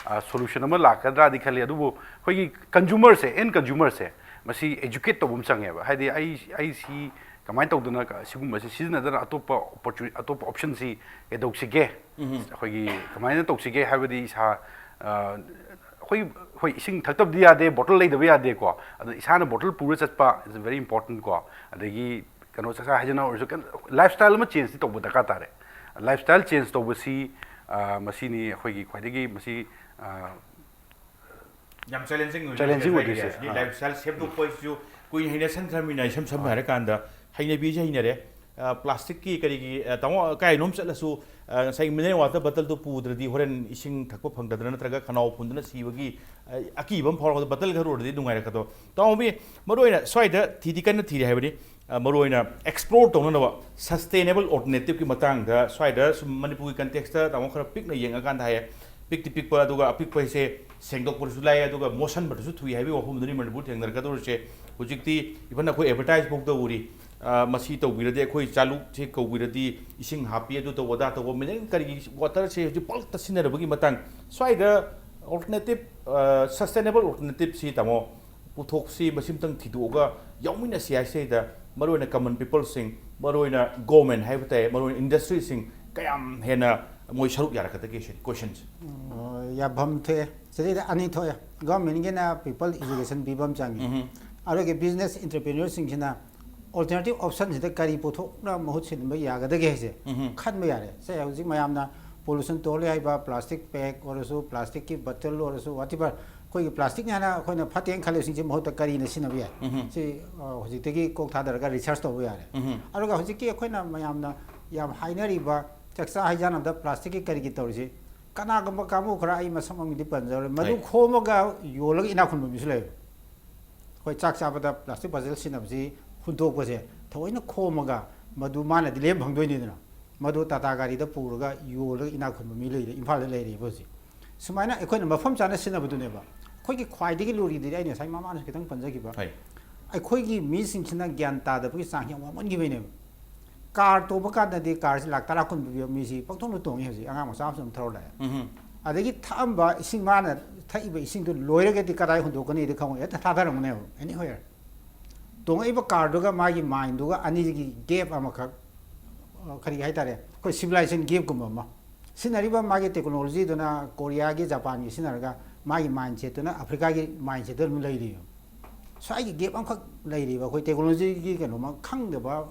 ꯁꯣꯂꯨꯁꯟ ꯑꯃ ꯂꯥꯛꯀꯗ꯭ꯔꯥꯗꯤ ꯈꯜꯂꯤ꯫ ꯑꯗꯨꯕꯨ ꯑꯩꯈꯣꯏꯒꯤ ꯀꯟꯖꯨꯃꯔꯁꯦ, ꯑꯦꯟ ꯀꯟꯖꯨꯃꯔꯁꯦ, ꯃꯁꯤ ꯑꯦꯖꯨꯀꯦꯠ ꯇꯧꯕ ꯑꯃ ꯆꯪꯉꯦꯕ꯫ ꯍꯥꯏꯗꯤ ꯑꯩ ꯑꯩꯁꯤ ꯀꯃꯥꯏꯅ ꯇꯧꯗꯅ ꯁꯤꯒꯨꯝꯕꯁꯤ ꯁꯤꯖꯤꯟꯅꯗꯅ ꯑꯇꯣꯞꯄ ꯑꯣꯄꯣꯔꯆꯨꯅꯤꯇꯤ, ꯑꯇꯣꯞꯄ ꯑꯣꯞꯁꯟꯁꯤ ꯀꯩꯗꯧꯁꯤꯒꯦ? ꯑꯩꯈꯣꯏꯒꯤ ꯀꯃꯥꯏꯅ ꯇꯧꯁꯤꯒꯦ ꯍꯥꯏꯕꯗꯤ ꯏꯁꯥ ꯑꯩꯈꯣꯏ ꯍꯣꯏ, ꯏꯁꯤꯡ ꯊꯛꯇꯕꯗꯤ ꯌꯥꯗꯦ, ꯕꯣꯇꯜ ꯂꯩꯗꯕ ꯌꯥꯗꯦꯀꯣ꯫ ꯑꯗꯣ ꯏꯁꯥꯅ ꯕꯣꯇꯜ ꯄꯨꯔ ꯆꯠꯄ is very important ꯀꯣ꯫ ꯑꯗꯒꯤ ꯀꯩꯅꯣ ꯆꯥꯛꯆꯥ ꯍꯩꯖꯅ ꯑꯣꯏꯔꯁꯨ ꯂꯥꯏꯐ ꯁ꯭ꯇꯥꯏꯜ ꯑꯃ ꯆꯦꯟꯖꯇꯤ ꯇꯧꯕ ꯗꯔꯀꯥꯔ ꯇꯥꯔꯦ꯫ ꯂꯥꯏꯐ ꯁ꯭ꯇꯥꯏꯜ ꯆꯦꯟꯖ ꯇꯧꯕꯁꯤ ꯃꯁꯤꯅꯤ ꯑꯩꯈꯣꯏꯒꯤ ꯈ꯭ꯋꯥꯏꯗꯒꯤ ꯃꯁꯤ ꯌꯥꯝ ꯆꯦꯂꯦꯟꯖꯤꯡ ꯑꯣꯏꯕ ꯆꯦꯂꯦꯟꯖꯤꯡ ꯑꯣꯏꯗꯣꯏꯁꯦ꯫ ꯂꯥꯏꯐ ꯁ꯭ꯇꯥꯏꯜ ꯁꯦꯝꯗꯣꯛꯄꯁꯤꯁꯨ ꯀꯨꯏꯅ ꯍꯩꯅꯁꯟꯈ꯭ꯔꯕꯅꯤꯅ ꯏꯁꯝ ꯁꯝꯅ ꯍꯥꯏꯔꯀꯥꯟꯗ ꯍꯩꯅꯕꯤꯁꯦ ꯍꯩꯅꯔꯦ꯫ ꯄ꯭ꯂꯥꯁꯇꯤꯛꯀꯤ ꯀꯔꯤꯒꯤ ꯇꯥꯃꯣ ꯀꯥꯏꯅꯣꯝ ꯆꯠꯂꯁꯨ ꯉꯁꯥꯏꯒꯤ ꯃꯤꯅꯔꯦꯜ ꯋꯥꯇꯔ ꯕꯇꯜꯗꯣ ꯄꯨꯗ꯭ꯔꯗꯤ ꯍꯣꯔꯦꯟ ꯏꯁꯤꯡ ꯊꯛꯄ ꯐꯪꯗꯗꯅ ꯅꯠꯇ꯭ꯔꯒ ꯈꯅꯥꯎ ꯐꯨꯟꯗꯨꯅ ꯁꯤꯕꯒꯤ ꯑꯀꯤꯕ ꯑꯃ ꯐꯥꯎꯔꯛꯄꯗ ꯕꯇꯜ ꯈꯔ ꯎꯔꯗꯤ ꯅꯨꯡꯉꯥꯏꯔꯛꯀꯗꯣ꯫ ꯇꯥꯃꯣꯕꯤ ꯃꯔꯨꯑꯣꯏꯅ ꯁ꯭ꯋꯥꯏꯗ ꯊꯤꯗꯤ ꯀꯟꯅ ꯊꯤꯔꯤ ꯍꯥꯏꯕꯅꯤ꯫ ꯃꯔꯨꯑꯣꯏꯅ ꯑꯦꯛꯁꯄ꯭ꯂꯣꯔ ꯇꯧꯅꯅꯕ ꯁꯁꯇꯦꯅꯦꯕꯜ ꯑꯣꯜꯇꯔꯅꯦꯇꯤꯞꯀꯤ ꯃꯇꯥꯡꯗ ꯁ꯭ꯋꯥꯏꯗ ꯁꯨꯝ ꯃꯅꯤꯄꯨꯔꯒꯤ ꯀꯟꯇꯦꯛꯁꯇ ꯇꯥꯃꯣ ꯈꯔ ꯄꯤꯛꯅ ꯌꯦꯡꯉꯀꯥꯟꯗ ꯍꯥꯏꯌꯦ꯫ ꯄꯤꯛꯇꯤ ꯄꯤꯛꯄ ꯑꯗꯨꯒ ꯑꯄꯤꯛꯄ ꯍꯥꯏꯁꯦ ꯁꯦꯡꯗꯣꯛꯄꯗꯁꯨ ꯂꯥꯏ ꯑꯗꯨꯒ ꯃꯣꯠꯁꯟꯕꯗꯁꯨ ꯊꯨꯏ ꯍꯥꯏꯕꯒꯤ ꯋꯥꯐꯝꯗꯨꯅꯤ ꯃꯅꯤꯄꯨꯔ ꯊꯦꯡꯅꯔꯛꯀꯗꯧꯔꯤꯁꯦ꯫ ꯍꯧꯖꯤꯛꯇꯤ ꯏꯚꯟ ꯑꯩꯈꯣꯏ ꯑꯦꯗꯚꯔꯇꯥꯏꯁ ꯐꯥꯎꯗ ꯎꯔꯤ꯫ ꯃꯁꯤ ꯇꯧꯕꯤꯔꯗꯤ ꯑꯩꯈꯣꯏ ꯆꯥꯂꯨꯛꯁꯦ ꯀꯧꯕꯤꯔꯗꯤ ꯏꯁꯤꯡ ꯍꯥꯞꯄꯤ ꯑꯗꯨ ꯇꯧ ꯑꯗꯥ ꯇꯧꯕ ꯃꯤꯅꯔꯦꯜ ꯀꯔꯤꯒꯤ ꯋꯥꯇꯔꯁꯦ ꯍꯧꯖꯤꯛ ꯕꯜꯛꯇ ꯁꯤꯖꯤꯟꯅꯔꯕꯒꯤ ꯃꯇꯥꯡ꯫ ꯁ꯭ꯋꯥꯏꯗ ꯑꯣꯜꯇꯔꯅꯦꯇꯤꯞ ꯁꯁꯇꯦꯅꯦꯕꯜ ꯑꯣꯜꯇꯔꯅꯦꯇꯤꯞꯁꯤ ꯇꯥꯃꯣ ꯄꯨꯊꯣꯛꯁꯤ ꯃꯁꯤꯝꯇꯪ ꯊꯤꯗꯣꯛꯑꯒ ꯌꯥꯎꯃꯤꯟꯅꯁꯤ ꯍꯥꯏꯁꯤꯗ ꯃꯔꯨꯑꯣꯏꯅ ꯀꯃꯟ ꯄꯤꯄꯜꯁꯤꯡ ꯃꯔꯨꯑꯣꯏꯅ ꯒꯣꯔꯃꯦꯟ ꯍꯥꯏꯕ ꯇꯥꯏ ꯃꯔꯨꯑꯣꯏꯅ ꯏꯟꯗꯁꯇ꯭ꯔꯤꯁꯤꯡ ꯀꯌꯥꯝ ꯍꯦꯟꯅ ꯃꯣꯏ ꯁꯔꯨꯛ ꯌꯥꯔꯛꯀꯗꯒꯦ ꯁꯤꯅꯤ ꯀꯣꯏꯁꯟꯁꯦ꯫ ꯌꯥꯐꯝ ꯊꯣꯛꯑꯦ꯫ ꯁꯤꯗꯩꯗ ꯑꯅꯤ ꯊꯣꯛꯑꯦ꯫ ꯒꯣꯔꯃꯦꯟꯒꯤꯅ ꯄꯤꯄꯜ ꯏꯖꯨꯀꯦꯁꯟ ꯄꯤꯕ ꯑꯃ ꯆꯪꯉꯤ꯫ ꯑꯗꯨꯒꯤ ꯕꯤꯖꯤꯅꯦꯁ ꯑꯦꯟꯇꯔꯄ꯭ꯔꯤꯅꯔꯁꯤꯡꯁꯤꯅ ꯑꯣꯜꯇꯔꯅꯦꯇꯤꯞ ꯑꯣꯞꯁꯟꯁꯤꯗ ꯀꯔꯤ ꯄꯨꯊꯣꯛꯅ ꯃꯍꯨꯠ ꯁꯤꯟꯕ ꯌꯥꯒꯗꯒꯦ ꯍꯥꯏꯁꯦ ꯎꯝ꯫ ꯈꯟꯕ ꯌꯥꯔꯦ꯫ ꯁꯦ, ꯍꯧꯖꯤꯛ ꯃꯌꯥꯝꯅ ꯄꯣꯂꯨꯁꯟ ꯇꯣꯜꯂꯦ ꯍꯥꯏꯕ ꯄ꯭ꯂꯥꯁꯇꯤꯛ ꯕꯦꯒ ꯑꯣꯏꯔꯁꯨ, ꯄ꯭ꯂꯥꯁꯇꯤꯛꯀꯤ ꯕꯇꯜ ꯑꯣꯏꯔꯁꯨ, ꯋꯥꯇꯤꯚꯔ, ꯑꯩꯈꯣꯏꯒꯤ ꯄ꯭ꯂꯥꯁꯇꯤꯛꯅꯦ ꯍꯥꯏꯅ ꯑꯩꯈꯣꯏꯅ ꯐꯠꯇꯦꯅ ꯈꯜꯂꯤꯕꯁꯤꯡꯁꯤ ꯃꯍꯨꯠꯇ ꯀꯔꯤꯅ ꯁꯤꯖꯤꯟꯅꯕ ꯌꯥꯏ? ꯎꯝ꯫ ꯁꯤ ꯑ, ꯍꯧꯖꯤꯛꯇꯒꯤ ꯀꯣꯛ ꯊꯥꯗꯔꯒ ꯔꯤꯁꯔꯁ ꯇꯧꯕ ꯌꯥꯔꯦ꯫ ꯎꯝ꯫ ꯑꯗꯨꯒ ꯍꯧꯖꯤꯛꯀꯤ ꯑꯩꯈꯣꯏꯅ ꯃꯌꯥꯝꯅ ꯌꯥꯝ ꯍꯥꯏꯅꯔꯤꯕ ꯆꯥꯛꯆꯥ ꯍꯩꯖꯥꯟꯅꯕꯗ ꯄ꯭ꯂꯥꯁꯇꯤꯛꯀꯤ ꯀꯔꯤꯒꯤ ꯇꯧꯔꯤꯁꯤ, ꯀꯅꯥꯒꯨꯝꯕ ꯀꯥꯡꯕꯨ ꯈꯔ, ꯑꯩ ꯃꯁꯛ ꯃꯃꯤꯡꯗꯤ ꯄꯟꯖꯔꯣꯏ, ꯃꯗꯨ ꯍꯣꯏ꯫ ꯈꯣꯝꯃꯒ ꯌꯣꯜꯂꯒ ꯏꯅꯥꯛ ꯈꯨꯟꯕ ꯃꯤꯁꯨ ꯂꯩꯕ꯫ ꯑꯩꯈꯣꯏ ꯆꯥꯛ ꯆꯥꯕꯗ ꯄ꯭ꯂꯥꯁꯇꯤꯛ ꯕꯇꯜ ꯁꯤꯖꯤꯟꯅꯕꯁꯤ ꯍꯨꯟꯗꯣꯛꯄꯁꯦ ꯊꯑꯣꯏꯅ ꯈꯣꯝꯃꯒ, ꯃꯗꯨ ꯃꯥꯅꯗꯤ ꯂꯦꯝ ꯐꯪꯗꯣꯏꯅꯤꯗꯅ, ꯃꯗꯨ ꯇꯥꯇꯥ ꯒꯥꯔꯤꯗ ꯄꯨꯔꯒ ꯌꯣꯜꯂꯒ ꯏꯅꯥꯛ ꯈꯨꯟꯕ ꯃꯤ ꯂꯩꯔꯦ, ꯏꯝꯐꯥꯜꯗ ꯂꯩꯔꯦꯕ ꯍꯧꯖꯤꯛ꯫ ꯁꯨꯃꯥꯏꯅ ꯑꯩꯈꯣꯏꯅ ꯃꯐꯝ ꯆꯥꯅ ꯁꯤꯖꯤꯟꯅꯕꯗꯨꯅꯦꯕ꯫ ꯑꯩꯈꯣꯏꯒꯤ ꯈ꯭ꯋꯥꯏꯗꯒꯤ ꯂꯨꯔꯤꯗꯨꯗꯤ ꯑꯩꯅ ꯉꯁꯥꯏ ꯃꯃꯥꯡꯗꯁꯨ ꯈꯤꯇꯪ ꯄꯟꯖꯈꯤꯕ, ꯍꯣꯏ꯫ ꯑꯩꯈꯣꯏꯒꯤ ꯃꯤꯁꯤꯡꯁꯤꯅ ꯒ꯭ꯌꯥꯟ ꯇꯥꯗꯕꯒꯤ ꯆꯥꯡ ꯌꯥꯝ ꯋꯥꯡꯃꯟꯈꯤꯕꯩꯅꯦꯕ꯫ ꯀꯥꯔ ꯇꯣꯡꯕ ꯀꯥꯟꯗꯗꯤ ꯀꯥꯔꯁꯤ ꯂꯥꯛ ꯇꯔꯥ ꯀꯨꯟ ꯄꯤꯕ ꯃꯤꯁꯤ ꯄꯪꯊꯧꯅ ꯇꯣꯡꯉꯤ ꯍꯧꯖꯤꯛ, ꯑꯉꯥꯡ ꯃꯆꯥ ꯑꯃꯁꯨ ꯑꯗꯨꯝ ꯊꯧꯔ ꯂꯥꯛꯑꯦ꯫ ꯎꯝ꯫ ꯑꯗꯒꯤ ꯊꯛꯑꯝꯕ ꯏꯁꯤꯡ, ꯃꯥꯅ ꯊꯛꯏꯕ ꯏꯁꯤꯡꯗꯨ ꯂꯣꯏꯔꯒꯗꯤ ꯀꯗꯥꯏ ꯍꯨꯟꯗꯣꯛꯀꯅꯤꯗꯤ ꯈꯪꯉꯣꯏ, ꯍꯦꯛꯇ ꯊꯥꯗꯔꯝꯒꯅꯦꯕ, anywhere꯫ ꯇꯣꯡꯉꯛꯏꯕ ꯀꯥꯔꯗꯨꯒ ꯃꯥꯒꯤ ꯃꯥꯏꯟꯗꯨꯒ ꯑꯅꯤꯒꯤ ꯒꯦꯞ ꯑꯃꯈꯛ, ꯑ, ꯀꯔꯤ ꯍꯥꯏꯇꯥꯔꯦ, ꯑꯩꯈꯣꯏ ꯁꯤꯚꯤꯂꯥꯏꯖꯦꯁꯟ ꯒꯦꯞꯀꯨꯝꯕ ꯑꯃ꯫ ꯁꯤꯖꯤꯟꯅꯔꯤꯕ ꯃꯥꯒꯤ ꯇꯦꯛꯅꯣꯂꯣꯖꯤꯗꯨꯅ ꯀꯣꯔꯤꯌꯥꯒꯤ, ꯖꯄꯥꯟꯒꯤ ꯁꯤꯖꯤꯟꯅꯔꯒ ꯃꯥꯒꯤ ꯃꯥꯏꯟ ꯁꯦꯠꯇꯨꯅ ꯑꯐ꯭ꯔꯤꯀꯥꯒꯤ ꯃꯥꯏꯟ ꯁꯦꯠꯇꯨ ꯑꯗꯨꯝ ꯂꯩꯔꯤꯕ꯫ ꯁ꯭ꯋꯥꯏꯒꯤ ꯒꯦꯞ ꯑꯃꯈꯛ ꯂꯩꯔꯤꯕ, ꯑꯩꯈꯣꯏ ꯇꯦꯛꯅꯣꯂꯣꯖꯤꯒꯤ ꯀꯩꯅꯣꯃ ꯈꯪꯗꯕ,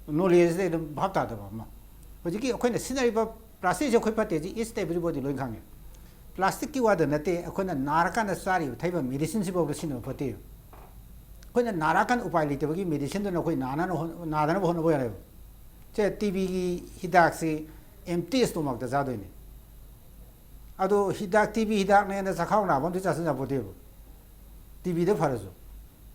ꯅꯣꯂꯦꯖꯇ ꯑꯗꯨꯝ ꯚꯥꯞ ꯇꯥꯗꯕ ꯑꯃ꯫ ꯍꯧꯖꯤꯛꯀꯤ ꯑꯩꯈꯣꯏꯅ ꯁꯤꯖꯤꯟꯅꯔꯤꯕ ꯄ꯭ꯂꯥꯁꯇꯤꯛꯁꯦ ꯑꯩꯈꯣꯏ ꯐꯠꯇꯦ, ꯁꯤ is everybody ꯂꯣꯏ ꯈꯪꯉꯦ꯫ ꯄ꯭ꯂꯥꯁꯇꯤꯛꯀꯤ ꯋꯥꯗ ꯅꯠꯇꯦ, ꯑꯩꯈꯣꯏꯅ ꯅꯥꯔꯀꯥꯟꯗ ꯆꯥꯔꯤꯕ ꯊꯛꯏꯕ ꯃꯦꯗꯤꯁꯤꯟꯁꯤꯐꯥꯎꯗ ꯁꯤꯖꯤꯟꯅꯕ ꯐꯠꯇꯦ꯫ ꯑꯩꯈꯣꯏꯅ ꯅꯥꯔꯀꯥꯟꯗ ꯎꯄꯥꯏ ꯂꯩꯇꯕꯒꯤ ꯃꯦꯗꯤꯁꯤꯟꯗꯨꯅ ꯑꯩꯈꯣꯏ ꯅꯥꯅꯅ ꯍꯣꯠ-, ꯅꯥꯗꯅꯕ ꯍꯣꯠꯅꯕ ꯌꯥꯔꯦꯕ꯫ ꯁꯦ, ꯇꯤ ꯕꯤꯒꯤ ꯍꯤꯗꯥꯛꯁꯤ ꯑꯦꯝꯇꯤ ꯁ꯭ꯇꯣꯃꯥꯛꯇ ꯆꯥꯗꯣꯏꯅꯤ꯫ ꯑꯗꯣ ꯍꯤꯗꯥꯛ, ꯇꯤ ꯕꯤ ꯍꯤꯗꯥꯛꯅꯦꯅ ꯆꯥꯛꯈꯥꯎ ꯅꯥꯕ ꯑꯝꯇ ꯆꯥꯁꯤꯟ ꯌꯥꯄꯣꯠꯇꯦꯕ, ꯇꯤ ꯕꯤꯗ ꯐꯔꯁꯨ꯫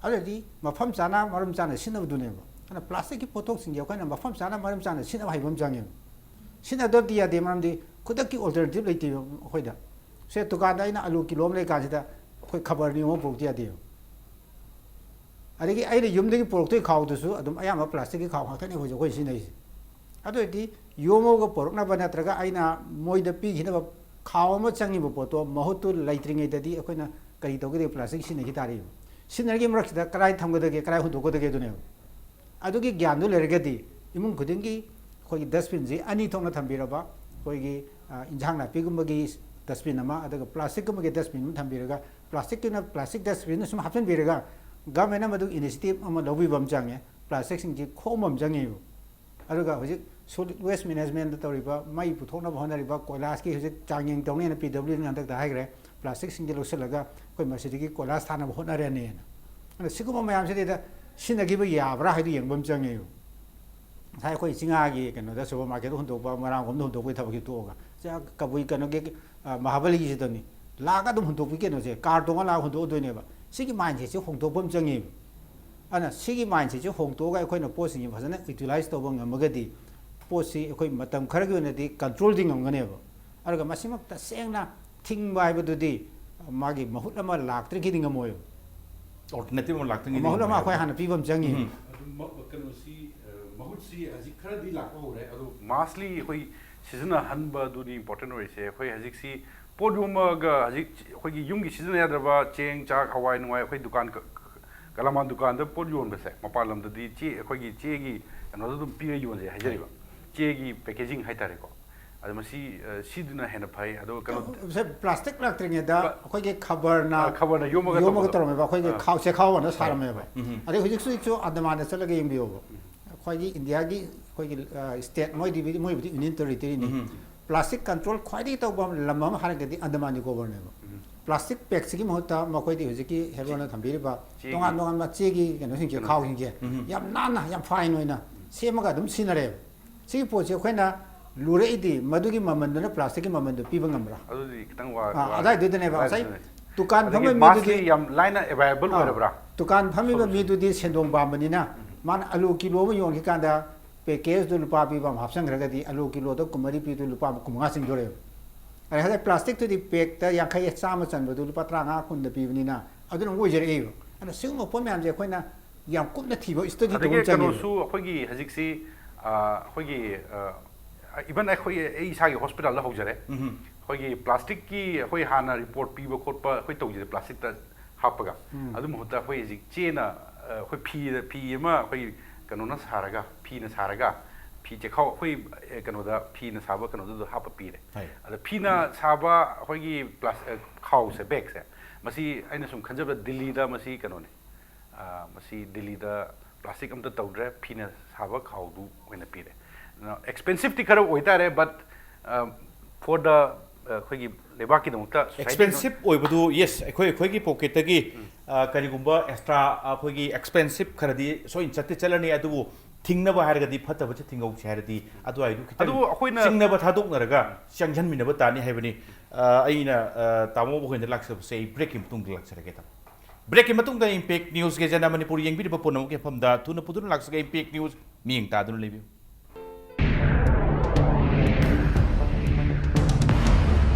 ꯑꯗꯨꯗꯤ ꯃꯐꯝ ꯆꯥꯅ, ꯃꯔꯝ ꯆꯥꯅ ꯁꯤꯖꯤꯟꯅꯕꯗꯨꯅꯦꯕ꯫ ꯑꯗꯨꯅ ꯄ꯭ꯂꯥꯁꯇꯤꯛꯀꯤ ꯄꯣꯠꯊꯣꯛꯁꯤꯡꯁꯦ ꯑꯩꯈꯣꯏꯅ ꯃꯐꯝ ꯆꯥꯅ, ꯃꯔꯝ ꯆꯥꯅ ꯁꯤꯖꯤꯟꯅꯕ ꯍꯩꯕ ꯑꯃ ꯆꯪꯉꯦꯕ꯫ ꯁꯤꯖꯤꯟꯅꯗꯕꯗꯤ ꯌꯥꯗꯦ, ꯃꯔꯝꯗꯤ ꯈꯨꯗꯛꯀꯤ ꯑꯣꯜꯇꯔꯅꯦꯇꯤꯚ ꯂꯩꯇꯦꯕ ꯑꯩꯈꯣꯏꯗ꯫ ꯁꯦ, ꯗꯨꯀꯥꯟꯗ ꯑꯩꯅ ꯑꯂꯨ ꯀꯤꯂꯣ ꯑꯃ ꯂꯩꯀꯥꯟꯁꯤꯗ ꯑꯩꯈꯣꯏ ꯈꯕꯔ ꯅꯤꯌꯣꯝ ꯑꯃ ꯄꯨꯔꯛꯇ ꯌꯥꯗꯦꯕ꯫ ꯑꯗꯒꯤ ꯑꯩꯅ ꯌꯨꯝꯗꯒꯤ ꯄꯨꯔꯛꯇꯣꯏ ꯈꯥꯎꯗꯨꯁꯨ ꯑꯗꯨꯝ ꯑꯌꯥꯝꯕ ꯄ꯭ꯂꯥꯁꯇꯤꯛꯀꯤ ꯈꯥꯎ ꯉꯥꯛꯇꯅꯦ ꯍꯧꯖꯤꯛ ꯑꯩꯈꯣꯏ ꯁꯤꯖꯤꯟꯅꯔꯤꯁꯦ꯫ ꯑꯗꯨ ꯑꯣꯏꯔꯗꯤ ꯌꯣꯝꯃꯒ ꯄꯨꯔꯛꯅꯕ ꯅꯠꯇ꯭ꯔꯒ ꯑꯩꯅ ꯃꯣꯏꯗ ꯄꯤꯈꯤꯅꯕ ꯈꯥꯎ ꯑꯃ ꯆꯪꯉꯤꯕ ꯄꯣꯠꯇꯣ ꯃꯍꯨꯠꯇꯨ ꯂꯩꯇ꯭ꯔꯤꯉꯩꯗꯗꯤ ꯑꯩꯈꯣꯏꯅ ꯀꯔꯤ ꯇꯧꯒꯗꯒꯦ? ꯄ꯭ꯂꯥꯁꯇꯤꯛ ꯁꯤꯖꯤꯟꯅꯈꯤ ꯇꯥꯔꯦꯕ꯫ ꯁꯤꯖꯤꯟꯅꯔꯤꯉꯩ ꯃꯔꯛꯁꯤꯗ ꯀꯗꯥꯏ ꯊꯝꯒꯗꯒꯦ, ꯀꯗꯥꯏ ꯍꯨꯟꯗꯣꯛꯀꯗꯒꯦ ꯑꯗꯨꯅꯦꯕ꯫ ꯑꯗꯨꯒꯤ ꯒ꯭ꯌꯥꯟꯗꯨ ꯂꯩꯔꯒꯗꯤ ꯏꯃꯨꯡ ꯈꯨꯗꯤꯡꯒꯤ ꯑꯩꯈꯣꯏꯒꯤ ꯗꯁꯕꯤꯟꯁꯤ ꯑꯅꯤ ꯊꯣꯛꯅ ꯊꯝꯕꯤꯔꯕ, ꯑꯩꯈꯣꯏꯒꯤ, ꯑ, ꯏꯟꯖꯥꯡ ꯅꯥꯄꯤꯒꯨꯝꯕꯒꯤ ꯗꯁꯕꯤꯟ ꯑꯃ, ꯑꯗꯨꯒ ꯄ꯭ꯂꯥꯁꯇꯤꯛꯀꯨꯝꯕꯒꯤ ꯗꯁꯕꯤꯟ ꯑꯃ ꯊꯝꯕꯤꯔꯒ, ꯄ꯭ꯂꯥꯁꯇꯤꯛꯀꯤꯅ ꯄ꯭ꯂꯥꯁꯇꯤꯛ ꯗꯁꯕꯤꯟꯗ ꯁꯨꯝ ꯍꯥꯞꯆꯤꯟꯕꯤꯔꯒ, ꯒꯚꯔꯟꯃꯦꯟꯅ ꯃꯗꯨ ꯏꯅꯤꯁꯤꯌꯦꯇꯤꯚ ꯑꯃ ꯂꯧꯕꯤꯕ ꯑꯃ ꯆꯪꯉꯦ꯫ ꯄ꯭ꯂꯥꯁꯇꯤꯛꯁꯤꯡꯁꯤ ꯈꯣꯝꯕ ꯑꯃ ꯆꯪꯉꯦꯕ꯫ ꯑꯗꯨꯒ ꯍꯧꯖꯤꯛ ꯁꯣꯂꯤꯗ ꯋꯦꯁ ꯃꯦꯅꯦꯖꯃꯦꯟꯗ ꯇꯧꯔꯤꯕ, ꯃꯩ ꯄꯨꯊꯣꯛꯅꯕ ꯍꯣꯠꯅꯔꯤꯕ, ꯀꯣꯏꯂꯥꯁꯀꯤ ꯍꯧꯖꯤꯛ ꯆꯥꯡꯌꯦꯡ ꯇꯧꯅꯦꯅ ꯄꯤ ꯗꯕ꯭ꯂꯤꯎ ꯗꯤꯅ ꯍꯟꯗꯛꯇ ꯍꯥꯏꯈ꯭ꯔꯦ꯫ ꯄ꯭ꯂꯥꯁꯇꯤꯛꯁꯤꯡꯁꯤ ꯂꯧꯁꯤꯜꯂꯒ ꯑꯩꯈꯣꯏ ꯃꯁꯤꯗꯒꯤ ꯀꯣꯏꯂꯥꯁ ꯊꯥꯅꯕ ꯍꯣꯠꯅꯔꯅꯤꯅ꯫ ꯑꯗꯣ ꯁꯤꯒꯨꯝꯕ ꯃꯌꯥꯝꯁꯤꯗꯩꯗ ꯁꯤꯖꯤꯟꯅꯈꯤꯕ ꯌꯥꯕ꯭ꯔꯥ ꯍꯥꯏꯗꯨ ꯌꯦꯡꯕ ꯑꯃ ꯆꯪꯉꯦꯕ꯫ ꯉꯁꯥꯏ ꯑꯩꯈꯣꯏ ꯆꯤꯡꯉꯥꯒꯤ ꯀꯩꯅꯣꯗ ꯁꯨꯄꯔ ꯃꯥꯔꯀꯦꯠꯇ ꯍꯨꯟꯗꯣꯛꯄ, ꯃꯣꯏꯔꯥꯡꯈꯣꯝꯗ ꯍꯨꯟꯗꯣꯛꯄꯒꯤ ꯊꯕꯛꯁꯤ ꯇꯣꯛꯑꯒ, ꯆ-, ꯀꯕꯨꯏ ꯀꯩꯅꯣꯒꯤ, ꯑ, ꯃꯍꯥꯕꯂꯤꯒꯤꯁꯤꯗꯅꯤ, ꯂꯥꯛꯑꯒ ꯑꯗꯨꯝ ꯍꯨꯟꯗꯣꯛꯄꯤ ꯀꯩꯅꯣꯁꯦ, ꯀꯥꯔ ꯇꯣꯡꯉ ꯂꯥꯛꯑꯒ ꯍꯨꯟꯗꯣꯛꯑꯗꯣꯏꯅꯦꯕ꯫ ꯁꯤꯒꯤ ꯃꯥꯏꯟꯁꯦꯠꯁꯦ ꯍꯣꯡꯗꯣꯛꯄ ꯑꯃ ꯆꯪꯉꯦꯕ꯫ ꯑꯗꯨꯅ ꯁꯤꯒꯤ ꯃꯥꯏꯟꯁꯦꯠꯁꯦ ꯍꯣꯡꯗꯣꯛꯑꯒ ꯑꯩꯈꯣꯏꯅ ꯄꯣꯠꯁꯤꯡꯁꯦ ꯐꯖꯅ ꯌꯨꯇꯤꯂꯥꯏꯁ ꯇꯧꯕ ꯉꯝꯃꯒꯗꯤ, ꯄꯣꯠꯁꯤ ꯑꯩꯈꯣꯏ ꯃꯇꯝ ꯈꯔꯒꯤ ꯑꯣꯏꯅꯗꯤ ꯀꯟꯇ꯭ꯔꯣꯜꯗꯤ ꯉꯝꯒꯅꯦꯕ꯫ ꯑꯗꯨꯒ ꯃꯁꯤꯃꯛ ꯇꯁꯦꯡꯅ ꯊꯤꯡꯕ ꯍꯥꯏꯕꯗꯨꯗꯤ ꯃꯥꯒꯤ ꯃꯍꯨꯠ ꯑꯃ ꯂꯥꯛꯇ꯭ꯔꯒꯗꯤ ꯉꯝꯃꯣꯏꯕ꯫ ꯑꯜꯇꯔꯅꯦꯇꯤꯚ ꯑꯃ ꯂꯥꯛꯇ꯭ꯔꯤꯉꯩꯗꯤ ꯃꯍꯨꯠ ꯑꯃ ꯉꯝꯃꯣꯏ꯫ ꯑꯩꯈꯣꯏ ꯍꯥꯟꯅ ꯄꯤꯕ ꯑꯃ ꯆꯪꯉꯤ꯫ ꯎꯝ꯫ ꯑꯗꯨ ꯃ- ꯀꯩꯅꯣꯁꯤ, ꯑ, ꯃꯍꯨꯠꯁꯤ ꯍꯧꯖꯤꯛ ꯈꯔꯗꯤ ꯂꯥꯛꯄ ꯍꯧꯔꯦ, ꯑꯗꯣ ꯃꯥꯁꯂꯤ ꯑꯩꯈꯣꯏ ꯁꯤꯖꯤꯟꯅꯍꯟꯕꯗꯨꯅꯤ ꯏꯝꯄꯣꯔꯇꯦꯟ ꯑꯣꯏꯔꯤꯁꯦ꯫ ꯑꯩꯈꯣꯏ ꯍꯧꯖꯤꯛꯁꯤ ꯄꯣꯠ ꯌꯣꯝꯃꯒ ꯍꯧꯖꯤꯛ ꯑꯩꯈꯣꯏꯒꯤ ꯌꯨꯝꯒꯤ ꯁꯤꯖꯤꯟꯅ ꯌꯥꯗ꯭ꯔꯕ ꯆꯦꯡ, ꯆꯥꯛ, ꯍꯋꯥꯏ ꯅꯨꯡꯋꯥꯏ ꯑꯩꯈꯣꯏ ꯗꯨꯀꯥꯟ ꯀ-, ꯀ-, ꯀꯂꯥꯃꯥꯟ ꯗꯨꯀꯥꯟꯗ ꯄꯣꯠ ꯌꯣꯟꯕꯁꯦ, ꯃꯄꯥꯟ ꯂꯝꯗꯗꯤ ꯆꯦ, ꯑꯩꯈꯣꯏꯒꯤ ꯆꯦꯒꯤ ꯀꯩꯅꯣꯗ ꯑꯗꯨꯝ ꯄꯤꯔ ꯌꯣꯟꯖꯩ ꯍꯥꯏꯖꯔꯤꯕ, ꯆꯦꯒꯤ ꯄꯦꯀꯦꯖꯤꯡ ꯍꯥꯏꯇꯥꯔꯦꯀꯣ꯫ ꯑꯗꯣ ꯃꯁꯤ, ꯑ, ꯁꯤꯗꯨꯅ ꯍꯦꯟꯅ ꯐꯩ꯫ ꯑꯗꯣ ꯀꯩꯅꯣ, ꯁꯦ, ꯄ꯭ꯂꯥꯁꯇꯤꯛ ꯂꯥꯛꯇ꯭ꯔꯤꯉꯩꯗ ꯄ꯭ꯂꯥ- ꯑꯩꯈꯣꯏꯒꯤ ꯈꯕꯔꯅ ꯑ, ꯈꯕꯔꯅ ꯌꯣꯝꯃꯒ ꯌꯣꯝꯃꯒ ꯇꯧꯕꯗꯣ꯫ ꯇꯧꯔꯝꯃꯦꯕ, ꯑꯩꯈꯣꯏꯒꯤ ꯑ꯫ ꯈꯥꯎ ꯆꯦꯈꯥꯎ ꯑꯅ ꯁꯥꯔꯝꯃꯦꯕ꯫ ꯎꯝ꯫ ꯑꯗꯩ ꯍꯧꯖꯤꯛꯁꯨ ꯍꯧꯖꯤꯛꯁꯨ ꯑꯟꯗꯃꯥꯟꯗ ꯆꯠꯂꯒ ꯌꯦꯡꯕꯤꯌꯣꯕ꯫ ꯑꯩꯈꯣꯏꯒꯤ ꯏꯟꯗꯤꯌꯥꯒꯤ ꯑꯩꯈꯣꯏꯒꯤ, ꯑ, ꯁ꯭ꯇꯦꯠ, ꯃꯣꯏꯗꯤ, ꯃꯣꯏꯕꯨꯗꯤ ꯌꯨꯅꯤꯌꯟ ꯇꯦꯔꯤꯇꯣꯔꯤꯅꯤ꯫ ꯎꯝ꯫ ꯄ꯭ꯂꯥꯁꯇꯤꯛ ꯀꯟꯇ꯭ꯔꯣꯜ ꯈ꯭ꯋꯥꯏꯗꯒꯤ ꯇꯧꯕ ꯂꯝ ꯑꯃ ꯍꯥꯏꯔꯒꯗꯤ ꯑꯟꯗꯃꯥꯟ ꯅꯤꯀꯣꯕꯔꯅꯦꯕ꯫ ꯎꯝ꯫ ꯄ꯭ꯂꯥꯁꯇꯤꯛ ꯄꯦꯛꯁꯤꯒꯤ ꯃꯍꯨꯠꯇ ꯃꯈꯣꯏꯗꯤ ꯍꯧꯖꯤꯛꯀꯤ ꯍꯦꯔꯣꯅ ꯊꯝꯕꯤꯔꯤꯕ ꯆꯦꯒꯤ ꯇꯣꯉꯥꯟ ꯇꯣꯉꯥꯟꯕ ꯆꯦꯒꯤ ꯀꯩꯅꯣꯁꯤꯡꯁꯦ, ꯀꯩꯅꯣ꯫ ꯈꯥꯎꯁꯤꯡꯁꯦ ꯎꯝ꯫ ꯌꯥꯝ ꯅꯥꯟꯅ, ꯌꯥꯝ ꯐꯥꯏꯟ ꯑꯣꯏꯅ ꯁꯦꯝꯃꯒ ꯑꯗꯨꯝ ꯁꯤꯖꯤꯟꯅꯔꯦꯕ꯫ ꯁꯤꯒꯤ ꯄꯣꯠꯁꯦ ꯑꯩꯈꯣꯏꯅ ꯂꯨꯔꯛꯏꯗꯤ ꯃꯗꯨꯒꯤ ꯃꯃꯜꯗꯨꯅ ꯄ꯭ꯂꯥꯁꯇꯤꯛꯀꯤ ꯃꯃꯜꯗꯨ ꯄꯤꯕ ꯉꯝꯕ꯭ꯔꯥ? ꯑꯗꯨꯗꯤ ꯈꯤꯇꯪ ꯋꯥ-, ꯑꯥ, ꯋꯥ-, ꯑꯗꯥꯏꯗꯨꯗꯅꯦꯕ ꯉꯁꯥꯏ ꯑꯗꯨꯗꯨꯅꯦ꯫ ꯗꯨꯀꯥꯟ ꯑꯗꯒꯤ ꯐꯝꯕ ꯃꯥꯁꯂꯤ ꯃꯤꯗꯨꯗꯤ ꯌꯥꯝ ꯂꯥꯏꯅ ꯑꯦꯕꯥꯏꯂꯦꯕꯜ ꯑꯥ, ꯑꯣꯏꯔꯕ꯭ꯔꯥ? ꯗꯨꯀꯥꯟ ꯐꯝꯃꯤꯕ Solution. ꯃꯤꯗꯨꯗꯤ ꯁꯦꯟꯗꯣꯡ ꯄꯥꯝꯕꯅꯤꯅ ꯃꯥꯅ ꯑꯂꯨ ꯀꯤꯂꯣ ꯑꯃ ꯌꯣꯟꯈꯤꯀꯥꯟꯗ ꯄꯦꯀꯦꯖꯇꯨ ꯂꯨꯄꯥ ꯄꯤꯕ ꯑꯃ ꯍꯥꯞꯆꯤꯟꯈ꯭ꯔꯒꯗꯤ ꯑꯂꯨ ꯀꯤꯂꯣꯗ ꯀꯨꯟꯃꯔꯤ ꯄꯤꯗꯨ ꯂꯨꯄꯥ ꯀꯨꯟꯃꯉꯥ ꯆꯤꯡꯗꯣꯔꯦꯕ꯫ ꯑꯗꯩ ꯍꯧꯖꯤꯛ ꯄ꯭ꯂꯥꯁꯇꯤꯛꯇꯨꯗꯤ ꯄꯦꯛꯇ ꯌꯥꯡꯈꯩ, ꯆꯥꯝꯃ ꯆꯟꯕꯗꯨ ꯂꯨꯄꯥ ꯇꯔꯥꯃꯉꯥ, ꯀꯨꯟꯗ ꯄꯤꯕꯅꯤꯅ ꯑꯗꯨꯅ ꯑꯃꯨꯛ ꯑꯣꯏꯖꯔꯛꯏꯕ꯫ ꯑꯗꯨꯅ ꯁꯤꯒꯨꯝꯕ ꯄꯣꯠ ꯃꯌꯥꯝꯁꯦ ꯑꯩꯈꯣꯏꯅ ꯌꯥꯝ ꯀꯨꯞꯅ ꯊꯤꯕ, ꯁ꯭ꯇꯗꯤ ꯇꯧꯕ ꯑꯗꯒꯤ ꯑꯃ ꯆꯪꯉꯦꯕ꯫ ꯀꯩꯅꯣꯁꯨ ꯑꯩꯈꯣꯏꯒꯤ ꯍꯧꯖꯤꯛꯁꯤ, ꯑ, ꯑꯩꯈꯣꯏꯒꯤ, ꯑ, ꯏꯚꯟ ꯑꯩꯈꯣꯏ, ꯑꯩ ꯏꯁꯥꯒꯤ ꯍꯣꯁꯄꯤꯇꯥꯜꯗ ꯍꯧꯖꯔꯦ꯫ ꯎꯝ꯫ ꯑꯩꯈꯣꯏꯒꯤ ꯄ꯭ꯂꯥꯁꯇꯤꯛꯀꯤ ꯑꯩꯈꯣꯏ ꯍꯥꯟꯅ ꯔꯤꯄꯣꯔꯠ ꯄꯤꯕ ꯈꯣꯠꯄ ꯑꯩꯈꯣꯏ ꯇꯧꯖꯔꯦ ꯄ꯭ꯂꯥꯁꯇꯤꯛꯇ ꯍꯥꯞꯄꯒ꯫ ꯎꯝ꯫ ꯑꯗꯨ ꯃꯍꯨꯠꯇ ꯑꯩꯈꯣꯏ ꯍꯧꯖꯤꯛ ꯆꯦꯅ, ꯑ, ꯑꯩꯈꯣꯏ ꯐꯤ, ꯐꯤ ꯑꯃ ꯑꯩꯈꯣꯏ ꯀꯩꯅꯣꯅ ꯁꯥꯔꯒ, ꯐꯤꯅ ꯁꯥꯔꯒ, ꯐꯤ ꯆꯦꯈꯥꯎ ꯑꯩꯈꯣꯏ, ꯑ, ꯀꯩꯅꯣꯗ ꯐꯤꯅ ꯁꯥꯕ ꯀꯩꯅꯣꯗꯨꯗ ꯍꯥꯞꯄ ꯄꯤꯔꯦ꯫ ꯍꯣꯏ꯫ ꯑꯗ ꯐꯤꯅ ꯁꯥꯕ ꯑꯩꯈꯣꯏꯒꯤ ꯄ꯭ꯂꯥꯁ-, ꯑ, ꯈꯥꯎꯁꯦ, ꯕꯦꯒꯁꯦ, ꯃꯁꯤ ꯑꯩꯅ ꯁꯨꯝ ꯈꯟꯖꯕꯗ ꯗꯤꯜꯂꯤꯗ ꯃꯁꯤ ꯀꯩꯅꯣꯅꯦ, ꯑ, ꯃꯁꯤ ꯗꯤꯜꯂꯤꯗ ꯄ꯭ꯂꯥꯁꯇꯤꯛ ꯑꯝꯇ ꯇꯧꯗ꯭ꯔꯦ, ꯐꯤꯅ ꯁꯥꯕ ꯈꯥꯎꯗꯨ ꯑꯣꯏꯅ ꯄꯤꯔꯦ꯫ ꯑꯦꯛꯁꯄꯦꯟꯁꯤꯞꯇꯤ ꯈꯔ ꯑꯣꯏꯇꯥꯔꯦ, but for the, ꯑꯩꯈꯣꯏꯒꯤ ꯂꯩꯕꯥꯛꯀꯤꯗꯃꯛꯇ, society ꯗ ꯑꯦꯛꯁꯄꯦꯟꯁꯤꯞ ꯑꯣꯏꯕꯗꯨ, ꯌꯦꯁ, ꯑꯩꯈꯣꯏ, ꯑꯩꯈꯣꯏꯒꯤ ꯄꯣꯀꯦꯠꯇꯒꯤ, ꯎꯝ꯫ ꯑ, ꯀꯔꯤꯒꯨꯝꯕ ꯑꯦꯛꯁꯇ꯭ꯔꯥ ꯑꯩꯈꯣꯏꯒꯤ ꯑꯦꯛꯁꯄꯦꯟꯁꯤꯞ ꯈꯔꯗꯤ ꯁꯣꯏꯅ ꯆꯠꯇꯤ ꯆꯠꯂꯅꯤ, ꯑꯗꯨꯕꯨ ꯊꯤꯡꯅꯕ ꯍꯥꯏꯔꯒꯗꯤ, ꯐꯠꯇꯕꯁꯦ ꯊꯤꯡꯍꯧꯁꯦ ꯍꯥꯏꯔꯗꯤ, ꯑꯗꯨꯋꯥꯏꯗꯨ ꯈꯤꯇꯪ ꯑꯗꯨꯕꯨ ꯑꯩꯈꯣꯏꯅ ꯆꯤꯡꯅꯕ ꯊꯥꯗꯣꯛꯅꯔꯒ ꯆꯪꯁꯤꯟꯃꯤꯟꯅꯕ ꯇꯥꯅꯤ ꯍꯥꯏꯕꯅꯤ꯫ ꯑ, ꯑꯩꯅ, ꯑ, ꯇꯥꯃꯣ ꯃꯈꯣꯏꯗ ꯂꯥꯛꯆꯕꯁꯦ ꯑꯩ ꯕ꯭ꯔꯦꯛꯀꯤ ꯃꯇꯨꯡꯗ ꯂꯥꯛꯆꯔꯒꯦ, ꯇꯥꯃꯣ꯫ ꯕ꯭ꯔꯦꯛꯀꯤ ꯃꯇꯨꯡꯗ ꯏꯝꯄꯦꯛ ꯅ꯭ꯌꯨꯁꯀꯤ ꯖꯅ ꯃꯅꯤꯄꯨꯔ ꯌꯦꯡꯕꯤꯔꯤꯕ ꯄꯨꯝꯅꯃꯛꯀꯤ ꯃꯐꯝꯗ ꯊꯨꯅ ꯄꯨꯗꯨꯅ ꯂꯥꯛꯆꯒꯦ꯫ ꯏꯝꯄꯦꯛ ꯅ꯭ꯌꯨꯁ, ꯃꯤꯠꯌꯦꯡ ꯇꯥꯗꯨꯅ ꯂꯩꯕꯤꯌꯨ꯫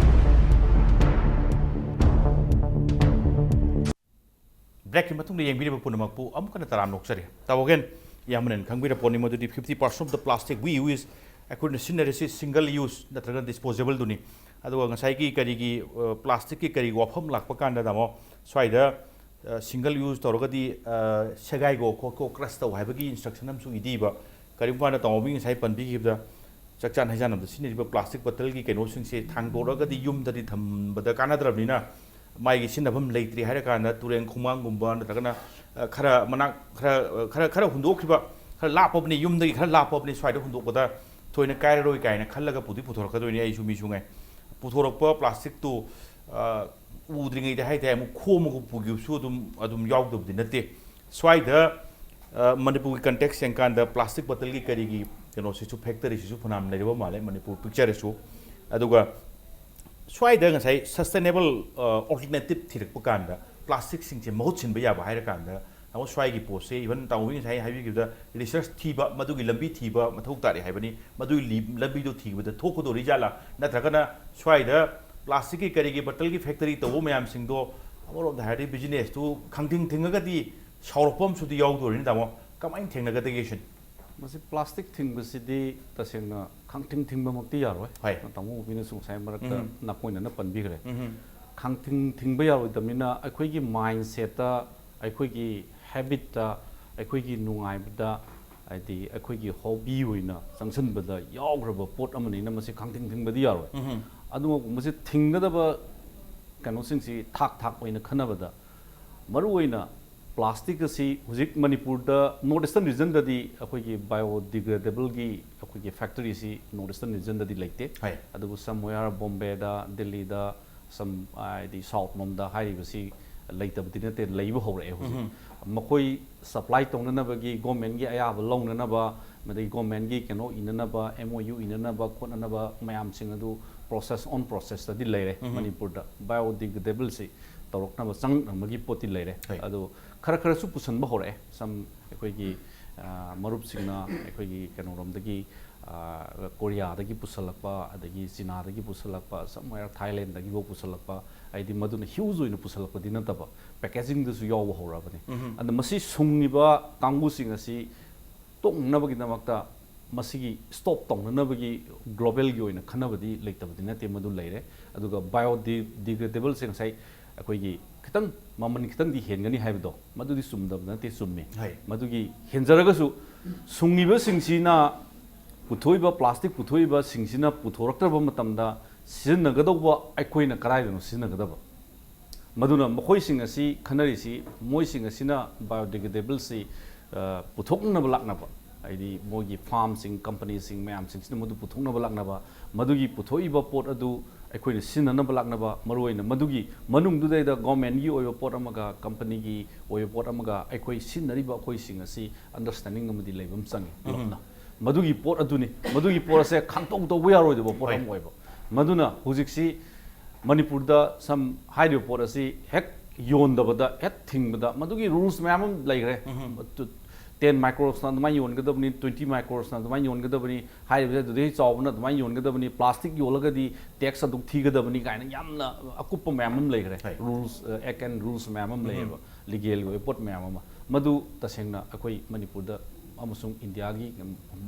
ꯕ꯭ꯔꯦꯛꯀꯤ ꯃꯇꯨꯡꯗ ꯌꯦꯡꯕꯤꯔꯤꯕ ꯄꯨꯝꯅꯃꯛꯄꯨ ꯑꯃꯨꯛ ꯍꯟꯅ ꯇꯔꯥꯝꯅ ꯑꯣꯛꯆꯔꯤ꯫ ꯇꯥꯃꯣ, again, ꯏꯌꯥꯝꯕꯅ ꯈꯪꯕꯤꯔ ꯄꯣꯠꯅꯤ ꯃꯗꯨꯗꯤ fifty percent of the plastic we use, ꯑꯩꯈꯣꯏꯅ ꯁꯤꯖꯤꯟꯅꯔꯤꯁꯤ single use ꯅꯠꯇ꯭ꯔꯒ disposable ꯗꯨꯅꯤ꯫ ꯑꯗꯨꯒ ꯉꯁꯥꯏꯒꯤ ꯀꯔꯤꯒꯤ, ꯑ, ꯄ꯭ꯂꯥꯁꯇꯤꯛꯀꯤ ꯀꯔꯤꯒꯤ ꯋꯥꯐꯝ ꯂꯥꯛꯄ ꯀꯥꯟꯗ, ꯇꯥꯃꯣ, ꯁ꯭ꯋꯥꯏꯗ, ꯑ, single use ꯇꯧꯔꯒꯗꯤ, ꯑ, ꯁꯦꯒꯥꯏꯒꯣ ꯈꯣꯠꯀꯣ, crush ꯇꯧ ꯍꯥꯏꯕꯒꯤ instruction ꯑꯃꯁꯨ ꯏꯗꯤꯕ꯫ ꯀꯔꯤꯒꯨꯝꯕ ꯀꯥꯟꯗ ꯇꯥꯃꯣꯕꯤ ꯉꯁꯥꯏ ꯄꯟꯕꯤꯈꯤꯕꯗ, ꯆꯥꯛꯆꯥ ꯍꯩꯖꯥꯟꯅꯕꯗ ꯁꯤꯖꯤꯟꯅꯔꯤꯕ ꯄ꯭ꯂꯥꯁꯇꯤꯛ ꯕꯣꯇꯜꯒꯤ ꯀꯩꯅꯣꯁꯤꯡꯁꯦ ꯊꯥꯡꯗꯣꯔꯛꯑꯒꯗꯤ ꯌꯨꯝꯗꯗꯤ ꯊꯝꯕꯗ ꯀꯥꯟꯅꯗ꯭ꯔꯕꯅꯤꯅ, ꯃꯥꯒꯤ ꯁꯤꯖꯤꯟꯅꯐꯝ ꯂꯩꯇ꯭ꯔꯦ ꯍꯥꯏꯔꯀꯥꯟꯗ ꯇꯨꯔꯦꯟ ꯈꯣꯡꯕꯥꯡꯒꯨꯝꯕ ꯅꯠꯇ꯭ꯔꯒꯅ, ꯑ, ꯈꯔ ꯃꯅꯥꯛ, ꯈꯔ, ꯑ, ꯈꯔ, ꯈꯔ ꯍꯨꯟꯗꯣꯛꯈꯤꯕ, ꯈꯔ ꯂꯥꯞꯄꯕꯅꯤ, ꯌꯨꯝꯗꯒꯤ ꯈꯔ ꯂꯥꯞꯄꯕꯅꯤ, ꯁ꯭ꯋꯥꯏꯗ ꯍꯨꯟꯗꯣꯛꯄꯗ ꯊꯣꯏꯅ ꯀꯥꯏꯔꯔꯣꯏ ꯀꯥꯏꯅ ꯈꯜꯂꯒ ꯄꯨꯗꯤ ꯄꯨꯊꯣꯔꯛꯀꯗꯣꯏꯅꯤ꯫ ꯑꯩꯁꯨ ꯃꯤꯁꯨ ꯉꯥꯏ꯫ ꯄꯨꯊꯣꯔꯛꯄ ꯄ꯭ꯂꯥꯁꯇꯤꯛꯇꯨ, ꯑ, ꯎꯗ꯭ꯔꯤꯉꯩꯗ ꯍꯥꯏꯇꯥꯔꯦ, ꯑꯃꯨꯛ ꯈꯣꯝꯃꯒ ꯄꯨꯈꯤꯕꯁꯨ ꯑꯗꯨꯝ, ꯑꯗꯨꯝ ꯌꯥꯎꯗꯕꯗꯤ ꯅꯠꯇꯦ꯫ ꯁ꯭ꯋꯥꯏꯗ, ꯑ, ꯃꯅꯤꯄꯨꯔꯒꯤ context ꯌꯦꯡꯀꯥꯟꯗ ꯄ꯭ꯂꯥꯁꯇꯤꯛ ꯕꯣꯇꯜꯒꯤ ꯀꯔꯤꯒꯤ ꯀꯩꯅꯣꯁꯤꯁꯨ, ꯐꯦꯛꯇꯔꯤꯁꯤꯁꯨ ꯐꯅꯌꯥꯝ ꯂꯩꯔꯕ ꯃꯥꯜꯂꯦ, ꯃꯅꯤꯄꯨꯔ ꯄꯤꯛꯆꯔꯁꯨ꯫ ꯑꯗꯨꯒ ꯁ꯭ꯋꯥꯏꯗ ꯉꯁꯥꯏ sustainable, ꯑ, alternative ꯊꯤꯔꯛꯄ ꯀꯥꯟꯗ, ꯄ꯭ꯂꯥꯁꯇꯤꯛꯁꯤꯡꯁꯦ ꯃꯍꯨꯠ ꯁꯤꯟꯕ ꯌꯥꯕ ꯍꯥꯏꯔꯀꯥꯟꯗ, ꯇꯥꯃꯣ, ꯁ꯭ꯋꯥꯏꯒꯤ ꯄꯣꯠꯁꯦ, even ꯇꯥꯃꯣꯒꯤ ꯉꯁꯥꯏ ꯍꯥꯏꯕꯤꯈꯤꯕꯗ, research ꯊꯤꯕ, ꯃꯗꯨꯒꯤ ꯂꯝꯕꯤ ꯊꯤꯕ ꯃꯊꯧ ꯇꯥꯔꯦ ꯍꯥꯏꯕꯅꯤ꯫ ꯃꯗꯨꯒꯤ ꯂꯤ-, ꯂꯝꯕꯤꯗꯣ ꯊꯤꯕꯗ ꯊꯣꯛꯀꯗꯧꯔꯤꯖꯥꯠꯂꯥ? ꯅꯠꯇ꯭ꯔꯒꯅ ꯁ꯭ꯋꯥꯏꯗ ꯄ꯭ꯂꯥꯁꯇꯤꯛꯀꯤ ꯀꯔꯤꯒꯤ ꯕꯣꯇꯜꯒꯤ ꯐꯦꯛꯇꯔꯤ ꯇꯧꯕ ꯃꯌꯥꯝꯁꯤꯡꯗꯣ, ꯑꯃꯔꯣꯝꯗ ꯍꯥꯏꯔꯗꯤ business ꯇꯨ ꯈꯥꯡꯊꯤꯡ ꯊꯤꯡꯉꯒꯗꯤ ꯁꯥꯎꯔꯛꯄ ꯑꯃꯁꯨ ꯌꯥꯎꯗꯣꯔꯤꯅꯤ, ꯇꯥꯃꯣ꯫ ꯀꯃꯥꯏꯅ ꯊꯦꯡꯅꯒꯗꯒꯦ ꯁꯤꯅꯤ? ꯃꯁꯤ ꯄ꯭ꯂꯥꯁꯇꯤꯛ ꯊꯤꯡꯕꯁꯤꯗꯤ ꯇꯁꯦꯡꯅ ꯈꯥꯡꯊꯤꯡ ꯊꯤꯡꯕꯃꯛꯇꯤ ꯌꯥꯔꯣꯏ꯫ ꯍꯣꯏ꯫ ꯇꯥꯃꯣ ꯃꯨꯕꯤꯅꯁꯨ ꯉꯁꯥꯏ ꯃꯔꯛꯇ ꯎꯝ꯫ ꯅꯥꯀꯣꯏꯅꯅ ꯄꯟꯕꯤꯈ꯭ꯔꯦ꯫ ꯎꯝ꯫ ꯈꯥꯡꯊꯤꯡ ꯊꯤꯡꯕ ꯌꯥꯔꯣꯏꯗꯕꯅꯤꯅ, ꯑꯩꯈꯣꯏꯒꯤ mindset ꯇ, ꯑꯩꯈꯣꯏꯒꯤ habit ꯇ, ꯑꯩꯈꯣꯏꯒꯤ ꯅꯨꯡꯉꯥꯏꯕꯗ, ꯍꯥꯏꯗꯤ ꯑꯩꯈꯣꯏꯒꯤ hobby ꯑꯣꯏꯅ ꯆꯪꯁꯤꯟꯕꯗ ꯌꯥꯎꯈ꯭ꯔꯕ ꯄꯣꯠ ꯑꯃꯅꯤꯅ, ꯃꯁꯤ ꯈꯥꯡꯊꯤꯡ ꯊꯤꯡꯕꯗꯤ ꯌꯥꯔꯣꯏ꯫ ꯎꯝ꯫ ꯑꯗꯨꯃꯛ ꯃꯁꯤ ꯊꯤꯡꯒꯗꯕ ꯀꯩꯅꯣꯁꯤꯡꯁꯤ ꯊꯥꯛ ꯊꯥꯛ ꯑꯣꯏꯅ ꯈꯟꯅꯕꯗ, ꯃꯔꯨꯑꯣꯏꯅ ꯄ꯭ꯂꯥꯁꯇꯤꯛ ꯑꯁꯤ ꯍꯧꯖꯤꯛ ꯃꯅꯤꯄꯨꯔꯗ, ꯅꯣꯔꯠ ꯏꯁꯇꯔꯟ ꯔꯤꯖꯟꯗꯗꯤ ꯑꯩꯈꯣꯏꯒꯤ ꯕꯥꯏꯑꯣ ꯗꯤꯒ꯭ꯔꯦꯗꯦꯕꯜꯒꯤ ꯑꯩꯈꯣꯏꯒꯤ ꯐꯦꯛꯇꯔꯤꯁꯤ ꯅꯣꯔꯠ ꯏꯁꯇꯔꯟ ꯔꯤꯖꯟꯗꯗꯤ ꯂꯩꯇꯦ꯫ ꯍꯣꯏ꯫ ꯑꯗꯨꯕꯨ ꯁꯝꯋꯦꯌꯥꯔ ꯕꯣꯝꯕꯦꯗ, ꯗꯤꯜꯂꯤꯗ, ꯁꯝ ꯍꯥꯏꯗꯤ ꯁꯥꯎꯠ ꯂꯣꯝꯗ ꯍꯥꯏꯔꯤꯕꯁꯤ ꯂꯩꯇꯕꯗꯤ ꯅꯠꯇꯦ, ꯂꯩꯕ ꯍꯧꯔꯛꯑꯦ ꯍꯧꯖꯤꯛ꯫ ꯃꯈꯣꯏ ꯁꯄ꯭ꯂꯥꯏ ꯇꯧꯅꯅꯕꯒꯤ, ꯒꯣꯔꯃꯦꯟꯒꯤ ꯑꯌꯥꯕ ꯂꯧꯅꯅꯕ, ꯑꯗꯒꯤ ꯒꯣꯔꯃꯦꯟꯒꯤ ꯀꯩꯅꯣ ꯏꯅꯅꯕ, ꯑꯦꯝ ꯑꯣ ꯌꯨ ꯏꯅꯅꯕ ꯈꯣꯠꯅꯅꯕ ꯃꯌꯥꯝꯁꯤꯡ ꯑꯗꯨ ꯄ꯭ꯔꯣꯁꯦꯁ ꯑꯣꯟ ꯄ꯭ꯔꯣꯁꯦꯁꯇꯗꯤ ꯂꯩꯔꯦ꯫ ꯃꯅꯤꯄꯨꯔꯗ ꯕꯥꯏꯑꯣ ꯗꯤꯒ꯭ꯔꯦꯗꯦꯕꯜꯁꯤ ꯇꯧꯔꯛꯅꯕ ꯆꯪꯉꯛꯅꯕꯒꯤ ꯄꯣꯠꯇꯤ ꯂꯩꯔꯦ꯫ ꯍꯣꯏ꯫ ꯑꯗꯨ ꯈꯔ ꯈꯔꯁꯨ ꯄꯨꯁꯟꯕ ꯍꯧꯔꯛꯑꯦ꯫ ꯁꯝ ꯑꯩꯈꯣꯏꯒꯤ, ꯑ, ꯃꯔꯨꯞꯁꯤꯡꯅ ꯑꯩꯈꯣꯏꯒꯤ ꯀꯩꯅꯣꯔꯣꯝꯗꯒꯤ, ꯑ, ꯀꯣꯔꯤꯌꯥꯗꯒꯤ ꯄꯨꯁꯜꯂꯛꯄ, ꯑꯗꯒꯤ ꯆꯤꯅꯥꯗꯒꯤ ꯄꯨꯁꯜꯂꯛꯄ, ꯁꯝꯋꯦꯌꯥꯔ ꯊꯥꯏꯂꯦꯟꯗꯒꯤꯐꯥꯎ ꯄꯨꯁꯜꯂꯛꯄ, ꯍꯥꯏꯗꯤ ꯃꯗꯨꯅ ꯍ꯭ꯌꯨꯖ ꯑꯣꯏꯅ ꯄꯨꯁꯜꯂꯛꯄꯗꯤ ꯅꯠꯇꯕ, ꯄꯦꯀꯦꯖꯤꯡꯗꯁꯨ ꯌꯥꯎꯕ ꯍꯧꯔꯛꯑꯕꯅꯤ꯫ ꯑꯗ ꯃꯁꯤ ꯁꯨꯡꯉꯤꯕ ꯀꯥꯡꯕꯨꯁꯤꯡ ꯑꯁꯤ ꯇꯣꯛꯅꯅꯕꯒꯤꯗꯃꯛꯇ ꯃꯁꯤꯒꯤ ꯁ꯭ꯇꯣꯞ ꯇꯧꯅꯅꯕꯒꯤ ꯒ꯭ꯂꯣꯕꯦꯜꯒꯤ ꯑꯣꯏꯅ ꯈꯟꯅꯕꯗꯤ ꯂꯩꯇꯕꯗꯤ ꯅꯠꯇꯦ, ꯃꯗꯨ ꯂꯩꯔꯦ꯫ ꯑꯗꯨꯒ ꯕꯥꯏꯑꯣ ꯗꯤ-, ꯗꯤꯒ꯭ꯔꯦꯗꯦꯕꯜꯁꯦ ꯉꯁꯥꯏ ꯑꯩꯈꯣꯏꯒꯤ ꯈꯤꯇꯪ ꯃꯃꯜ ꯈꯤꯇꯪꯗꯤ ꯍꯦꯟꯒꯅꯤ ꯍꯥꯏꯕꯗꯣ, ꯃꯗꯨꯗꯤ ꯆꯨꯝꯗꯕ ꯅꯠꯇꯦ, ꯆꯨꯝꯃꯤ꯫ ꯍꯣꯏ꯫ ꯃꯗꯨꯒꯤ ꯍꯦꯟꯖꯔꯒꯁꯨ ꯁꯨꯡꯉꯤꯕꯁꯤꯡꯁꯤꯅ ꯄꯨꯊꯣꯛꯏꯕ ꯄ꯭ꯂꯥꯁꯇꯤꯛ ꯄꯨꯊꯣꯛꯏꯕꯁꯤꯡꯁꯤꯅ ꯄꯨꯊꯣꯔꯛꯇ꯭ꯔꯕ ꯃꯇꯝꯗ ꯁꯤꯖꯤꯟꯅꯒꯗꯧꯕ ꯑꯩꯈꯣꯏꯅ ꯀꯗꯥꯏꯗꯅꯣ ꯁꯤꯖꯤꯟꯅꯒꯗꯕ? ꯃꯗꯨꯅ ꯃꯈꯣꯏꯁꯤꯡ ꯑꯁꯤ ꯈꯟꯅꯔꯤꯁꯤ, ꯃꯣꯏꯁꯤꯡ ꯑꯁꯤꯅ ꯕꯥꯏꯑꯣꯗꯤꯒ꯭ꯔꯦꯗꯦꯕꯜꯁꯤ, ꯑ, ꯄꯨꯊꯣꯛꯅꯕ ꯂꯥꯛꯅꯕ, ꯍꯥꯏꯗꯤ ꯃꯣꯏꯒꯤ ꯐꯥꯔꯝꯁꯤꯡ, ꯀꯝꯄꯅꯤꯁꯤꯡ ꯃꯌꯥꯝꯁꯤꯡꯁꯤꯅ ꯃꯗꯨ ꯄꯨꯊꯣꯛꯅꯕ ꯂꯥꯛꯅꯕ, ꯃꯗꯨꯒꯤ ꯄꯨꯊꯣꯛꯏꯕ ꯄꯣꯠ ꯑꯗꯨ ꯑꯩꯈꯣꯏꯅ ꯁꯤꯖꯤꯟꯅꯅꯕ ꯂꯥꯛꯅꯕ, ꯃꯔꯨꯑꯣꯏꯅ ꯃꯗꯨꯒꯤ ꯃꯅꯨꯡꯗꯨꯗꯩꯗ ꯒꯣꯔꯃꯦꯟꯒꯤ ꯑꯣꯏꯕ ꯄꯣꯠ ꯑꯃꯒ ꯀꯝꯄꯅꯤꯒꯤ ꯑꯣꯏꯕ ꯄꯣꯠ ꯑꯃꯒ ꯑꯩꯈꯣꯏ ꯁꯤꯖꯤꯟꯅꯔꯤꯕ ꯑꯩꯈꯣꯏꯁꯤꯡ ꯑꯁꯤ ꯑꯟꯗꯔꯁ꯭ꯇꯦꯟꯗꯤꯡ ꯑꯃꯗꯤ ꯂꯩꯕ ꯑꯃ ꯆꯪꯉꯤ ꯄꯨꯂꯞꯅ꯫ ꯃꯗꯨꯒꯤ ꯄꯣꯠ ꯑꯗꯨꯅꯤ, ꯃꯗꯨꯒꯤ ꯄꯣꯠ ꯑꯁꯦ ꯈꯥꯡꯇꯣꯛ ꯇꯧꯕ ꯌꯥꯔꯣꯏꯗꯕ ꯄꯣꯠ ꯍꯣꯏ꯫ ꯑꯃ ꯑꯣꯏꯕ꯫ ꯃꯗꯨꯅ ꯍꯧꯖꯤꯛꯁꯤ ꯃꯅꯤꯄꯨꯔꯗ ꯁꯝ ꯍꯥꯏꯔꯤꯕ ꯄꯣꯠ ꯑꯁꯤ ꯍꯦꯛ ꯌꯣꯟꯗꯕꯗ, ꯍꯦꯛ ꯊꯤꯡꯕꯗ ꯃꯗꯨꯒꯤ ꯔꯨꯜꯁ ꯃꯌꯥꯝ ꯑꯃ ꯂꯩꯈ꯭ꯔꯦ꯫ ꯇꯦꯟ ꯃꯥꯏꯀ꯭ꯔꯣꯟꯁꯅ ꯑꯗꯨꯃꯥꯏꯅ ꯌꯣꯟꯒꯗꯕꯅꯤ, ꯇ꯭ꯋꯦꯟꯇꯤ ꯃꯥꯏꯀ꯭ꯔꯣꯟꯁꯅ ꯑꯗꯨꯃꯥꯏꯅ ꯌꯣꯟꯒꯗꯕꯅꯤ, ꯍꯥꯏꯔꯤꯕꯁꯦ ꯑꯗꯨꯗꯩ ꯆꯥꯎꯕꯅ ꯑꯗꯨꯃꯥꯏꯅ ꯌꯣꯟꯒꯗꯕꯅꯤ, ꯄ꯭ꯂꯥꯁꯇꯤꯛ ꯌꯣꯜꯂꯒꯗꯤ ꯇꯦꯛꯁ ꯑꯗꯨꯛ ꯊꯤꯒꯗꯕꯅꯤ ꯀꯥꯏꯅ ꯌꯥꯝꯅ ꯑꯀꯨꯞꯄ ꯃꯌꯥꯝ ꯑꯃ ꯂꯩꯈ꯭ꯔꯦ꯫ ꯍꯣꯏ꯫ ꯔꯨꯜꯁ, ꯑꯦꯛ ꯑꯦꯟ ꯔꯨꯜꯁ ꯃꯌꯥꯝ ꯑꯃ ꯂꯩꯌꯦꯕ, ꯂꯤꯒꯦꯜꯒꯤ ꯑꯣꯏꯕ ꯄꯣꯠ ꯃꯌꯥꯝ ꯑꯃ꯫ ꯃꯗꯨ ꯇꯁꯦꯡꯅ ꯑꯩꯈꯣꯏ ꯃꯅꯤꯄꯨꯔꯗ ꯑꯃꯁꯨꯡ ꯏꯟꯗꯤꯌꯥꯒꯤ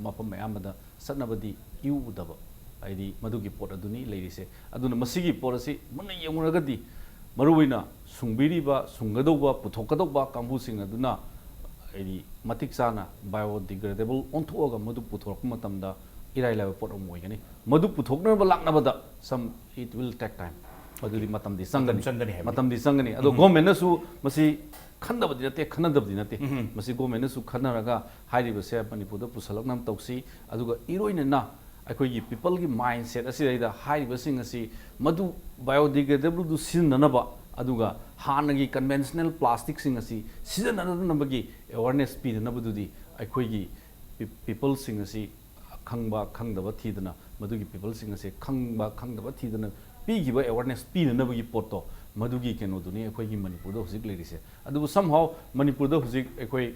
ꯃꯐꯝ ꯑꯌꯥꯝꯕꯗ ꯆꯠꯅꯕꯗꯤ ꯏꯎ ꯎꯗꯕ, ꯍꯥꯏꯗꯤ ꯃꯗꯨꯒꯤ ꯄꯣꯠ ꯑꯗꯨꯅꯤ ꯂꯩꯔꯤꯁꯦ꯫ ꯑꯗꯨꯅ ꯃꯁꯤꯒꯤ ꯄꯣꯠ ꯑꯁꯤ ꯃꯨꯟꯅ ꯌꯦꯡꯉꯨꯔꯒꯗꯤ, ꯃꯔꯨꯑꯣꯏꯅ ꯁꯨꯡꯕꯤꯔꯤꯕ, ꯁꯨꯡꯒꯗꯧꯕ, ꯄꯨꯊꯣꯛꯀꯗꯧꯕ ꯀꯥꯡꯕꯨꯁꯤꯡ ꯑꯗꯨꯅ ꯍꯥꯏꯗꯤ ꯃꯇꯤꯛ ꯆꯥꯅ ꯕꯥꯏꯑꯣꯗꯤꯒ꯭ꯔꯦꯗꯦꯕꯜ ꯑꯣꯟꯊꯣꯛꯑꯒ ꯃꯗꯨ ꯄꯨꯊꯣꯔꯛꯄ ꯃꯇꯝꯗ ꯏꯔꯥꯏ ꯂꯥꯏꯕ ꯄꯣꯠ ꯑꯃ ꯑꯣꯏꯒꯅꯤ꯫ ꯃꯗꯨ ꯄꯨꯊꯣꯛꯅꯕ ꯂꯥꯛꯅꯕꯗ some, it will take time, ꯑꯗꯨꯗꯤ ꯃꯇꯝꯗꯤ ꯆꯪꯒꯅꯤ꯫ ꯆꯪꯒꯅꯤ ꯍꯥꯏꯕꯅꯤ꯫ ꯃꯇꯝꯗꯤ ꯆꯪꯒꯅꯤ꯫ ꯑꯗꯣ ꯒꯣꯔꯃꯦꯟꯅꯁꯨ ꯃꯁꯤ ꯈꯟꯗꯕꯗꯤ ꯅꯠꯇꯦ, ꯈꯟꯅꯗꯕꯗꯤ ꯅꯠꯇꯦ꯫ ꯃꯁꯤ ꯒꯣꯔꯃꯦꯟꯅꯁꯨ ꯈꯟꯅꯔꯒ ꯍꯥꯏꯔꯤꯕꯁꯦ ꯃꯅꯤꯄꯨꯔꯗ ꯄꯨꯁꯜꯂꯛꯅꯕ ꯇꯧꯁꯤ꯫ ꯑꯗꯨꯒ ꯏꯔꯣꯏꯅꯅ ꯑꯩꯈꯣꯏꯒꯤ ꯄꯤꯄꯜꯒꯤ ꯃꯥꯏꯟꯁꯦꯠ ꯑꯁꯤꯗꯩꯗ ꯍꯥꯏꯔꯤꯕꯁꯤꯡ ꯑꯁꯤ ꯃꯗꯨ ꯕꯥꯏꯑꯣꯗꯤꯒ꯭ꯔꯦꯗꯦꯕꯜꯗꯨ ꯁꯤꯖꯤꯟꯅꯅꯕ, ꯑꯗꯨꯒ ꯍꯥꯟꯅꯒꯤ ꯀꯟꯚꯦꯟꯁꯅꯦꯜ ꯄ꯭ꯂꯥꯁꯇꯤꯛꯁꯤꯡ ꯑꯁꯤ ꯁꯤꯖꯤꯟꯅꯗꯅꯕꯒꯤ ꯑꯦꯋꯥꯔꯅꯦꯁ ꯄꯤꯅꯅꯕꯗꯨꯗꯤ ꯑꯩꯈꯣꯏꯒꯤ ꯄꯤ-, ꯄꯤꯄꯜꯁꯤꯡ ꯑꯁꯤ ꯈꯪꯕ ꯈꯪꯗꯕ ꯊꯤꯗꯅ, ꯃꯗꯨꯒꯤ ꯄꯤꯄꯜꯁꯤꯡ ꯑꯁꯦ ꯈꯪꯕ ꯈꯪꯗꯕ ꯊꯤꯗꯅ ꯄꯤꯈꯤꯕ ꯑꯦꯋꯥꯔꯅꯦꯁ ꯄꯤꯅꯅꯕꯒꯤ ꯄꯣꯠꯇꯣ, ꯃꯗꯨꯒꯤ ꯀꯩꯅꯣꯗꯨꯅꯤ ꯑꯩꯈꯣꯏꯒꯤ ꯃꯅꯤꯄꯨꯔꯗ ꯍꯧꯖꯤꯛ ꯂꯩꯔꯤꯁꯦ꯫ ꯑꯗꯨꯕꯨ somehow ꯃꯅꯤꯄꯨꯔꯗ ꯍꯧꯖꯤꯛ ꯑꯩꯈꯣꯏ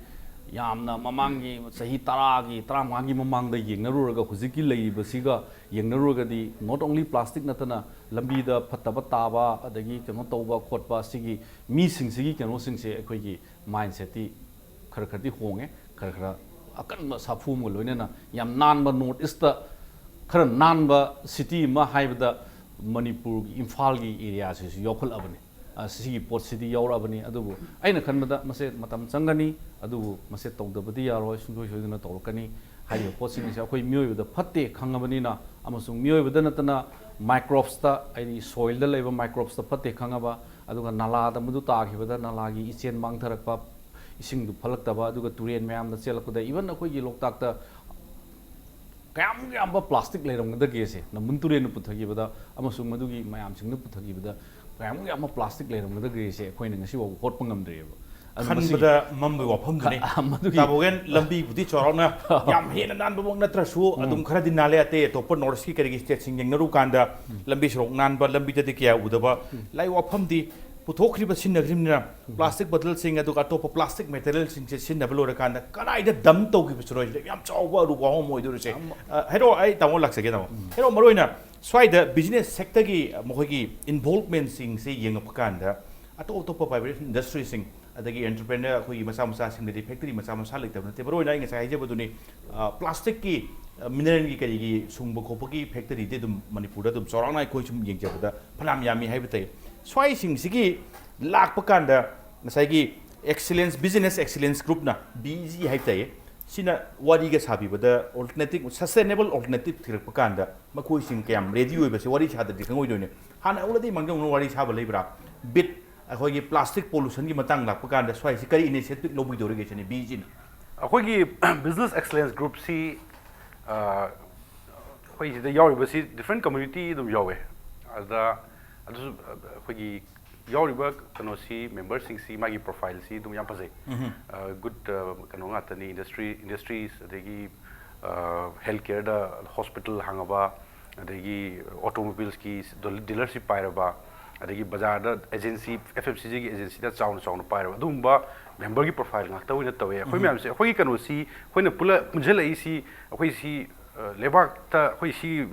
ꯌꯥꯝꯅ ꯃꯃꯥꯡꯒꯤ ꯆꯍꯤ ꯇꯔꯥꯒꯤ, ꯇꯔꯥꯃꯉꯥꯒꯤ ꯃꯃꯥꯡꯗ ꯌꯦꯡꯅꯔꯨꯔꯒ ꯍꯧꯖꯤꯛꯀꯤ ꯂꯩꯔꯤꯕꯁꯤꯒ ꯌꯦꯡꯅꯔꯨꯔꯒꯗꯤ not only plastic ꯅꯠꯇꯅ ꯂꯝꯕꯤꯗ ꯐꯠꯇꯕ ꯇꯥꯕ, ꯑꯗꯒꯤ ꯀꯩꯅꯣ ꯇꯧꯕ ꯈꯣꯠꯄ, ꯁꯤꯒꯤ ꯃꯤꯁꯤꯡꯁꯤꯒꯤ ꯀꯩꯅꯣꯁꯤꯡꯁꯦ ꯑꯩꯈꯣꯏꯒꯤ ꯃꯥꯏꯟꯁꯦꯠꯇꯤ ꯈꯔ ꯈꯔꯗꯤ ꯍꯣꯡꯉꯦ꯫ ꯈꯔ ꯈꯔ ꯑꯀꯟꯕ ꯁꯥꯐꯨ ꯑꯃꯒ ꯂꯣꯏꯅꯅ ꯌꯥꯝ ꯅꯥꯟꯕ, ꯅꯣꯔꯠ ꯏꯁꯇ ꯈꯔ ꯅꯥꯟꯕ ꯁꯤꯇꯤ ꯑꯃ ꯍꯥꯏꯕꯗ ꯃꯅꯤꯄꯨꯔꯒꯤ ꯏꯝꯐꯥꯜꯒꯤ ꯑꯦꯔꯤꯌꯥꯁꯤꯁꯨ ꯌꯥꯎꯈꯠꯂꯛꯑꯕꯅꯤ꯫ ꯑ, ꯁꯤꯒꯤ ꯄꯣꯠꯁꯤꯗꯤ ꯌꯥꯎꯔꯛꯑꯕꯅꯤ꯫ ꯑꯗꯨꯕꯨ ꯑꯩꯅ ꯈꯟꯕꯗ ꯃꯁꯦ ꯃꯇꯝ ꯆꯪꯒꯅꯤ, ꯑꯗꯨꯕꯨ ꯃꯁꯦ ꯇꯧꯗꯕꯗꯤ ꯌꯥꯔꯣꯏ, ꯁꯨꯡꯁꯣꯏ ꯁꯣꯏꯗꯅ ꯇꯧꯔꯛꯀꯅꯤ꯫ ꯍꯥꯏꯔꯤꯕ ꯄꯣꯠꯁꯤꯡ ꯑꯁꯤ ꯑꯩꯈꯣꯏ ꯃꯤꯑꯣꯏꯕꯗ ꯐꯠꯇꯦ ꯈꯪꯉꯕꯅꯤꯅ, ꯑꯃꯁꯨꯡ ꯃꯤꯑꯣꯏꯕꯗ ꯅꯠꯇꯅ ꯃꯥꯏꯀ꯭ꯔꯣꯞꯁꯇ, ꯍꯥꯏꯗꯤ ꯁꯣꯏꯜꯗ ꯂꯩꯕ ꯃꯥꯏꯀ꯭ꯔꯣꯞꯁꯇ ꯐꯠꯇꯦ ꯈꯪꯉꯕ, ꯑꯗꯨꯒ ꯅꯥꯂꯥꯗ ꯃꯗꯨ ꯇꯥꯈꯤꯕꯗ ꯅꯥꯂꯥꯒꯤ ꯏꯆꯦꯟ ꯃꯥꯡꯊꯔꯛꯄ, ꯏꯁꯤꯡꯗꯨ ꯐꯠꯂꯛꯇꯕ, ꯑꯗꯨꯒ ꯇꯨꯔꯦꯟ ꯃꯌꯥꯝꯗ ꯆꯦꯜꯂꯛꯄꯗ, even ꯑꯩꯈꯣꯏꯒꯤ ꯂꯣꯛꯇꯥꯛꯇ ꯀꯌꯥꯃꯨꯛ ꯌꯥꯝꯕ ꯄ꯭ꯂꯥꯁꯇꯤꯛ ꯂꯩꯔꯝꯒꯗꯒꯦꯁꯦ, ꯅꯝꯕꯨꯜ ꯇꯨꯔꯦꯟꯅ ꯄꯨꯊꯈꯤꯕꯗ ꯑꯃꯁꯨꯡ ꯃꯗꯨꯒꯤ ꯃꯌꯥꯝꯁꯤꯡꯅ ꯄꯨꯊꯈꯤꯕꯗ ꯀꯌꯥꯃꯨꯛ ꯌꯥꯝꯕ ꯄ꯭ꯂꯥꯁꯇꯤꯛ ꯂꯩꯔꯝꯒꯗꯒꯦꯁꯦ ꯑꯩꯈꯣꯏꯅ ꯉꯁꯤ ꯐꯥꯎꯕ ꯍꯣꯠꯄ ꯉꯝꯗ꯭ꯔꯤꯑꯕ꯫ ꯑꯗꯨ ꯃꯁꯤ ꯈꯟꯕꯗ ꯃꯝꯕꯒꯤ ꯋꯥꯐꯝꯗꯨꯅꯤ꯫ ꯈ-, ꯃꯗꯨꯒꯤ ꯇꯥꯃꯣꯒꯦꯟ ꯂꯝꯕꯤꯕꯨꯗꯤ ꯆꯥꯎꯔꯥꯛꯅ ꯌꯥꯝ ꯍꯦꯟꯅ ꯅꯥꯟꯕꯃꯛ ꯅꯠꯇ꯭ꯔꯁꯨ, ꯎꯝ꯫ ꯑꯗꯨꯝ ꯈꯔꯗꯤ ꯅꯥꯜꯂꯦ꯫ ꯑꯇꯩ ꯑꯇꯣꯞꯄ ꯅꯣꯔꯠ ꯏꯁꯀꯤ ꯀꯔꯤꯒꯤ ꯁ꯭ꯇꯦꯠꯁꯤꯡ ꯌꯦꯡꯅꯔꯨ ꯀꯥꯟꯗ ꯎꯝ꯫ ꯂꯝꯕꯤ ꯁꯣꯔꯣꯛ ꯅꯥꯟꯕ, ꯂꯝꯕꯤꯗꯗꯤ ꯀꯌꯥ ꯎꯗꯕ ꯎꯝ꯫ ꯂꯥꯏ ꯋꯥꯐꯝꯗꯤ ꯄꯨꯊꯣꯛꯈ꯭ꯔꯤꯕ, ꯁꯤꯖꯤꯟꯅꯈ꯭ꯔꯤꯕꯅꯤꯅ ꯎꯝ꯫ ꯄ꯭ꯂꯥꯁꯇꯤꯛ ꯕꯣꯇꯜꯁꯤꯡ ꯑꯗꯨꯒ ꯑꯇꯣꯞꯄ ꯄ꯭ꯂꯥꯁꯇꯤꯛ ꯃꯦꯇꯔꯤꯌꯦꯜꯁꯤꯡꯁꯦ ꯁꯤꯖꯤꯟꯅꯕ ꯂꯣꯏꯔꯀꯥꯟꯗ ꯀꯗꯥꯏꯗ ꯗꯝ ꯇꯧꯈꯤꯕꯁꯤꯅꯣ ꯁꯤꯗ ꯌꯥꯝ ꯆꯥꯎꯕ ꯑꯔꯨꯕ ꯋꯥꯐꯝ ꯑꯃ ꯑꯣꯏꯗꯣꯔꯤꯁꯦ꯫ ꯌꯥꯝ ꯑ, ꯍꯥꯏꯔꯛꯑꯣ, ꯑꯩ ꯇꯥꯃꯣ ꯂꯥꯛꯆꯒꯦ, ꯇꯥꯃꯣ꯫ ꯎꯝ꯫ ꯍꯥꯏꯔꯛꯑꯣ, ꯃꯔꯨꯑꯣꯏꯅ ꯁ꯭ꯋꯥꯏꯗ ꯕꯤꯖꯤꯅꯦꯁ ꯁꯦꯛꯇꯔꯒꯤ ꯃꯈꯣꯏꯒꯤ ꯏꯟꯚꯣꯜꯕꯃꯦꯟꯁꯤꯡꯁꯦ ꯌꯦꯡꯉꯛꯄ ꯀꯥꯟꯗ ꯑꯇꯣꯞ ꯑꯇꯣꯞꯄ ꯄ꯭ꯔꯥꯏꯚꯦꯠ ꯏꯟꯗꯁꯇ꯭ꯔꯤꯁꯤꯡ ꯑꯗꯒꯤ ꯑꯦꯟꯇꯔꯄ꯭ꯔꯦꯅꯔ ꯑꯩꯈꯣꯏꯒꯤ ꯃꯆꯥ ꯃꯆꯥꯁꯤꯡꯗꯗꯤ ꯐꯦꯛꯇꯔꯤ ꯃꯆꯥ ꯃꯆꯥ ꯂꯩꯇꯕ ꯅꯠꯇꯦ꯫ ꯃꯔꯨꯑꯣꯏꯅ ꯑꯩ ꯉꯁꯥꯏ ꯍꯥꯏꯖꯕꯗꯨꯅꯤ, ꯑ, ꯄ꯭ꯂꯥꯁꯇꯤꯛꯀꯤ, ꯑ, ꯃꯤꯅꯔꯦꯜꯒꯤ ꯀꯔꯤꯒꯤ ꯁꯨꯡꯕ ꯈꯣꯠꯄꯒꯤ ꯐꯦꯛꯇꯔꯤꯗꯤ ꯑꯗꯨꯝ ꯃꯅꯤꯄꯨꯔꯗ ꯑꯗꯨꯝ ꯆꯥꯎꯔꯥꯛꯅ ꯑꯩꯈꯣꯏ ꯁꯨꯝ ꯌꯦꯡꯖꯕꯗ ꯐꯅꯌꯥꯝ ꯌꯥꯝꯃꯤ ꯍꯥꯏꯕ ꯇꯥꯏ꯫ ꯁ꯭ꯋꯥꯏꯁꯤꯡꯁꯤꯒꯤ ꯂꯥꯛꯄ ꯀꯥꯟꯗ ꯉꯁꯥꯏꯒꯤ ꯑꯦꯛꯁꯤꯂꯦꯟꯁ, ꯕꯤꯖꯤꯅꯦꯁ ꯑꯦꯛꯁꯤꯂꯦꯟꯁ ꯒ꯭ꯔꯨꯞꯅ, ꯕꯤ ꯏ ꯖꯤ ꯍꯥꯏꯕ ꯇꯥꯏ, ꯁꯤꯅ ꯋꯥꯔꯤꯒ ꯁꯥꯕꯤꯕꯗ ꯑꯣꯜꯇꯔꯅꯦꯇꯤꯞ, ꯁꯁꯇꯦꯅꯦꯕꯜ ꯑꯣꯜꯇꯔꯅꯦꯇꯤꯞ ꯊꯤꯔꯛꯄ ꯀꯥꯟꯗ ꯃꯈꯣꯏꯁꯤꯡ ꯀꯌꯥꯝ ꯔꯦꯗꯤ ꯑꯣꯏꯕꯁꯦ ꯋꯥꯔꯤ ꯁꯥꯗ꯭ꯔꯗꯤ ꯈꯪꯉꯣꯏꯗꯣꯏꯅꯦ꯫ ꯍꯥꯟꯅ already ꯃꯥꯡꯖꯧꯅꯅ ꯋꯥꯔꯤ ꯁꯥꯕ ꯂꯩꯕ꯭ꯔꯥ? ꯕꯤꯠ ꯑꯩꯈꯣꯏꯒꯤ ꯄ꯭ꯂꯥꯁꯇꯤꯛ ꯄꯣꯂꯨꯁꯟꯒꯤ ꯃꯇꯥꯡ ꯂꯥꯛꯄ ꯀꯥꯟꯗ ꯁ꯭ꯋꯥꯏꯁꯤ ꯀꯔꯤ ꯏꯅꯤꯁꯤꯌꯦꯇꯤꯚ ꯂꯧꯕꯤꯗꯧꯔꯤꯒꯦ ꯁꯤꯅꯤ ꯕꯤꯖꯤꯅ? ꯑꯩꯈꯣꯏꯒꯤ ꯕꯤꯖꯤꯅꯦꯁ ꯑꯦꯛꯁꯂꯦꯟꯁ ꯒ꯭ꯔꯨꯞꯁꯤ, ꯑꯩꯈꯣꯏ ꯁꯤꯗ ꯌꯥꯎꯔꯤꯕꯁꯤ ꯗꯤꯐ꯭ꯔꯦꯟ ꯀꯝꯃ꯭ꯌꯨꯅꯤꯇꯤ ꯑꯗꯨꯝ ꯌꯥꯎꯋꯦ꯫ ꯑꯗ ꯑꯗꯨꯁꯨ ꯑꯩꯈꯣꯏꯒꯤ ꯌꯥꯎꯔꯤꯕ ꯀꯩꯅꯣꯁꯤ, ꯃꯦꯝꯕꯔꯁꯤꯡꯁꯤ, ꯃꯥꯒꯤ ꯄ꯭ꯔꯣꯐꯥꯏꯜꯁꯤ ꯑꯗꯨꯝ ꯌꯥꯝ ꯐꯖꯩ꯫ ꯒꯨꯗ ꯀꯩꯅꯣ ꯉꯥꯛꯇꯅꯤ, ꯏꯟꯗꯁꯇ꯭ꯔꯤ ꯏꯟꯗꯁꯇ꯭ꯔꯤꯁ, ꯑꯗꯒꯤ ꯍꯦꯜꯊ ꯀꯦꯌꯔꯗ ꯍꯣꯁꯄꯤꯇꯥꯜ ꯍꯥꯡꯉꯕ, ꯑꯗꯒꯤ ꯑꯣꯇꯣꯃꯣꯕꯥꯏꯜꯁꯀꯤ ꯗꯤꯂꯔꯁꯤꯞ ꯄꯥꯏꯔꯕ, ꯑꯗꯒꯤ ꯕꯖꯥꯔꯗ ꯑꯦꯖꯦꯟꯁꯤ, ꯑꯦꯐ ꯑꯦꯝ ꯁꯤ ꯖꯤꯒꯤ ꯑꯦꯖꯦꯟꯁꯤꯗ ꯆꯥꯎꯅ ꯆꯥꯎꯅ ꯄꯥꯏꯔꯕ, ꯑꯗꯨꯒꯨꯝꯕ ꯃꯦꯝꯕꯔꯒꯤ ꯄ꯭ꯔꯣꯐꯥꯏꯜ ꯉꯥꯛꯇ ꯑꯣꯏꯅ ꯇꯧꯋꯦ꯫ ꯑꯩꯈꯣꯏ ꯃꯌꯥꯝꯁꯦ, ꯑꯩꯈꯣꯏꯒꯤ ꯀꯩꯅꯣꯁꯤ, ꯑꯩꯈꯣꯏꯅ ꯄꯨꯂꯞ ꯄꯨꯟꯁꯤꯜꯂꯛꯏꯁꯤ, ꯑꯩꯈꯣꯏ ꯁꯤ ꯂꯩꯕꯥꯛꯇ, ꯑꯩꯈꯣꯏ ꯁꯤ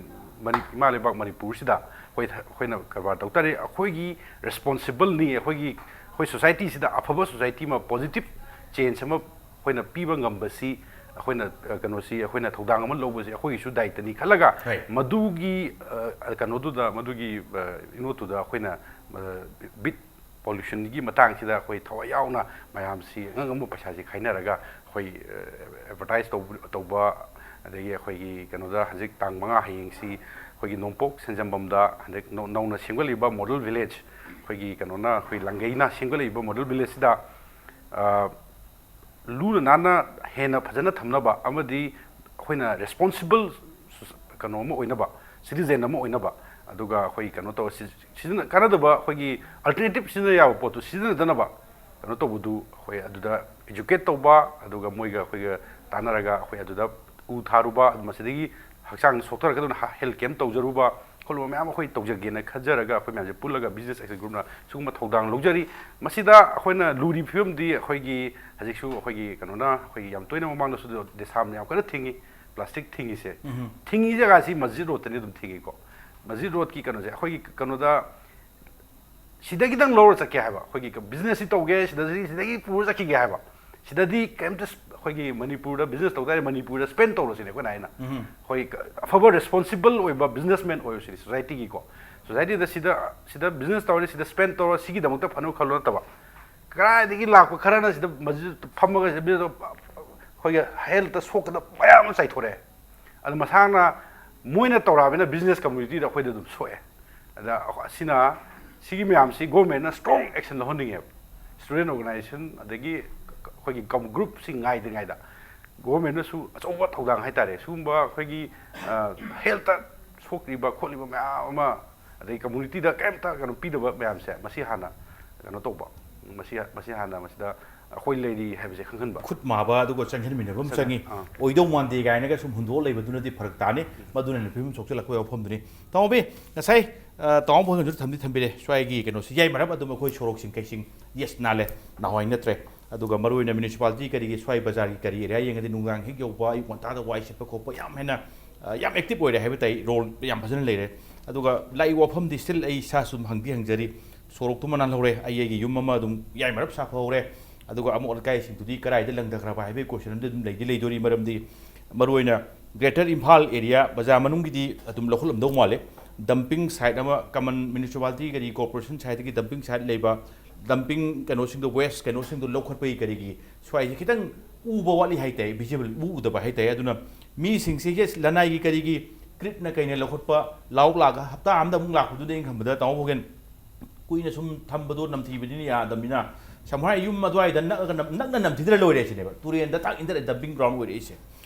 ꯏꯃꯥ ꯂꯩꯕꯥꯛ ꯃꯅꯤꯄꯨꯔꯁꯤꯗ ꯑꯩꯈꯣꯏ ꯑꯩꯈꯣꯏꯅ ꯀꯔꯕꯥꯔ ꯇꯧ ꯇꯥꯔꯦ꯫ ꯑꯩꯈꯣꯏꯒꯤ ꯔꯦꯁꯄꯣꯟꯁꯤꯕꯜꯅꯤ꯫ ꯑꯩꯈꯣꯏꯒꯤ, ꯑꯩꯈꯣꯏ ꯁꯣꯁꯥꯏꯇꯤꯁꯤꯗ ꯑꯐꯕ ꯁꯣꯁꯥꯏꯇꯤ ꯑꯃ, ꯄꯣꯖꯤꯇꯤꯚ ꯆꯦꯟꯖ ꯑꯃ ꯑꯩꯈꯣꯏꯅ ꯄꯤꯕ ꯉꯝꯕꯁꯤ, ꯑꯩꯈꯣꯏꯅ ꯀꯩꯅꯣꯁꯤ, ꯑꯩꯈꯣꯏꯅ ꯊꯧꯗꯥꯡ ꯑꯃ ꯂꯧꯕꯁꯤ ꯑꯩꯈꯣꯏꯒꯤꯁꯨ ꯗꯥꯏꯇꯅꯤ ꯈꯜꯂꯒ, ꯃꯗꯨꯒꯤ ꯀꯩꯅꯣꯗꯨꯗ, ꯃꯗꯨꯒꯤ ꯏꯅꯣꯠꯇꯨꯗ ꯑꯩꯈꯣꯏꯅ ꯕꯤꯠ ꯄꯣꯂꯨꯁꯟꯒꯤ ꯃꯇꯥꯡꯁꯤꯗ ꯑꯩꯈꯣꯏ ꯊꯋꯥꯏ ꯌꯥꯎꯅ ꯃꯌꯥꯝꯁꯤ ꯑꯉꯝ ꯑꯉꯝꯕ ꯄꯩꯁꯥꯁꯤ ꯈꯥꯏꯅꯔꯒ ꯑꯩꯈꯣꯏ ꯑꯦꯗꯚꯔꯇꯥꯏꯁ ꯇꯧꯕ, ꯇꯧꯕ, ꯑꯗꯒꯤ ꯑꯩꯈꯣꯏꯒꯤ ꯀꯩꯅꯣꯗ ꯍꯧꯖꯤꯛ ꯇꯥꯡ ꯃꯉꯥ, ꯍꯌꯦꯡꯁꯤ ꯑꯩꯈꯣꯏꯒꯤ ꯅꯣꯡꯄꯣꯛ ꯁꯦꯟꯖꯝꯕꯝꯗ ꯍꯟꯗꯛ ꯅꯧꯅ ꯁꯦꯝꯒꯠꯂꯤꯕ ꯃꯣꯗꯦꯜ ꯚꯤꯂꯦꯖ, ꯑꯩꯈꯣꯏꯒꯤ ꯀꯩꯅꯣꯅ, ꯑꯩꯈꯣꯏ ꯂꯪꯒꯩꯅ ꯁꯦꯝꯒꯠꯂꯛꯏꯕ ꯃꯣꯗꯦꯜ ꯚꯤꯂꯦꯖꯁꯤꯗ ꯂꯨꯅ ꯅꯥꯟꯅ ꯍꯦꯟꯅ ꯐꯖꯅ ꯊꯝꯅꯕ ꯑꯃꯗꯤ ꯑꯩꯈꯣꯏꯅ ꯔꯦꯁꯄꯣꯟꯁꯤꯕꯜ ꯀꯩꯅꯣ ꯑꯃ ꯑꯣꯏꯅꯕ, ꯁꯤꯇꯤꯖꯦꯟ ꯑꯃ ꯑꯣꯏꯅꯕ, ꯑꯗꯨꯒ ꯑꯩꯈꯣꯏ ꯀꯩꯅꯣ ꯇꯧꯔ ꯁꯤ-, ꯁꯤꯖꯤꯟꯅ-, ꯀꯥꯟꯅꯗꯕ ꯑꯩꯈꯣꯏꯒꯤ ꯑꯜꯇꯔꯅꯦꯇꯤꯞ ꯁꯤꯖꯤꯟꯅ ꯌꯥꯕ ꯄꯣꯠꯇꯨ ꯁꯤꯖꯤꯟꯅꯗꯅꯕ ꯀꯩꯅꯣ ꯇꯧꯕꯗꯨ ꯑꯩꯈꯣꯏ ꯑꯗꯨꯗ ꯏꯖꯨꯀꯦꯠ ꯇꯧꯕ, ꯑꯗꯨꯒ ꯃꯣꯏꯒ ꯑꯩꯈꯣꯏꯒ ꯇꯥꯟꯅꯔꯒ ꯑꯩꯈꯣꯏ ꯑꯗꯨꯗ ꯎ ꯊꯥꯔꯨꯕ, ꯃꯁꯤꯗꯒꯤ ꯍꯛꯆꯥꯡ ꯁꯣꯛꯊꯔꯛꯀꯗꯧꯅ ꯍꯦꯜꯊ ꯀꯦꯝ ꯇꯧꯖꯔꯨꯕ, ꯈꯣꯠꯂꯨꯕ ꯃꯌꯥꯝ ꯑꯩꯈꯣꯏ ꯇꯧꯖꯒꯦꯅ ꯈꯟꯖꯔꯒ ꯑꯩꯈꯣꯏ ꯃꯌꯥꯝꯁꯦ ꯄꯨꯜꯂꯒ ꯕꯤꯖꯤꯅꯦꯁ ꯑꯦꯛꯁꯟ ꯒ꯭ꯔꯨꯞꯅ ꯁꯤꯒꯨꯝꯕ ꯊꯧꯗꯥꯡ ꯂꯧꯖꯔꯤ꯫ ꯃꯁꯤꯗ ꯑꯩꯈꯣꯏꯅ ꯂꯨꯔꯤ ꯐꯤꯕꯝꯗꯤ ꯑꯩꯈꯣꯏꯒꯤ ꯍꯧꯖꯤꯛꯁꯨ ꯑꯩꯈꯣꯏꯒꯤ ꯀꯩꯅꯣꯅ ꯑꯩꯈꯣꯏꯒꯤ ꯌꯥꯝ ꯇꯣꯏꯅ ꯃꯃꯥꯡꯗꯁꯨ ꯗꯦꯁꯥꯝꯅ ꯌꯥꯝ ꯀꯟꯅ ꯊꯤꯡꯉꯤ, ꯄ꯭ꯂꯥꯁꯇꯤꯛ ꯊꯤꯡꯉꯤꯁꯦ꯫ ꯊꯤꯡꯉꯤ ꯖꯒꯥꯁꯤ ꯃꯁꯖꯤꯗ ꯔꯣꯗꯇꯅꯤ ꯑꯗꯨꯝ ꯊꯤꯡꯉꯤꯀꯣ꯫ ꯃꯁꯖꯤꯗ ꯔꯣꯗꯀꯤ ꯀꯩꯅꯣꯁꯦ ꯑꯩꯈꯣꯏꯒꯤ ꯀꯩꯅꯣꯗ ꯁꯤꯗꯒꯤꯗꯪ ꯂꯧꯔ ꯆꯠꯀꯦ ꯍꯥꯏꯕ, ꯑꯩꯈꯣꯏꯒꯤ ꯕꯤꯖꯤꯅꯦꯁꯁꯤ ꯇꯧꯒꯦ, ꯁꯤꯗꯒꯤ, ꯁꯤꯗꯒꯤ ꯄꯨꯔ ꯆꯠꯈꯤꯒꯦ ꯍꯥꯏꯕ, ꯁꯤꯗꯗꯤ ꯀꯩꯝꯇ ꯑꯩꯈꯣꯏꯒꯤ ꯃꯅꯤꯄꯨꯔꯗ ꯕꯤꯖꯤꯅꯦꯁ ꯇꯧ ꯇꯥꯔꯦ, ꯃꯅꯤꯄꯨꯔꯗ ꯁ꯭ꯄꯦꯟ ꯇꯧꯔꯁꯤꯅꯦ ꯑꯩꯈꯣꯏꯅ ꯍꯥꯏꯅ꯫ ꯑꯩꯈꯣꯏ ꯑꯐꯕ ꯔꯦꯁꯄꯣꯟꯁꯤꯕꯜ ꯑꯣꯏꯕ ꯕꯤꯖꯤꯅꯦꯁꯃꯦꯟ ꯑꯣꯏꯔꯁꯤꯅꯦ ꯁꯣꯁꯥꯏꯇꯤꯒꯤꯀꯣ꯫ ꯁꯣꯁꯥꯏꯇꯤꯗ ꯁꯤꯗ, ꯁꯤꯗ ꯕꯤꯖꯤꯅꯦꯁ ꯇꯧꯔꯗꯤ ꯁꯤꯗ ꯁ꯭ꯄꯦꯟ ꯇꯧꯔ ꯁꯤꯒꯤꯗꯃꯛꯇ ꯐꯅꯕ ꯈꯜꯂꯣ ꯅꯠꯇꯕ, ꯀꯗꯥꯏꯗꯒꯤ ꯂꯥꯛꯄ ꯈꯔꯅ ꯁꯤꯗ ꯃꯁꯖꯤꯗ ꯐꯝꯃꯒ ꯁꯤꯗ ꯕꯤꯖꯤꯅꯦꯁ ꯑꯩꯈꯣꯏꯒꯤ ꯍꯦꯜꯊꯇ ꯁꯣꯛꯀꯗꯕ ꯃꯌꯥꯝ ꯑꯃ ꯆꯥꯏꯊꯣꯔꯛꯑꯦ꯫ ꯑꯗꯨ ꯃꯁꯥꯅ ꯃꯣꯏꯅ ꯇꯧꯔꯛꯑꯕꯅꯤꯅ ꯕꯤꯖꯤꯅꯦꯁ ꯀꯝꯃ꯭ꯌꯨꯅꯤꯇꯤꯗ ꯑꯩꯈꯣꯏꯗ ꯑꯗꯨꯝ ꯁꯣꯛꯑꯦ꯫ ꯑꯗ ꯑꯁꯤꯅ ꯁꯤꯒꯤ ꯃꯌꯥꯝꯁꯤ ꯒꯣꯔꯃꯦꯟꯅ ꯁ꯭ꯇ꯭ꯔꯣꯡ ꯑꯦꯛꯁꯟ ꯂꯧꯍꯟꯅꯤꯡꯉꯦꯕ꯫ ꯁ꯭ꯇꯨꯗꯦꯟ ꯑꯣꯔꯒꯅꯥꯏꯖꯦꯁꯟ ꯑꯗꯒꯤ ꯑꯩꯈꯣꯏꯒꯤ ꯒ꯭ꯔꯨꯞꯁꯤꯡ ꯉꯥꯏꯗ꯭ꯔꯤꯉꯩꯗ ꯒꯣꯔꯃꯦꯟꯅꯁꯨ ꯑꯆꯧꯕ ꯊꯧꯗꯥꯡ ꯍꯥꯏꯇꯥꯔꯦ, ꯁꯤꯒꯨꯝꯕ ꯑꯩꯈꯣꯏꯒꯤ ꯍꯦꯜꯠꯇ ꯁꯣꯛꯂꯤꯕ ꯈꯣꯠꯂꯤꯕ ꯃꯌꯥꯝ ꯑꯃ, ꯑꯗꯩ ꯀꯝꯃꯨꯅꯤꯇꯤꯗ ꯀꯔꯤꯝꯇ ꯀꯩꯅꯣ ꯄꯤꯗꯕ ꯃꯌꯥꯝꯁꯦ, ꯃꯁꯤ ꯍꯥꯟꯅ ꯀꯩꯅꯣ ꯇꯧꯕ, ꯃꯁꯤ ꯃꯁꯤ ꯍꯥꯟꯅ ꯃꯁꯤꯗ ꯑꯩꯈꯣꯏ ꯂꯩꯔꯤ ꯍꯥꯏꯕꯁꯦ ꯈꯪꯍꯟꯕ꯫ ꯈꯨꯠ ꯃꯥꯕ ꯑꯗꯨꯒ ꯆꯪꯍꯟꯃꯤꯟꯅꯕ ꯑꯃ ꯆꯪꯉꯦ꯫ ꯑꯥ꯫ ꯑꯣꯏꯗꯧ ꯃꯥꯟꯗꯦ ꯀꯥꯏꯅꯒ ꯁꯨꯝ ꯍꯨꯟꯗꯣꯛꯑ ꯂꯩꯕꯗꯨꯅꯗꯤ ꯐꯔꯛ ꯇꯥꯅꯤ꯫ ꯃꯗꯨꯅ ꯍꯦꯟꯅ ꯐꯤꯕꯝ ꯁꯣꯛꯆꯜꯂꯛꯄꯒꯤ ꯋꯥꯐꯝꯗꯨꯅꯤ꯫ ꯇꯥꯃꯣꯕꯤ, ꯉꯁꯥꯏ ꯇꯥꯃꯣ ꯐꯣꯟꯁꯨ ꯊꯝꯗꯤ ꯊꯝꯕꯤꯔꯦ꯫ ꯁ꯭ꯋꯥꯏꯒꯤ ꯀꯩꯅꯣꯁꯤ ꯌꯥꯏꯃꯔꯞ ꯑꯗꯨꯝ ꯑꯩꯈꯣꯏ ꯁꯣꯔꯣꯛꯁꯤꯡ ꯀꯩꯁꯤꯡ ꯌꯦꯁ ꯅꯥꯜꯂꯦ, ꯅꯍꯥꯟꯋꯥꯏ ꯅꯠꯇ꯭ꯔꯦ꯫ ꯑꯗꯨꯒ ꯃꯔꯨꯑꯣꯏꯅ ꯃ꯭ꯌꯨꯅꯤꯁꯤꯄꯥꯂꯤꯇꯤ ꯀꯔꯤꯒꯤ ꯁ꯭ꯋꯥꯏ ꯕꯖꯥꯔꯒꯤ ꯀꯔꯤ ꯑꯦꯔꯤꯌꯥ ꯌꯦꯡꯉꯗꯤ ꯅꯨꯡꯗꯥꯡ ꯍꯦꯛ ꯌꯧꯕ ꯑꯌꯨꯛ ꯉꯟꯇꯥꯗ ꯋꯥꯏ ꯁꯤꯠꯄ ꯈꯣꯠꯄ ꯌꯥꯝ ꯍꯦꯟꯅ ꯌꯥꯝ ꯑꯦꯛꯇꯤꯚ ꯑꯣꯏꯔꯦ ꯍꯥꯏꯕ ꯇꯥꯏ, ꯔꯣꯜ ꯌꯥꯝ ꯐꯖꯅ ꯂꯩꯔꯦ꯫ ꯑꯗꯨꯒ ꯂꯥꯛꯏꯕ ꯋꯥꯐꯝꯗꯤ ꯁ꯭ꯇꯤꯜ ꯑꯩ ꯏꯁꯥꯁꯨ ꯑꯗꯨꯝ ꯍꯪꯗꯤ ꯍꯪꯖꯔꯤ꯫ ꯁꯣꯔꯣꯛꯇꯨꯃ ꯅꯥꯜꯍꯧꯔꯦ, ꯑꯩ ꯑꯩꯒꯤ ꯌꯨꯝ ꯑꯃ ꯑꯗꯨꯝ ꯌꯥꯏꯃꯔꯞ ꯁꯥꯐꯍꯧꯔꯦ꯫ ꯑꯗꯨꯒ ꯑꯃꯣꯠ ꯑꯀꯥꯏꯁꯤꯡꯗꯨꯗꯤ ꯀꯗꯥꯏꯗ ꯂꯪꯊꯈ꯭ꯔꯕ ꯍꯥꯏꯕꯒꯤ ꯀꯣꯏꯁꯟ ꯑꯃꯗꯤ ꯑꯗꯨꯝ ꯂꯩꯗꯤ ꯂꯩꯗꯣꯔꯤ꯫ ꯃꯔꯝꯗꯤ ꯃꯔꯨꯑꯣꯏꯅ ꯒ꯭ꯔꯦꯇꯔ ꯏꯝꯐꯥꯜ ꯑꯦꯔꯤꯌꯥ ꯕꯖꯥꯔ ꯃꯅꯨꯡꯒꯤꯗꯤ ꯑꯗꯨꯝ ꯂꯧꯈꯠꯂꯝꯗꯧ ꯃꯥꯜꯂꯦ꯫ ꯗꯝꯄꯤꯡ ꯁꯥꯏꯠ ꯑꯃ ꯀꯃꯟ ꯃ꯭ꯌꯨꯅꯤꯁꯤꯄꯥꯂꯤꯇꯤ ꯀꯔꯤ ꯀꯣꯔꯄꯣꯔꯦꯁꯟ ꯁꯥꯏꯠꯇꯒꯤ ꯗꯝꯄꯤꯡ ꯁꯥꯏꯠ ꯂꯩꯕ, ꯗꯝꯄꯤꯡ ꯀꯩꯅꯣꯁꯤꯡꯗꯣ, ꯋꯦꯁ ꯀꯩꯅꯣꯁꯤꯡꯗꯣ ꯂꯧꯈꯠꯄꯒꯤ ꯀꯔꯤꯒꯤ ꯁ꯭ꯋꯥꯏꯁꯦ ꯈꯤꯇꯪ ꯎꯕ ꯋꯥꯠꯂꯤ ꯍꯥꯏꯇꯥꯏ, ꯚꯤꯖꯤꯕꯜ ꯎ ꯎꯗꯕ ꯍꯥꯏꯇꯥꯏ꯫ ꯑꯗꯨꯅ ꯃꯤꯁꯤꯡꯁꯦ ꯌꯦꯁ ꯂꯅꯥꯏꯒꯤ ꯀꯔꯤꯒꯤ ꯀ꯭ꯔꯤꯠꯅ ꯀꯩꯅ ꯂꯧꯈꯠꯄ ꯂꯥꯎ ꯂꯥꯛꯑꯒ ꯍꯞꯇꯥ ꯑꯃꯗ ꯑꯃꯨꯛ ꯂꯥꯛꯄꯗꯨꯗ ꯑꯩꯅ ꯈꯟꯕꯗ ꯇꯥꯃꯣ ꯐꯥꯎꯒꯦꯟ ꯀꯨꯏꯅ ꯁꯨꯝ ꯊꯝꯕꯗꯣ ꯅꯝꯊꯤꯕꯅꯤꯅ ꯌꯥꯗꯕꯅꯤꯅ ꯁꯝꯍꯥꯏ ꯌꯨꯝ ꯑꯗꯨꯋꯥꯏꯗ ꯅꯛꯑꯒ ꯅꯝ- ꯅꯛꯅ ꯅꯝꯊꯤꯗ꯭ꯔ ꯂꯣꯏꯔꯦ ꯁꯤꯅꯦꯕ꯫ ꯇꯨꯔꯦꯟꯗ ꯇꯥꯛ ꯏꯟꯊꯔꯦ ꯗꯝꯄꯤꯡ ꯒ꯭ꯔꯥꯎꯟ ꯑꯣꯏꯔꯛꯏꯁꯦ꯫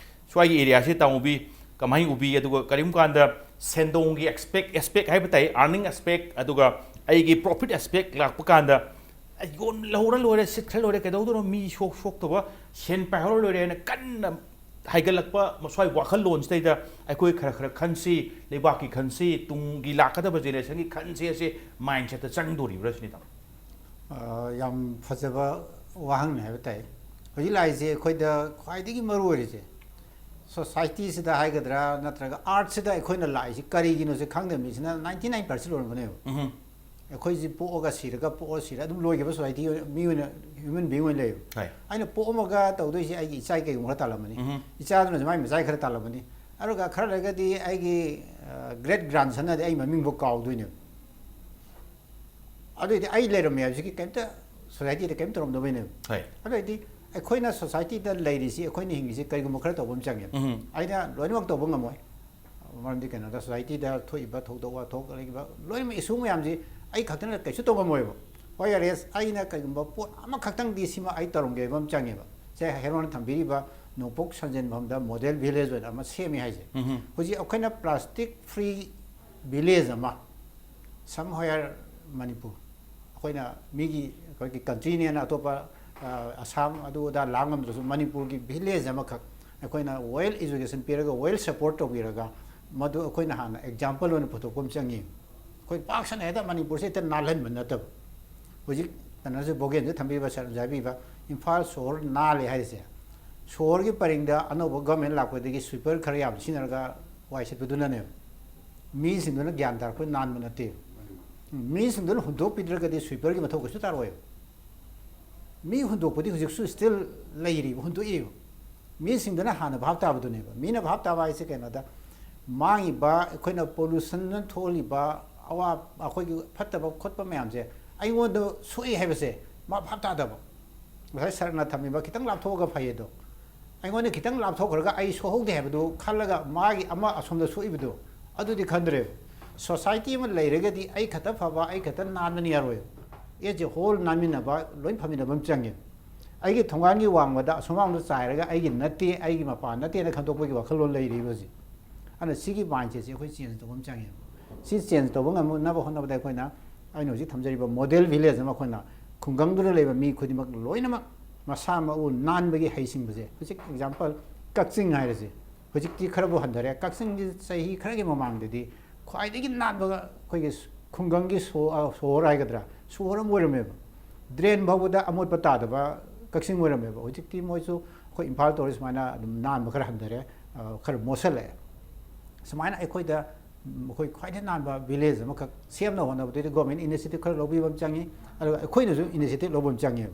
ꯁ꯭ꯋꯥꯏꯒꯤ ꯑꯦꯔꯤꯌꯥꯁꯤ ꯇꯥꯃꯣꯕꯤ ꯀꯃꯥꯏꯅ ꯎꯕꯤ? ꯑꯗꯨꯒ ꯀꯔꯤꯒꯨꯝꯕ ꯀꯥꯟꯗ ꯁꯦꯟꯗꯣꯡꯒꯤ ꯑꯦꯛꯁꯄꯦꯛ ꯑꯦꯁꯄꯦꯛ ꯍꯥꯏꯕ ꯇꯥꯏ, ꯑꯥꯔꯅꯤꯡ ꯑꯦꯁꯄꯦꯛ, ꯑꯗꯨꯒ ꯑꯩꯒꯤ ꯄ꯭ꯔꯣꯐꯤꯠ ꯑꯦꯁꯄꯦꯛ ꯂꯥꯛꯄ ꯀꯥꯟꯗ ꯌꯣꯟꯍꯧꯔ ꯂꯣꯏꯔꯦ, ꯁꯤꯠꯈ꯭ꯔ ꯂꯣꯏꯔꯦ, ꯀꯩꯗꯧꯗꯣꯏꯅꯣ, ꯃꯤ ꯁꯣꯛ ꯁꯣꯛꯇꯕ, ꯁꯦꯟ ꯄꯥꯏꯍꯧꯔ ꯂꯣꯏꯔꯦ ꯍꯥꯏꯅ ꯀꯟꯅ ꯍꯥꯏꯒꯠꯂꯛꯄ ꯃꯁ꯭ꯋꯥꯏ ꯋꯥꯈꯜꯂꯣꯟꯁꯤꯗꯩꯗ ꯑꯩꯈꯣꯏ ꯈꯔ ꯈꯔ ꯈꯟꯁꯤ, ꯂꯩꯕꯥꯛꯀꯤ ꯈꯟꯁꯤ, ꯇꯨꯡꯒꯤ ꯂꯥꯛꯀꯗꯕ ꯖꯦꯅꯦꯔꯦꯁꯟꯒꯤ ꯈꯟꯁꯤ ꯑꯁꯤ ꯃꯥꯏꯟꯁꯦꯠꯇ ꯆꯪꯗꯣꯔꯤꯕ꯭ꯔꯥ ꯁꯤꯅꯤ ꯇꯥꯃꯣ꯫ ꯑ, ꯌꯥꯝ ꯐꯖꯕ ꯋꯥꯍꯪꯅꯤ ꯍꯥꯏꯕ ꯇꯥꯏ꯫ ꯍꯧꯖꯤꯛ ꯂꯥꯛꯏꯁꯦ ꯑꯩꯈꯣꯏꯗ ꯈ꯭ꯋꯥꯏꯗꯒꯤ ꯃꯔꯨ ꯑꯣꯏꯔꯤꯁꯦ ꯁꯣꯁꯥꯏꯇꯤꯁꯤꯗ ꯍꯥꯏꯒꯗ꯭ꯔꯥ ꯅꯠꯇ꯭ꯔꯒ ꯑꯥꯔꯠꯁꯤꯗ ꯑꯩꯈꯣꯏꯅ ꯂꯥꯛꯏꯁꯤ ꯀꯔꯤꯒꯤꯅꯣꯁꯦ ꯈꯪꯗꯕ ꯃꯤꯁꯤꯅ ꯅꯥꯏꯟꯇꯤ ꯅꯥꯏꯟ ꯄꯥꯔꯁꯦꯟ ꯑꯣꯏꯔꯝꯒꯅꯦꯕ꯫ ꯎꯝ꯫ ꯑꯩꯈꯣꯏꯁꯤ ꯄꯣꯛꯑꯒ ꯁꯤꯔꯒ ꯄꯣꯛꯑ ꯁꯤꯔ ꯑꯗꯨꯝ ꯂꯣꯏꯈꯤꯕ ꯁꯣꯁꯥꯏꯇꯤ ꯃꯤ ꯑꯣꯏꯅ, ꯍ꯭ꯌꯨꯃꯟ ꯕꯤꯡ ꯑꯣꯏꯅ ꯂꯩꯌꯦꯕ꯫ ꯍꯣꯏ꯫ ꯑꯩꯅ ꯄꯣꯛꯑꯝꯃꯒ ꯇꯧꯗꯣꯏꯁꯦ ꯑꯩꯒꯤ ꯏꯆꯥꯒꯤ ꯀꯩꯒꯨꯝꯕ ꯈꯔ ꯇꯥꯜꯂꯝꯃꯅꯤ, ꯎꯝ꯫ ꯏꯆꯥꯗꯨꯅꯁꯨ ꯃꯥꯏ ꯃꯆꯥꯒꯤ ꯈꯔ ꯇꯥꯜꯂꯝꯃꯅꯤ, ꯑꯗꯨꯒ ꯈꯔ ꯂꯩꯔꯒꯗꯤ ꯑꯩꯒꯤ ꯒ꯭ꯔꯦꯠ ꯒ꯭ꯔꯥꯟ ꯁꯟꯅꯗꯤ ꯑꯩ ꯃꯃꯤꯡꯐꯥꯎ ꯀꯥꯎꯗꯣꯏꯅꯦꯕ꯫ ꯑꯗꯨꯑꯣꯏꯗꯤ ꯑꯩ ꯂꯩꯔꯝꯃꯦ ꯍꯥꯏꯕꯁꯤꯒꯤ ꯀꯩꯝꯇ ꯁꯣꯁꯥꯏꯇꯤꯗ ꯀꯩꯝꯇ ꯇꯧꯔꯝꯗꯕꯩꯅꯦꯕ꯫ ꯍꯣꯏ꯫ ꯑꯗꯨꯑꯣꯏꯗꯤ ꯑꯩꯈꯣꯏꯅ ꯁꯣꯁꯥꯏꯇꯤꯗ ꯂꯩꯔꯤꯁꯤ, ꯑꯩꯈꯣꯏꯅ ꯍꯤꯡꯉꯤꯁꯤ ꯀꯔꯤꯒꯨꯝꯕ ꯈꯔ ꯇꯧꯕ ꯑꯃ ꯆꯪꯉꯦꯕ꯫ ꯎꯝ꯫ ꯑꯩꯅ ꯂꯣꯏꯅꯃꯛ ꯇꯧꯕ ꯉꯝꯃꯣꯏ꯫ ꯃꯔꯝꯗꯤ ꯀꯩꯅꯣꯗ ꯁꯣꯁꯥꯏꯇꯤꯗ ꯊꯣꯛꯏꯕ ꯊꯧꯗꯣꯛ ꯋꯥꯊꯣꯛ ꯂꯩꯔꯤꯕ ꯂꯣꯏꯅꯃꯛ ꯏꯁꯨ ꯃꯌꯥꯝꯁꯤ ꯑꯩ ꯈꯛꯇꯅ ꯀꯩꯁꯨ ꯇꯧꯉꯝꯃꯣꯏꯕ꯫ ꯋꯥꯏ ꯑꯥꯔ ꯑꯦꯁ ꯑꯩꯅ ꯀꯩꯒꯨꯝꯕ ꯄꯣꯠ ꯑꯃꯈꯛꯇꯪꯗꯤ ꯁꯤꯃ ꯑꯩ ꯇꯧꯔꯝꯒꯦ ꯍꯥꯏꯕ ꯑꯃ ꯆꯪꯉꯦꯕ꯫ ꯁꯦ, ꯍꯦꯔꯣꯅ ꯊꯝꯕꯤꯔꯤꯕ ꯅꯣꯡꯄꯣꯛ ꯁꯟꯖꯦꯟꯐꯝꯗ ꯃꯣꯗꯦꯜ ꯚꯤꯂꯦꯖ ꯑꯣꯏꯅ ꯑꯃ ꯁꯦꯝꯃꯤ ꯍꯥꯏꯁꯦ꯫ ꯍꯧꯖꯤꯛ ꯑꯩꯈꯣꯏꯅ ꯄ꯭ꯂꯥꯁꯇꯤꯛ ꯐ꯭ꯔꯤ ꯚꯤꯂꯦꯖ ꯑꯃ, ꯁꯝ ꯍꯣꯌꯔ ꯃꯅꯤꯄꯨꯔ, ꯑꯩꯈꯣꯏꯅ ꯃꯤꯒꯤ, ꯑꯩꯈꯣꯏꯒꯤ ꯀꯟꯇ꯭ꯔꯤꯅꯦꯅ ꯑꯇꯣꯞꯄ, ꯑ, ꯑꯁꯥꯝ ꯑꯗꯨ ꯑꯗꯥ ꯂꯥꯛ ꯉꯝꯗ꯭ꯔꯁꯨ, ꯃꯅꯤꯄꯨꯔꯒꯤ ꯚꯤꯂꯦꯖ ꯑꯃꯈꯛ ꯑꯩꯈꯣꯏꯅ ꯋꯦꯜ ꯏꯖꯨꯀꯦꯁꯟ ꯄꯤꯔꯒ, ꯋꯦꯜ ꯁꯄꯣꯔꯠ ꯇꯧꯕꯤꯔꯒ, ꯃꯗꯨ ꯑꯩꯈꯣꯏꯅ ꯍꯥꯟꯅ ꯑꯦꯛꯖꯥꯝꯄꯜ ꯑꯣꯏꯅ ꯄꯨꯊꯣꯛꯄ ꯑꯃ ꯆꯪꯉꯤ꯫ ꯑꯩꯈꯣꯏ ꯄꯥꯛ ꯁꯟꯅ ꯍꯦꯛꯇ ꯃꯅꯤꯄꯨꯔꯁꯦ ꯍꯦꯛꯇ ꯅꯥꯜꯍꯟꯕ ꯅꯠꯇꯕ꯫ ꯍꯧꯖꯤꯛ ꯀꯩꯅꯣꯁꯦ, ꯕꯣꯒꯦꯟꯁꯨ ꯊꯝꯕꯤꯕ, ꯁꯥꯔ ꯍꯥꯏꯕꯤꯕ, ꯏꯝꯐꯥꯜ ꯁꯣꯍꯣꯔ ꯅꯥꯜꯂꯦ ꯍꯥꯏꯔꯤꯁꯦ, ꯁꯣꯍꯣꯔꯒꯤ ꯄꯔꯤꯡꯗ ꯑꯅꯧꯕ ꯒꯚꯔꯟꯃꯦꯟ ꯂꯥꯛꯄꯗꯒꯤ ꯁ꯭ꯋꯤꯄꯔ ꯈꯔ ꯌꯥꯝ ꯁꯤꯖꯤꯟꯅꯔꯒ ꯋꯥꯏ ꯁꯤꯠꯄꯗꯨꯅꯅꯦꯕ꯫ ꯃꯤꯁꯤꯡꯗꯨꯅ ꯒ꯭ꯌꯥꯟ ꯇꯥꯔꯛꯄ ꯅꯥꯟꯕ ꯅꯠꯇꯦ꯫ ꯎꯝ, ꯃꯤꯁꯤꯡꯗꯨꯅ ꯍꯨꯟꯗꯣꯛꯄꯤꯗ꯭ꯔꯒꯗꯤ ꯁ꯭ꯋꯤꯄꯔꯒꯤ ꯃꯊꯧ ꯀꯩꯁꯨ ꯇꯥꯔꯣꯏꯕ꯫ ꯃꯤ ꯍꯨꯟꯗꯣꯛꯄꯗꯤ ꯍꯧꯖꯤꯛꯁꯨ ꯁ꯭ꯇꯤꯜ ꯂꯩꯔꯤꯕ, ꯍꯨꯟꯗꯣꯛꯏꯕ꯫ ꯃꯤꯁꯤꯡꯗꯨꯅ ꯍꯥꯟꯅ ꯚꯥꯞ ꯇꯥꯕꯗꯨꯅꯦꯕ꯫ ꯃꯤꯅ ꯚꯥꯞ ꯇꯥꯕ ꯍꯥꯏꯁꯦ ꯀꯩꯅꯣꯗ, ꯃꯥꯡꯉꯤꯕ, ꯑꯩꯈꯣꯏꯅ ꯄꯣꯂꯨꯁꯟꯅ ꯊꯣꯛꯍꯜꯂꯤꯕ ꯑꯋꯥ, ꯑꯩꯈꯣꯏꯒꯤ ꯐꯠꯇꯕ ꯈꯣꯠꯄ ꯃꯌꯥꯝꯁꯦ ꯑꯩꯉꯣꯟꯗ ꯁꯣꯛꯏ ꯍꯥꯏꯕꯁꯦ ꯃꯥ ꯚꯥꯞ ꯇꯥꯗꯕ꯫ ꯉꯁꯥꯏ ꯁꯥꯔꯅ ꯊꯝꯃꯤꯕ ꯈꯤꯇꯪ ꯂꯥꯞꯊꯣꯛꯑꯒ ꯐꯩ ꯑꯗꯣ, ꯑꯩꯉꯣꯟꯗ ꯈꯤꯇꯪ ꯂꯥꯞꯊꯣꯛꯈ꯭ꯔꯒ ꯑꯩ ꯁꯣꯛꯍꯧꯗꯦ ꯍꯥꯏꯕꯗꯨ ꯈꯜꯂꯒ ꯃꯥꯒꯤ ꯑꯃ ꯑꯁꯣꯝꯗ ꯁꯣꯛꯏꯕꯗꯣ ꯑꯗꯨꯗꯤ ꯈꯟꯗ꯭ꯔꯦꯕ꯫ ꯁꯣꯁꯥꯏꯇꯤ ꯑꯃ ꯂꯩꯔꯒꯗꯤ ꯑꯩ ꯈꯛꯇ ꯐꯕ, ꯑꯩ ꯈꯛꯇ ꯅꯥꯟꯕꯅ ꯌꯥꯔꯣꯏꯕ꯫ ꯑꯦꯖ ꯑꯦ ꯍꯣꯜ ꯅꯥꯟꯃꯤꯟꯅꯕ, ꯂꯣꯏ ꯐꯃꯤꯟꯅꯕ ꯑꯃ ꯆꯪꯉꯦ꯫ ꯑꯩꯒꯤ ꯊꯣꯡꯒꯥꯟꯒꯤ ꯋꯥꯡꯃꯗ ꯑꯁꯨꯃꯥꯡꯗ ꯆꯥꯏꯔꯒ ꯑꯩꯒꯤ ꯅꯠꯇꯦ, ꯑꯩꯒꯤ ꯃꯄꯥ ꯅꯠꯇꯦꯅ ꯈꯟꯗꯣꯛꯄꯒꯤ ꯋꯥꯈꯜꯂꯣꯟ ꯂꯩꯔꯤꯕ ꯍꯧꯖꯤꯛ꯫ ꯑꯗꯨꯅ ꯁꯤꯒꯤ ꯃꯥꯏꯟꯁꯦꯠꯁꯦ ꯑꯩꯈꯣꯏ ꯆꯦꯟꯖ ꯇꯧꯕ ꯑꯃ ꯆꯪꯉꯦꯕ꯫ ꯁꯤ ꯆꯦꯟꯖ ꯇꯧꯕ ꯉꯝꯅꯕ ꯍꯣꯠꯅꯕꯗ ꯑꯩꯈꯣꯏꯅ, ꯑꯩꯅ ꯍꯧꯖꯤꯛ ꯊꯝꯖꯔꯤꯕ ꯃꯣꯗꯦꯜ ꯚꯤꯂꯦꯖ ꯑꯃ, ꯑꯩꯈꯣꯏꯅ ꯈꯨꯡꯒꯪꯗꯨꯗ ꯂꯩꯕ ꯃꯤ ꯈꯨꯗꯤꯡꯃꯛ ꯂꯣꯏꯅꯃꯛ ꯃꯁꯥ ꯃꯎ ꯅꯥꯟꯕꯒꯤ ꯍꯩꯁꯤꯡꯕꯁꯦ, ꯍꯧꯖꯤꯛ ꯑꯦꯛꯖꯥꯝꯄꯜ ꯀꯛꯆꯤꯡ ꯍꯥꯏꯔꯁꯦ, ꯍꯧꯖꯤꯛꯇꯤ ꯈꯔꯕꯨ ꯍꯟꯊꯔꯦ꯫ ꯀꯛꯆꯤꯡꯒꯤ ꯆꯍꯤ ꯈꯔꯒꯤ ꯃꯃꯥꯡꯗꯗꯤ ꯈ꯭ꯋꯥꯏꯗꯒꯤ ꯅꯥꯟꯕ ꯑꯩꯈꯣꯏꯒꯤ ꯈꯨꯡꯒꯪꯒꯤ ꯁꯣ-, ꯑ, ꯁꯣꯍꯣꯔ ꯍꯥꯏꯒꯗ꯭ꯔꯥ, ꯁꯣꯍꯣꯔ ꯑꯃ ꯑꯣꯏꯔꯝꯃꯦꯕ꯫ ꯗ꯭ꯔꯦꯟ ꯐꯥꯎꯕꯗ ꯑꯃꯣꯠꯄ ꯇꯥꯗꯕ ꯀꯛꯆꯤꯡ ꯑꯣꯏꯔꯝꯃꯦꯕ꯫ ꯍꯧꯖꯤꯛꯇꯤ ꯃꯣꯏꯁꯨ ꯑꯩꯈꯣꯏ ꯏꯝꯐꯥꯜ ꯇꯧꯔꯤ ꯁꯨꯃꯥꯏꯅ ꯑꯗꯨꯝ ꯅꯥꯟꯕ ꯈꯔ ꯍꯟꯊꯔꯦ, ꯑ, ꯈꯔ ꯃꯣꯠꯁꯜꯂꯛꯑꯦ꯫ ꯁꯨꯃꯥꯏꯅ ꯑꯩꯈꯣꯏꯗ, ꯎꯝ, ꯑꯩꯈꯣꯏ ꯈ꯭ꯋꯥꯏꯗꯒꯤ ꯅꯥꯟꯕ ꯚꯤꯂꯦꯖ ꯑꯃꯈꯛ ꯁꯦꯝꯅꯕ ꯍꯣꯠꯅꯕꯗꯩꯗꯤ ꯒꯣꯔꯃꯦꯟ ꯏꯅꯤꯁꯤꯌꯦꯇꯤꯚ ꯈꯔ ꯂꯧꯕꯤꯕ ꯑꯃ ꯆꯪꯉꯤ, ꯑꯗꯨꯒ ꯑꯩꯈꯣꯏꯅꯁꯨ ꯏꯅꯤꯁꯤꯌꯦꯇꯤꯚ ꯂꯧꯕ ꯑꯃ ꯆꯪꯉꯦꯕ꯫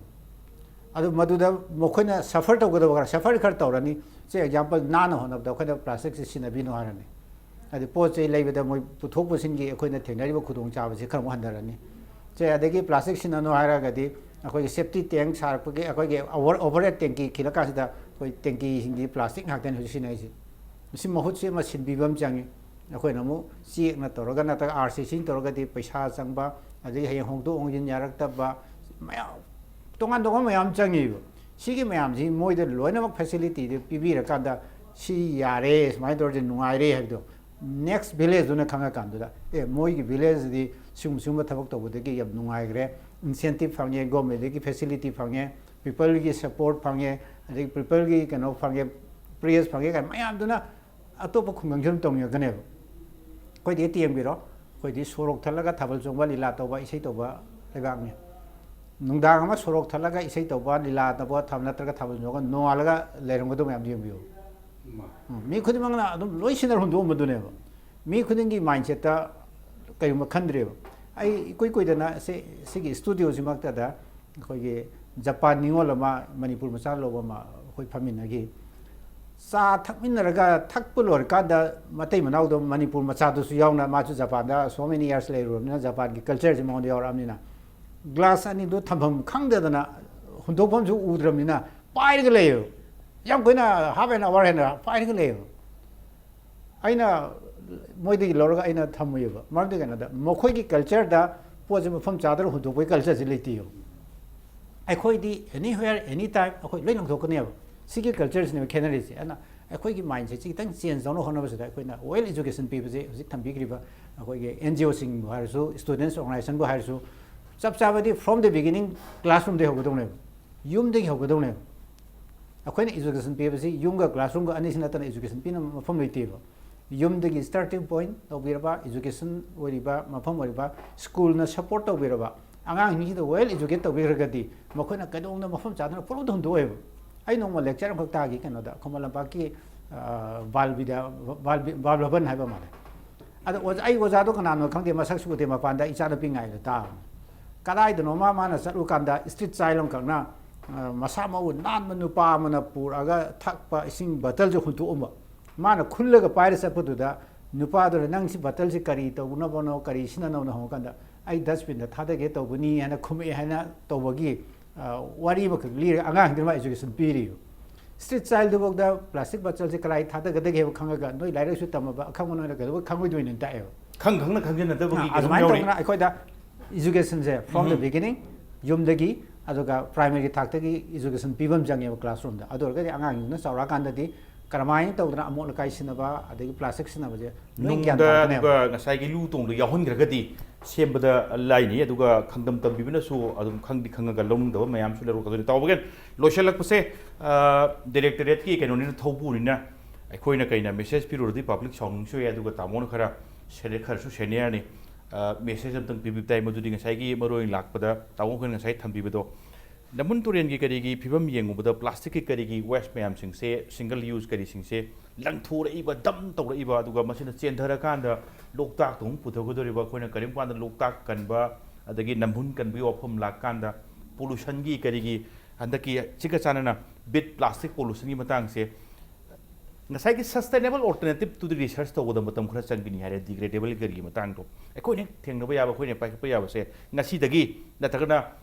ꯑꯗꯨ ꯃꯗꯨꯗ ꯃꯈꯣꯏꯅ ꯁꯐꯔ ꯇꯧꯒꯗꯕ ꯈꯔ, ꯁꯐꯔ ꯈꯔ ꯇꯧꯔꯅꯤ꯫ ꯁꯦ, ꯑꯦꯛꯖꯥꯝꯄꯜ, ꯅꯥꯟꯅ ꯍꯣꯠꯅꯕꯗ ꯑꯩꯈꯣꯏꯅ ꯄ꯭ꯂꯥꯁꯇꯤꯛꯁꯦ ꯁꯤꯖꯤꯟꯅꯕꯤꯅꯨ ꯍꯥꯏꯔꯅꯤ꯫ ꯍꯥꯏꯗꯤ ꯄꯣꯠ ꯆꯩ ꯂꯩꯕꯗ ꯃꯣꯏ ꯄꯨꯊꯣꯛ ꯄꯨꯁꯤꯟꯒꯤ ꯑꯩꯈꯣꯏꯅ ꯊꯦꯡꯅꯔꯤꯕ ꯈꯨꯗꯣꯡꯆꯥꯕꯁꯤ ꯈꯔ ꯑꯃꯨꯛ ꯍꯟꯊꯔꯅꯤ꯫ ꯁꯦ, ꯑꯗꯒꯤ ꯄ꯭ꯂꯥꯁꯇꯤꯛ ꯁꯤꯖꯤꯟꯅꯅꯨ ꯍꯥꯏꯔꯒꯗꯤ ꯑꯩꯈꯣꯏꯒꯤ ꯁꯦꯞꯇꯤ ꯇꯦꯡ ꯁꯥꯔꯛꯄꯒꯤ, ꯑꯩꯈꯣꯏꯒꯤ ꯑꯣꯚꯔ, ꯑꯣꯚꯔ ꯍꯦꯗ ꯇꯦꯡꯀꯤ ꯈꯤꯜꯂꯀꯥꯟꯁꯤꯗ ꯑꯩꯈꯣꯏ ꯇꯦꯡꯀꯤꯁꯤꯡꯗꯤ ꯄ꯭ꯂꯥꯁꯇꯤꯛ ꯉꯥꯛꯇꯅꯤ ꯍꯧꯖꯤꯛ ꯁꯤꯖꯤꯟꯅꯔꯤꯁꯦ꯫ ꯃꯁꯤ ꯃꯍꯨꯠꯁꯤ ꯑꯃ ꯁꯤꯟꯕꯤꯕ ꯑꯃ ꯆꯪꯉꯤ꯫ ꯑꯩꯈꯣꯏꯅ ꯑꯃꯨꯛ ꯆꯦꯛꯅ ꯇꯧꯔꯒ ꯅꯠꯇ꯭ꯔꯒ ꯑꯥꯔ ꯁꯤ ꯁꯤꯅ ꯇꯧꯔꯒꯗꯤ ꯄꯩꯁꯥ ꯆꯪꯕ, ꯑꯗꯒꯤ ꯍꯌꯦꯡ ꯍꯣꯡꯗꯣꯛ ꯍꯣꯡꯖꯤꯟ ꯌꯥꯔꯛꯇꯕ, ꯃꯌꯥꯝ, ꯇꯣꯉꯥꯟ ꯇꯣꯉꯥꯟꯕ ꯃꯌꯥꯝ ꯆꯪꯉꯤꯕ꯫ ꯁꯤꯒꯤ ꯃꯌꯥꯝꯁꯤ ꯃꯣꯏꯗ ꯂꯣꯏꯅꯃꯛ ꯐꯦꯁꯤꯂꯤꯇꯤꯗꯨ ꯄꯤꯕꯤꯔꯀꯥꯟꯗ, ꯁꯤ ꯌꯥꯔꯦ, ꯁꯨꯃꯥꯏꯅ ꯇꯧꯔꯗꯤ ꯅꯨꯡꯉꯥꯏꯔꯦ ꯍꯥꯏꯕꯗꯣ next village ꯗꯨꯅ ꯈꯪꯉꯀꯥꯟꯗꯨꯗ, ꯑꯦ, ꯃꯣꯏꯒꯤ village ꯗꯤ ꯁꯤꯒꯨꯝꯕ ꯁꯤꯒꯨꯝꯕ ꯊꯕꯛ ꯇꯧꯕꯗꯒꯤ ꯌꯥꯝ ꯅꯨꯡꯉꯥꯏꯈ꯭ꯔꯦ, incentive ꯐꯪꯉꯦ, government ꯗꯒꯤ facility ꯐꯪꯉꯦ, people ꯒꯤ support ꯐꯪꯉꯦ, ꯑꯗꯒꯤ people ꯒꯤ ꯀꯩꯅꯣ ꯐꯪꯉꯦ, praise ꯐꯪꯉꯦ ꯀꯥꯏꯅ ꯃꯌꯥꯝꯗꯨꯅ ꯑꯇꯣꯞꯄ ꯈꯨꯡꯒꯪꯁꯨ ꯑꯗꯨꯝ ꯇꯧꯅꯤꯡꯉꯛꯀꯅꯦꯕ꯫ ꯑꯩꯈꯣꯏꯗꯤ ꯇꯦꯝꯕꯤꯔꯣ, ꯑꯩꯈꯣꯏꯗꯤ ꯁꯣꯔꯣꯛ ꯊꯠꯂꯒ ꯊꯥꯕꯜ ꯆꯣꯡꯕ, ꯂꯤꯂꯥ ꯇꯧꯕ, ꯏꯁꯩ ꯇꯧꯕ ꯂꯩꯕꯥꯛꯅꯤ꯫ ꯅꯨꯡꯗꯥꯡ ꯑꯃ ꯁꯣꯔꯣꯛ ꯊꯠꯂꯒ ꯏꯁꯩ ꯇꯧꯕ, ꯂꯤꯂꯥ ꯇꯧꯕ, ꯊꯥꯕꯜ ꯅꯠꯇ꯭ꯔꯒ ꯊꯥꯕꯜ ꯆꯣꯡꯉꯒ ꯅꯣꯡꯉꯥꯜꯂꯒ ꯂꯩꯔꯝꯒꯗꯕ ꯃꯌꯥꯝꯗꯨ ꯌꯦꯡꯕꯤꯌꯨ꯫ ꯎꯝ, ꯃꯤ ꯈꯨꯗꯤꯡꯃꯛꯅ ꯑꯗꯨꯝ ꯂꯣꯏ ꯁꯤꯟꯅꯔ ꯍꯨꯟꯗꯣꯛꯑꯝꯕꯗꯨꯅꯦꯕ꯫ ꯃꯤ ꯈꯨꯗꯤꯡꯒꯤ mindset ꯇ ꯀꯩꯒꯨꯝꯕ ꯈꯟꯗ꯭ꯔꯦꯕ꯫ ꯑꯩ ꯏꯀꯨꯏ ꯀꯨꯏꯗꯅ ꯁꯤ, ꯁꯤꯒꯤ studio ꯁꯤꯃꯛꯇꯗ ꯑꯩꯈꯣꯏꯒꯤ ꯖꯄꯥꯟ ꯅꯤꯉꯣꯜ ꯑꯃ, ꯃꯅꯤꯄꯨꯔ ꯃꯆꯥ ꯂꯧꯕ ꯑꯃ ꯑꯩꯈꯣꯏ ꯐꯝꯃꯤꯟꯅꯈꯤ꯫ ꯆꯥ ꯊꯛꯃꯤꯟꯅꯔꯒ ꯊꯛꯄ ꯂꯣꯏꯔꯀꯥꯟꯗ ꯃꯇꯩ ꯃꯅꯥꯎꯗꯣ ꯃꯅꯤꯄꯨꯔ ꯃꯆꯥꯗꯨꯁꯨ ꯌꯥꯎꯅ, ꯃꯥꯁꯨ ꯖꯄꯥꯟꯗ so many years ꯂꯩꯔꯨꯔꯕꯅꯤꯅ ꯖꯄꯥꯟꯒꯤ culture ꯁꯤ ꯃꯉꯣꯟꯗ ꯌꯥꯎꯔꯛꯑꯕꯅꯤꯅ, glass ꯑꯅꯤꯗꯨ ꯊꯝꯐꯝ ꯈꯪꯗꯗꯅ ꯍꯨꯟꯗꯣꯛꯐꯝꯁꯨ ꯎꯗ꯭ꯔꯕꯅꯤꯅ ꯄꯥꯏꯔꯒ ꯂꯩꯌꯦꯕ꯫ ꯌꯥꯝ ꯀꯨꯏꯅ half an hour ꯍꯦꯟꯅ ꯄꯥꯏꯔꯒ ꯂꯩꯌꯦꯕ꯫ ꯑꯩꯅ ꯃꯣꯏꯗꯒꯤ ꯂꯧꯔꯒ ꯑꯩꯅ ꯊꯝꯃꯨꯏꯕ꯫ ꯃꯔꯝꯗꯤ ꯀꯩꯅꯣꯗ, ꯃꯈꯣꯏꯒꯤ culture ꯗ ꯄꯣꯠꯁꯦ ꯃꯐꯝ ꯆꯥꯗꯅ ꯍꯨꯟꯗꯣꯛꯄꯒꯤ culture ꯁꯦ ꯂꯩꯇꯦꯕ꯫ ꯑꯩꯈꯣꯏꯗꯤ anywhere, anytime ꯑꯩꯈꯣꯏ ꯂꯣꯏ ꯂꯪꯊꯣꯛꯀꯅꯦꯕ꯫ ꯁꯤꯒꯤ culture ꯁꯤꯅꯦꯕ ꯈꯦꯠꯅꯔꯤꯁꯦ꯫ ꯑꯗꯨꯅ ꯑꯩꯈꯣꯏꯒꯤ mindset ꯁꯤ ꯈꯤꯇꯪ change ꯇꯧꯅꯕ ꯍꯣꯠꯅꯕꯁꯤꯗ ꯑꯩꯈꯣꯏꯅ well education ꯄꯤꯕꯁꯦ, ꯍꯧꯖꯤꯛ ꯊꯝꯕꯤꯈ꯭ꯔꯤꯕ ꯑꯩꯈꯣꯏꯒꯤ N G O ꯁꯤꯡꯕꯨ ꯍꯥꯏꯔꯁꯨ, students organization ꯕꯨ ꯍꯥꯏꯔꯁꯨ, ꯆꯞ ꯆꯥꯕꯗꯤ from the beginning classroom ꯗꯒꯤ ꯍꯧꯒꯗꯧꯅꯦꯕ, ꯌꯨꯝꯗꯒꯤ ꯍꯧꯒꯗꯧꯅꯦꯕ꯫ ꯑꯩꯈꯣꯏꯅ education ꯄꯤꯕꯁꯤ ꯌꯨꯝꯒ classroom ꯒ ꯑꯅꯤꯁꯤ ꯅꯠꯇꯅ education ꯄꯤꯅꯕ ꯃꯐꯝ ꯂꯩꯇꯦꯕ꯫ ꯌꯨꯝꯗꯒꯤ starting point ꯇꯧꯕꯤꯔꯕ, education ꯑꯣꯏꯔꯤꯕ ꯃꯐꯝ ꯑꯣꯏꯔꯤꯕ, school ꯅ support ꯇꯧꯕꯤꯔꯕ, ꯑꯉꯥꯡꯁꯤꯡꯁꯤꯗ well educate ꯇꯧꯕꯤꯈ꯭ꯔꯒꯗꯤ ꯃꯈꯣꯏꯅ ꯀꯩꯗꯧꯅꯨꯡꯗ ꯃꯐꯝ ꯆꯥꯗꯅ ꯄꯨꯡꯍꯨꯟꯗ ꯍꯨꯟꯗꯣꯛꯑꯣꯏꯕ꯫ ꯑꯩ ꯅꯣꯡꯃ lecture ꯑꯃꯈꯛ ꯇꯥꯈꯤ ꯀꯩꯅꯣꯗ, ꯈꯨꯃꯟ ꯂꯝꯄꯥꯛꯀꯤ, ꯑ, ꯕꯥꯜ ꯕꯤꯗ꯭ꯌꯥ, ꯕꯥꯜ ꯕꯤ-, ꯕꯥꯜ ꯚꯕꯟ ꯍꯥꯏꯕ ꯃꯥꯜꯂꯦ꯫ ꯑꯗ ꯑꯣꯖꯥ, ꯑꯩ ꯑꯣꯖꯥꯗꯣ ꯀꯅꯥꯅꯣ ꯈꯪꯗꯦ, ꯃꯁꯛꯁꯨ ꯎꯗꯦ, ꯃꯄꯥꯟꯗ ꯏꯆꯥꯅꯨꯄꯤ ꯉꯥꯏꯗ ꯇꯥꯕꯅꯤ꯫ ꯀꯗꯥꯏꯗꯅꯣꯃ ꯃꯥꯅ ꯆꯠꯂꯨꯀꯥꯟꯗ street child ꯑꯃꯈꯛꯅ, ꯑ, ꯃꯁꯥ ꯃꯎ ꯅꯥꯟꯕ ꯅꯨꯄꯥ ꯑꯃꯅ ꯄꯨꯔꯛꯑꯒ ꯊꯛꯄ ꯏꯁꯤꯡ bottle ꯁꯦ ꯍꯨꯟꯇꯣꯛꯑꯝꯕ꯫ ꯃꯥꯅ ꯈꯨꯜꯂꯒ ꯄꯥꯏꯔ ꯆꯠꯄꯗꯨꯗ ꯅꯨꯄꯥꯗꯨꯅ, "ꯅꯪ ꯁꯤ bottle ꯁꯤ ꯀꯔꯤ ꯇꯧꯅꯕꯅꯣ, ꯀꯔꯤ ꯁꯤꯖꯤꯟꯅꯅꯕꯅꯣ?" ꯍꯪꯉꯀꯥꯟꯗ, "ꯑꯩ dustbin ꯗ ꯊꯥꯗꯒꯦ ꯇꯧꯕꯅꯤ" ꯍꯥꯏꯅ ꯈꯨꯝꯃꯛꯑꯦ ꯍꯥꯏꯅ ꯇꯧꯕꯒꯤ, ꯑ, ꯋꯥꯔꯤ ꯑꯃꯈꯛ ꯂꯤꯔꯒ ꯑꯉꯥꯡꯁꯤꯡꯗꯨꯅ ꯃꯥ education ꯄꯤꯔꯤꯕ꯫ ꯁ꯭ꯇ꯭ꯔꯤꯠ ꯆꯥꯏꯜꯗꯨꯐꯥꯎꯗ ꯄ꯭ꯂꯥꯁꯇꯤꯛ ꯕꯣꯇꯜꯁꯦ ꯀꯗꯥꯏ ꯊꯥꯗꯒꯗꯒꯦ ꯍꯥꯏꯕ ꯈꯪꯉꯒ, ꯅꯣꯏ ꯂꯥꯏꯔꯤꯛ ꯂꯥꯏꯁꯨ ꯇꯝꯃꯕ ꯑꯈꯪꯕ ꯅꯣꯏꯅ ꯀꯩꯗꯧꯕꯩ ꯈꯪꯉꯣꯏꯗꯣꯏꯅꯣ ꯇꯥꯛꯑꯦꯕ꯫ ꯈꯪ ꯈꯪꯅ ꯈꯪꯖꯤꯟꯅꯗꯕꯒꯤ ꯑꯥ, ꯀꯩꯅꯣꯝ ꯑꯗꯨꯃꯥꯏꯅ ꯌꯥꯎꯔꯤ꯫ ꯇꯧꯗꯅ ꯑꯩꯈꯣꯏꯗ education say from the um. beginning, ꯌꯨꯝꯗꯒꯤ, ꯑꯗꯨꯒ primary ꯊꯥꯛꯇꯒꯤ education ꯄꯤꯕ ꯑꯃ ꯆꯪꯉꯦꯕ classroom ꯗ꯫ ꯑꯗꯨ ꯑꯣꯏꯔꯒꯗꯤ ꯑꯉꯥꯡꯁꯤꯡꯗꯨꯅ ꯆꯥꯎꯔꯛꯑꯀꯥꯟꯗꯗꯤ ꯀꯔꯝꯍꯥꯏꯅ ꯇꯧꯗꯅ ꯑꯃꯣꯠ ꯑꯀꯥꯏ ꯁꯤꯖꯤꯟꯅꯕ, ꯑꯗꯒꯤ ꯄ꯭ꯂꯥꯁꯇꯤꯛ ꯁꯤꯖꯤꯟꯅꯕꯁꯦ ꯂꯣꯏ ꯒ꯭ꯌꯥꯟ ꯅꯨꯡꯗ ꯇꯥꯔꯛꯀꯅꯦꯕ꯫ ꯑꯗꯨꯒ ꯉꯁꯥꯏꯒꯤ ꯂꯨ ꯇꯣꯡꯗ ꯌꯥꯎꯍꯟꯈ꯭ꯔꯒꯗꯤ ꯁꯦꯝꯕꯗ ꯂꯥꯏꯅꯤ, ꯑꯗꯨꯒ ꯈꯪꯗꯝ ꯇꯝꯕꯤꯕꯅꯁꯨ ꯑꯗꯨꯝ ꯈꯪꯗꯤ ꯈꯪꯉꯒ ꯂꯧꯅꯤꯡꯗꯕ ꯃꯌꯥꯝꯁꯨ ꯂꯩꯔꯣꯛꯀꯗꯣꯏꯅꯤ꯫ ꯇꯥꯎꯕꯒꯦꯟ ꯂꯣꯏꯁꯤꯜꯂꯛꯄꯁꯦ, ꯗꯥꯏꯔꯦꯛꯇꯣꯔꯦꯠꯀꯤ ꯀꯩꯅꯣꯅꯤꯅ, ꯊꯧꯕꯨꯅꯤꯅ ꯑꯩꯈꯣꯏꯅ ꯀꯩꯅ message ꯄꯤꯔꯨꯔꯗꯤ public ꯁꯥꯎꯅꯤꯡꯁꯨ ꯌꯥꯏ, ꯑꯗꯨꯒ ꯇꯥꯃꯣꯅ ꯈꯔ senior, ꯈꯔꯁꯨ senior ꯅꯤ, message ꯑꯝꯇꯪ ꯄꯤꯕꯤꯕ ꯇꯥꯏ꯫ ꯃꯗꯨꯗꯤ ꯉꯁꯥꯏꯒꯤ ꯃꯔꯨꯑꯣꯏꯅ ꯂꯥꯛꯄꯗ ꯇꯥꯃꯣ ꯑꯩꯈꯣꯏꯅ ꯉꯁꯥꯏ ꯊꯝꯕꯤꯕꯗꯣ, ꯅꯝꯕꯨꯜ ꯇꯨꯔꯦꯜꯒꯤ ꯀꯔꯤꯒꯤ ꯐꯤꯕꯝ ꯌꯦꯡꯉꯨꯕꯗ ꯄ꯭ꯂꯥꯁꯇꯤꯛꯀꯤ ꯀꯔꯤꯒꯤ waste ꯃꯌꯥꯝꯁꯤꯡꯁꯦ, single use ꯀꯔꯤꯁꯤꯡꯁꯦ ꯂꯪꯊꯣꯔꯛꯏꯕ, dump ꯇꯧꯔꯛꯏꯕ, ꯑꯗꯨꯒ ꯃꯁꯤꯅ ꯆꯦꯟꯊꯔꯀꯥꯟꯗ ꯂꯣꯛꯇꯥꯛꯇ ꯑꯃꯨꯛ ꯄꯨꯊꯣꯛꯀꯗꯧꯔꯤꯕ, ꯑꯩꯈꯣꯏꯅ ꯀꯔꯤꯒꯨꯝꯕ ꯀꯥꯟꯗ ꯂꯣꯛꯇꯥꯛ ꯀꯟꯕ ꯑꯗꯒꯤ ꯅꯝꯕꯨꯜ ꯀꯟꯕꯒꯤ ꯋꯥꯐꯝ ꯂꯥꯛꯀꯥꯟꯗ pollution ꯒꯤ ꯀꯔꯤꯒꯤ ꯍꯟꯗꯛꯀꯤ ꯁꯤꯒ ꯆꯥꯟꯅꯅ bit plastic pollution ꯒꯤ ꯃꯇꯥꯡꯁꯦ ꯉꯁꯥꯏꯒꯤ sustainable alternative ꯇꯨꯗꯤ research ꯇꯧꯕꯗ ꯃꯇꯝ ꯈꯔ ꯆꯪꯒꯅꯤ ꯍꯥꯏꯔꯦ, degradable ꯀꯔꯤꯒꯤ ꯃꯇꯥꯡꯗꯣ꯫ ꯑꯩꯈꯣꯏꯅ ꯍꯦꯛ ꯊꯦꯡꯅꯕ ꯌꯥꯕ, ꯑꯩꯈꯣꯏꯅ ꯍꯦꯛ ꯄꯥꯏꯈꯠꯄ ꯌꯥꯕꯁꯦ ꯉꯁꯤꯗꯒꯤ ꯅꯠꯇ꯭ꯔꯒꯅ,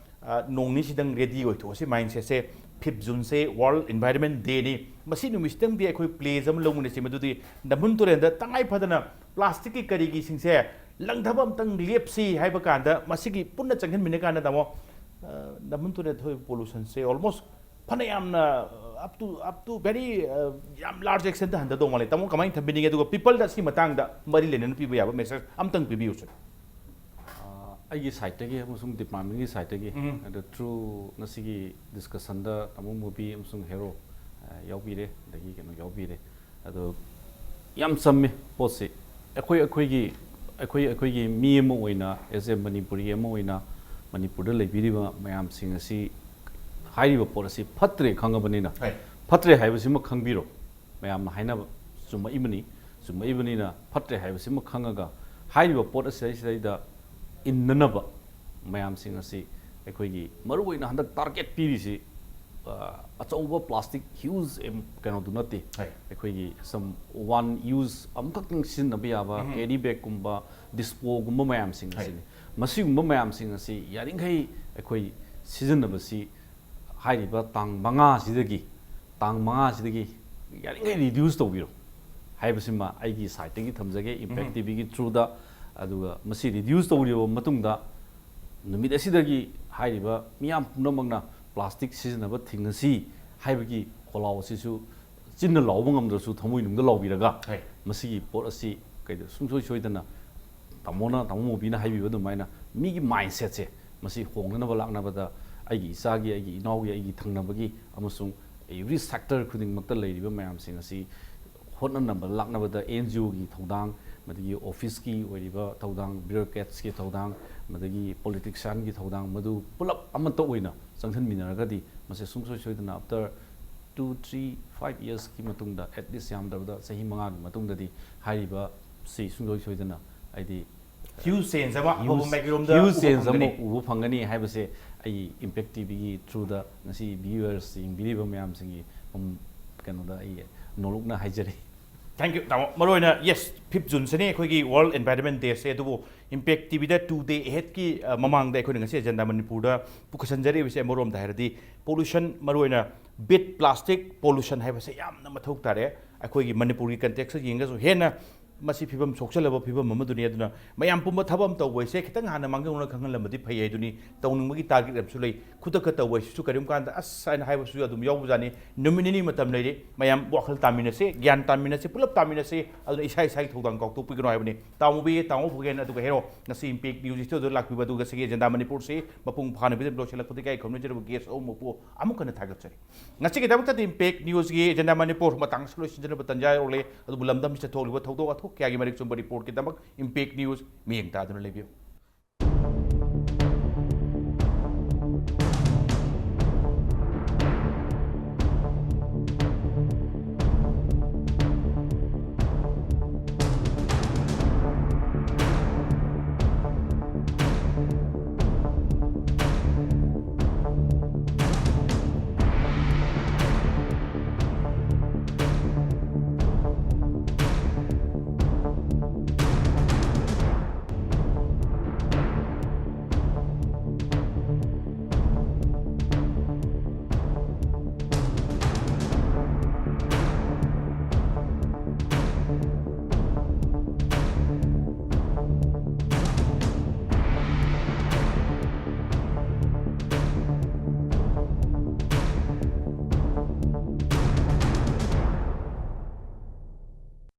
ꯑ, ꯅꯣꯡ ꯅꯤꯁꯤꯗꯪ ready ꯑꯣꯏꯊꯣꯛꯑꯁꯤ꯫ Mindset ꯁꯦ fifth June ꯁꯦ World Environment Day ꯅꯤ꯫ ꯃꯁꯤ ꯅꯨꯃꯤꯠꯁꯤꯗꯪꯗꯤ ꯑꯩꯈꯣꯏ pledge ꯑꯃ ꯂꯧꯃꯤꯟꯅꯁꯤ, ꯃꯗꯨꯗꯤ ꯅꯝꯕꯨꯜ ꯇꯨꯔꯦꯜꯗ ꯇꯉꯥꯏ ꯐꯗꯅ plastic ꯀꯤ ꯀꯔꯤꯒꯤꯁꯤꯡꯁꯦ ꯂꯪꯊꯕ ꯑꯝꯇꯪ ꯂꯦꯞꯁꯤ ꯍꯥꯏꯕ ꯀꯥꯟꯗ, ꯃꯁꯤꯒꯤ ꯄꯨꯟꯅ ꯆꯪꯍꯟꯃꯤꯟꯅ ꯀꯥꯟꯗ, ꯇꯥꯃꯣ, ꯑ, ꯅꯝꯕꯨꯜ ꯇꯨꯔꯦꯜ ꯊꯣꯛꯏꯕ pollution ꯁꯦ almost ꯐꯅ ꯌꯥꯝꯅ, up to, up to very, ꯑ, ꯌꯥꯝ large extent ꯇ ꯍꯟꯊꯗꯧ ꯃꯥꯜꯂꯦ꯫ ꯇꯥꯃꯣ ꯀꯃꯥꯏꯅ ꯊꯝꯕꯤꯅꯤꯡꯉꯦ? ꯑꯗꯨꯒ people ꯗ ꯑꯁꯤ ꯃꯇꯥꯡꯗ ꯃꯔꯤ ꯂꯩꯅꯅ ꯄꯤꯕ ꯌꯥꯕ message ꯑꯝꯇꯪ ꯄꯤꯕꯤꯌꯨ, sir꯫ ꯑ, ꯑꯩꯒꯤ side ꯇꯒꯤ ꯑꯃꯁꯨꯡ department ꯀꯤ side ꯇꯒꯤ, ꯎꯝ꯫ ꯑꯗꯣ through ꯉꯁꯤꯒꯤ discussion ꯗ ꯇꯥꯃꯣ ꯃꯨꯕꯤ ꯑꯃꯁꯨꯡ ꯍꯦꯔꯣ, ꯑ, ꯌꯥꯎꯕꯤꯔꯦ, ꯑꯗꯒꯤ ꯀꯩꯅꯣ ꯌꯥꯎꯕꯤꯔꯦ꯫ ꯑꯗꯣ ꯌꯥꯝ ꯆꯝꯃꯦ ꯄꯣꯠꯁꯤ꯫ ꯑꯩꯈꯣꯏ ꯑꯩꯈꯣꯏꯒꯤ, ꯑꯩꯈꯣꯏ ꯑꯩꯈꯣꯏꯒꯤ ꯃꯤ ꯑꯃ ꯑꯣꯏꯅ, as a ꯃꯅꯤꯄꯨꯔꯤ ꯑꯃ ꯑꯣꯏꯅ, ꯃꯅꯤꯄꯨꯔꯗ ꯂꯩꯕꯤꯔꯤꯕ ꯃꯌꯥꯝꯁꯤꯡ ꯑꯁꯤ, ꯍꯥꯏꯔꯤꯕ ꯄꯣꯠ ꯑꯁꯤ ꯐꯠꯇ꯭ꯔꯦ ꯈꯪꯉꯕꯅꯤꯅ, ꯍꯣꯏ꯫ ꯐꯠꯇ꯭ꯔꯦ ꯍꯥꯏꯕꯁꯤꯃ ꯈꯪꯕꯤꯔꯣ꯫ ꯃꯌꯥꯝꯅ ꯍꯥꯏꯅꯕ ꯆꯨꯝꯃꯛꯏꯕꯅꯤ, ꯆꯨꯝꯃꯛꯏꯕꯅꯤꯅ ꯐꯠꯇ꯭ꯔꯦ ꯍꯥꯏꯕꯁꯤꯃ ꯈꯪꯉꯒ, ꯍꯥꯏꯔꯤꯕ ꯄꯣꯠ ꯑꯁꯤꯗꯩꯁꯤꯗꯩꯗ ꯏꯟꯅꯅꯕ ꯃꯌꯥꯝꯁꯤꯡ ꯑꯁꯤ ꯑꯩꯈꯣꯏꯒꯤ ꯃꯔꯨꯑꯣꯏꯅ ꯍꯟꯗꯛ target ꯄꯤꯔꯤꯁꯤ, ꯑ, ꯑꯆꯧꯕ plastic huge ꯑꯦꯝ-, ꯀꯩꯅꯣꯗꯨ ꯅꯠꯇꯦ꯫ ꯍꯣꯏ꯫ ꯑꯩꯈꯣꯏꯒꯤ some one use ꯑꯃꯈꯛꯇꯪ ꯁꯤꯖꯤꯟꯅꯕ ꯌꯥꯕ ꯎꯝ꯫ Carry bag ꯀꯨꯝꯕ, dispo ꯒꯨꯝꯕ ꯃꯌꯥꯝꯁꯤꯡ ꯍꯣꯏ꯫ ꯑꯁꯤꯅꯤ꯫ ꯃꯁꯤꯒꯨꯝꯕ ꯃꯌꯥꯝꯁꯤꯡ ꯑꯁꯤ ꯌꯥꯔꯤꯈꯩ ꯑꯩꯈꯣꯏ ꯁꯤꯖꯤꯟꯅꯕꯁꯤ ꯍꯥꯏꯔꯤꯕ ꯇꯥꯡ ꯃꯉꯥꯁꯤꯗꯒꯤ ꯇꯥꯡ ꯃꯉꯥꯁꯤꯗꯒꯤ ꯌꯥꯔꯤꯉꯩ ꯔꯤꯗ꯭ꯌꯨꯁ ꯇꯧꯕꯤꯔꯣ ꯍꯥꯏꯕꯁꯤꯃ ꯑꯩꯒꯤ ꯁꯥꯏꯠꯇꯒꯤ ꯊꯝꯖꯒꯦ, ꯏꯝꯄꯦꯛ ꯇꯤꯚꯤꯒꯤ ꯊ꯭ꯔꯨꯗ꯫ ꯑꯗꯨꯒ ꯃꯁꯤ ꯔꯤꯗ꯭ꯌꯨꯁ ꯇꯧꯔꯕ ꯃꯇꯨꯡꯗ ꯅꯨꯃꯤꯠ ꯑꯁꯤꯗꯒꯤ ꯍꯥꯏꯔꯤꯕ ꯃꯤꯌꯥꯝ ꯄꯨꯝꯅꯃꯛꯅ ꯄ꯭ꯂꯥꯁꯇꯤꯛ ꯁꯤꯖꯤꯟꯅꯕ ꯊꯤꯡꯉꯁꯤ ꯍꯥꯏꯕꯒꯤ ꯈꯣꯜꯂꯥꯎ ꯑꯁꯤꯁꯨ ꯆꯤꯟꯅ ꯂꯥꯎꯕ ꯉꯝꯗ꯭ꯔꯁꯨ ꯊꯃꯣꯏꯅꯨꯡꯗ ꯂꯥꯎꯕꯤꯔꯒ, ꯍꯣꯏ꯫ ꯃꯁꯤꯒꯤ ꯄꯣꯠ ꯑꯁꯤ ꯀꯩꯗ ꯁꯨꯡꯁꯣꯏ ꯁꯣꯏꯗꯅ ꯇꯥꯃꯣꯅ, ꯇꯥꯃꯣ ꯃꯣꯕꯤꯅ ꯍꯥꯏꯕꯤꯕ ꯑꯗꯨꯃꯥꯏꯅ ꯃꯤꯒꯤ ꯃꯥꯏꯟꯁꯦꯠꯁꯦ ꯃꯁꯤ ꯍꯣꯡꯅꯅꯕ ꯂꯥꯛꯅꯕꯗ ꯑꯩꯒꯤ ꯏꯆꯥꯒꯤ, ꯑꯩꯒꯤ ꯏꯅꯥꯎꯒꯤ, ꯑꯩꯒꯤ ꯊꯪꯅꯕꯒꯤ ꯑꯃꯁꯨꯡ every sector ꯈꯨꯗꯤꯡꯃꯛꯇ ꯂꯩꯔꯤꯕ ꯃꯌꯥꯝꯁꯤꯡ ꯑꯁꯤ ꯍꯣꯠꯅꯅꯕ ꯂꯥꯛꯅꯕꯗ ꯑꯦꯟ ꯖꯤ ꯑꯣꯒꯤ ꯊꯧꯗꯥꯡ, ꯃꯗꯒꯤ ꯑꯣꯐꯤꯁꯀꯤ ꯑꯣꯏꯔꯤꯕ ꯊꯧꯗꯥꯡ, ꯕ꯭ꯌꯨꯔꯣꯀ꯭ꯔꯦꯠꯁꯀꯤ ꯊꯧꯗꯥꯡ, ꯃꯗꯒꯤ ꯄꯣꯂꯤꯇꯤꯛꯁꯤꯌꯥꯟꯒꯤ ꯊꯧꯗꯥꯡ, ꯃꯗꯨ ꯄꯨꯂꯞ ꯑꯃꯠꯇ ꯑꯣꯏꯅ ꯆꯪꯁꯤꯟꯃꯤꯟꯅꯔꯒꯗꯤ ꯃꯁꯤ ꯁꯨꯡꯁꯣꯏ ꯁꯣꯏꯗꯅ after two, three, five yearsꯀꯤ ꯃꯇꯨꯡꯗ, at least ꯌꯥꯝꯗ꯭ꯔꯕꯗ ꯆꯍꯤ ꯃꯉꯥꯒꯤ ꯃꯇꯨꯡꯗꯗꯤ ꯍꯥꯏꯔꯤꯕ ꯁꯤ ꯁꯨꯡꯁꯣꯏ ꯁꯣꯏꯗꯅ ꯍꯥꯏꯗꯤ ꯍ꯭ꯌꯨꯖ ꯆꯦꯟꯖ ꯑꯃ ꯑꯐꯕ ꯃꯥꯏꯀꯩꯔꯣꯝꯗ ꯍ꯭ꯌꯨꯖ ꯎꯕ ꯆꯦꯟꯖ ꯑꯃ ꯐꯪꯒꯅꯤ꯫ ꯎꯕ ꯐꯪꯒꯅꯤ ꯍꯥꯏꯕꯁꯦ ꯑꯩ ꯏꯝꯄꯦꯛ ꯇꯤꯚꯤꯒꯤ ꯊ꯭ꯔꯨꯗ ꯉꯁꯤ ꯚ꯭ꯌꯨꯋꯔꯁ ꯌꯦꯡꯕꯤꯔꯤꯕ ꯃꯌꯥꯝꯁꯤꯡꯒꯤ ꯎꯝ, ꯀꯩꯅꯣꯗ ꯑꯩ ꯅꯣꯂꯨꯛꯅ ꯍꯥꯏꯖꯔꯤ꯫ Thank you, ꯇꯥꯃꯣ꯫ ꯃꯔꯨꯑꯣꯏꯅ, yes, fifth Juneꯁꯤꯅꯤ ꯑꯩꯈꯣꯏꯒꯤ World Environment Dayꯁꯦ, ꯑꯗꯨꯕꯨ ꯏꯝꯄꯦꯛ ꯇꯤꯚꯤꯗ two day aheadꯀꯤ, ꯑ, ꯃꯃꯥꯡꯗ ꯑꯩꯈꯣꯏꯅ ꯉꯁꯤ ꯑꯦꯖꯦꯟꯗꯥ ꯃꯅꯤꯄꯨꯔꯗ ꯄꯨꯈꯠꯆꯟꯖꯔꯛꯏꯕꯁꯦ, ꯑꯃꯔꯣꯝꯗ ꯍꯥꯏꯔꯗꯤ pollution, ꯃꯔꯨꯑꯣꯏꯅ beat plastic pollution ꯍꯥꯏꯕꯁꯦ ꯌꯥꯝꯅ ꯃꯊꯧ ꯇꯥꯔꯦ꯫ ꯑꯩꯈꯣꯏꯒꯤ ꯃꯅꯤꯄꯨꯔꯒꯤ contextꯇ ꯌꯦꯡꯉꯒꯁꯨ ꯍꯦꯟꯅ ꯃꯁꯤ ꯐꯤꯕꯝ ꯁꯣꯛꯆꯜꯂꯕ ꯐꯤꯕꯝ ꯑꯃꯗꯨꯅꯤ꯫ ꯑꯗꯨꯅ ꯃꯌꯥꯝ ꯄꯨꯝꯕ ꯊꯕꯛ ꯑꯃ ꯇꯧꯕ ꯍꯥꯏꯁꯦ ꯈꯤꯇꯪ ꯍꯥꯟꯅ ꯃꯥꯡꯖꯧꯅꯅ ꯈꯪꯍꯜꯂꯝꯕꯗꯤ ꯐꯩ ꯍꯥꯏꯗꯨꯅꯤ꯫ ꯇꯧꯅꯤꯡꯕꯒꯤ target ꯑꯃꯁꯨ ꯂꯩ꯫ ꯈꯨꯗꯛꯇ ꯇꯧꯕ ꯍꯥꯏꯁꯤꯁꯨ ꯀꯔꯤꯒꯨꯝꯕ ꯀꯥꯟꯗ "ꯑꯁ" ꯍꯥꯏꯅ ꯍꯥꯏꯕꯁꯨ ꯑꯗꯨꯝ ꯌꯥꯎꯕꯖꯥꯠꯅꯤ꯫ ꯅꯨꯃꯤꯠ ꯅꯤꯅꯤ ꯃꯇꯝ ꯂꯩꯔꯤ꯫ ꯃꯌꯥꯝ ꯋꯥꯈꯜ ꯇꯥꯃꯤꯟꯅꯁꯤ, ꯒ꯭ꯌꯥꯟ ꯇꯥꯃꯤꯟꯅꯁꯤ, ꯄꯨꯂꯞ ꯇꯥꯃꯤꯟꯅꯁꯤ꯫ ꯑꯗꯨꯅ ꯏꯁꯥ ꯏꯁꯥꯒꯤ ꯊꯧꯗꯥꯡ ꯀꯥꯎꯊꯣꯛꯄꯤꯒꯅꯨ ꯍꯥꯏꯕꯅꯤ꯫ ꯇꯥꯃꯣꯕꯤ, ꯇꯥꯃꯣ ꯐꯨꯒꯦꯟ, ꯑꯗꯨꯒ ꯍꯦꯔꯣ, ꯉꯁꯤ ꯏꯝꯄꯦꯛ ꯅ꯭ꯌꯨꯁ ꯁ꯭ꯇꯨꯗꯤꯑꯣꯗ ꯂꯥꯛꯄꯤꯕ, ꯑꯗꯨꯒ ꯉꯁꯤꯒꯤ ꯑꯦꯖꯦꯟꯗꯥ ꯃꯅꯤꯄꯨꯔꯁꯤ ꯃꯄꯨꯡ ꯐꯥꯅ ꯐꯤꯖꯝ ꯂꯣꯏꯁꯤꯜꯂꯛꯄꯗꯒꯤ ꯑꯩ ꯈꯝꯅꯖꯔꯕ ꯒꯦꯁ ꯑꯍꯨꯝꯃꯛꯄꯨ ꯑꯃꯨꯛ ꯍꯟꯅ ꯊꯥꯒꯠꯆꯔꯤ꯫ ꯉꯁꯤꯒꯤꯗꯃꯛꯇꯗꯤ ꯏꯝꯄꯦꯛ ꯅ꯭ꯌꯨꯁꯀꯤ ꯑꯦꯖꯦꯟꯗꯥ ꯃꯅꯤꯄꯨꯔ ꯃꯇꯥꯡ ꯑꯁꯤꯗ ꯂꯣꯏꯁꯤꯟꯖꯅꯕ ꯇꯟꯖꯥ ꯌꯧꯔꯛꯂꯦ꯫ ꯑꯗꯨꯕꯨ ꯂꯝꯗꯝꯁꯤꯗ ꯊꯣꯛꯂꯤꯕ ꯊꯧꯗꯣꯛ ꯋꯥꯊꯣꯛ ꯀꯌꯥꯒꯤ ꯃꯔꯤꯛ ꯆꯨꯝꯕ ꯔꯤꯄꯣꯔꯠꯀꯤꯗꯃꯛ ꯏꯝꯄꯦꯛ ꯅ꯭ꯌꯨꯁ ꯃꯤꯠꯌꯦꯡ ꯇꯥꯗꯨꯅ ꯂꯩꯕꯤꯌꯨ꯫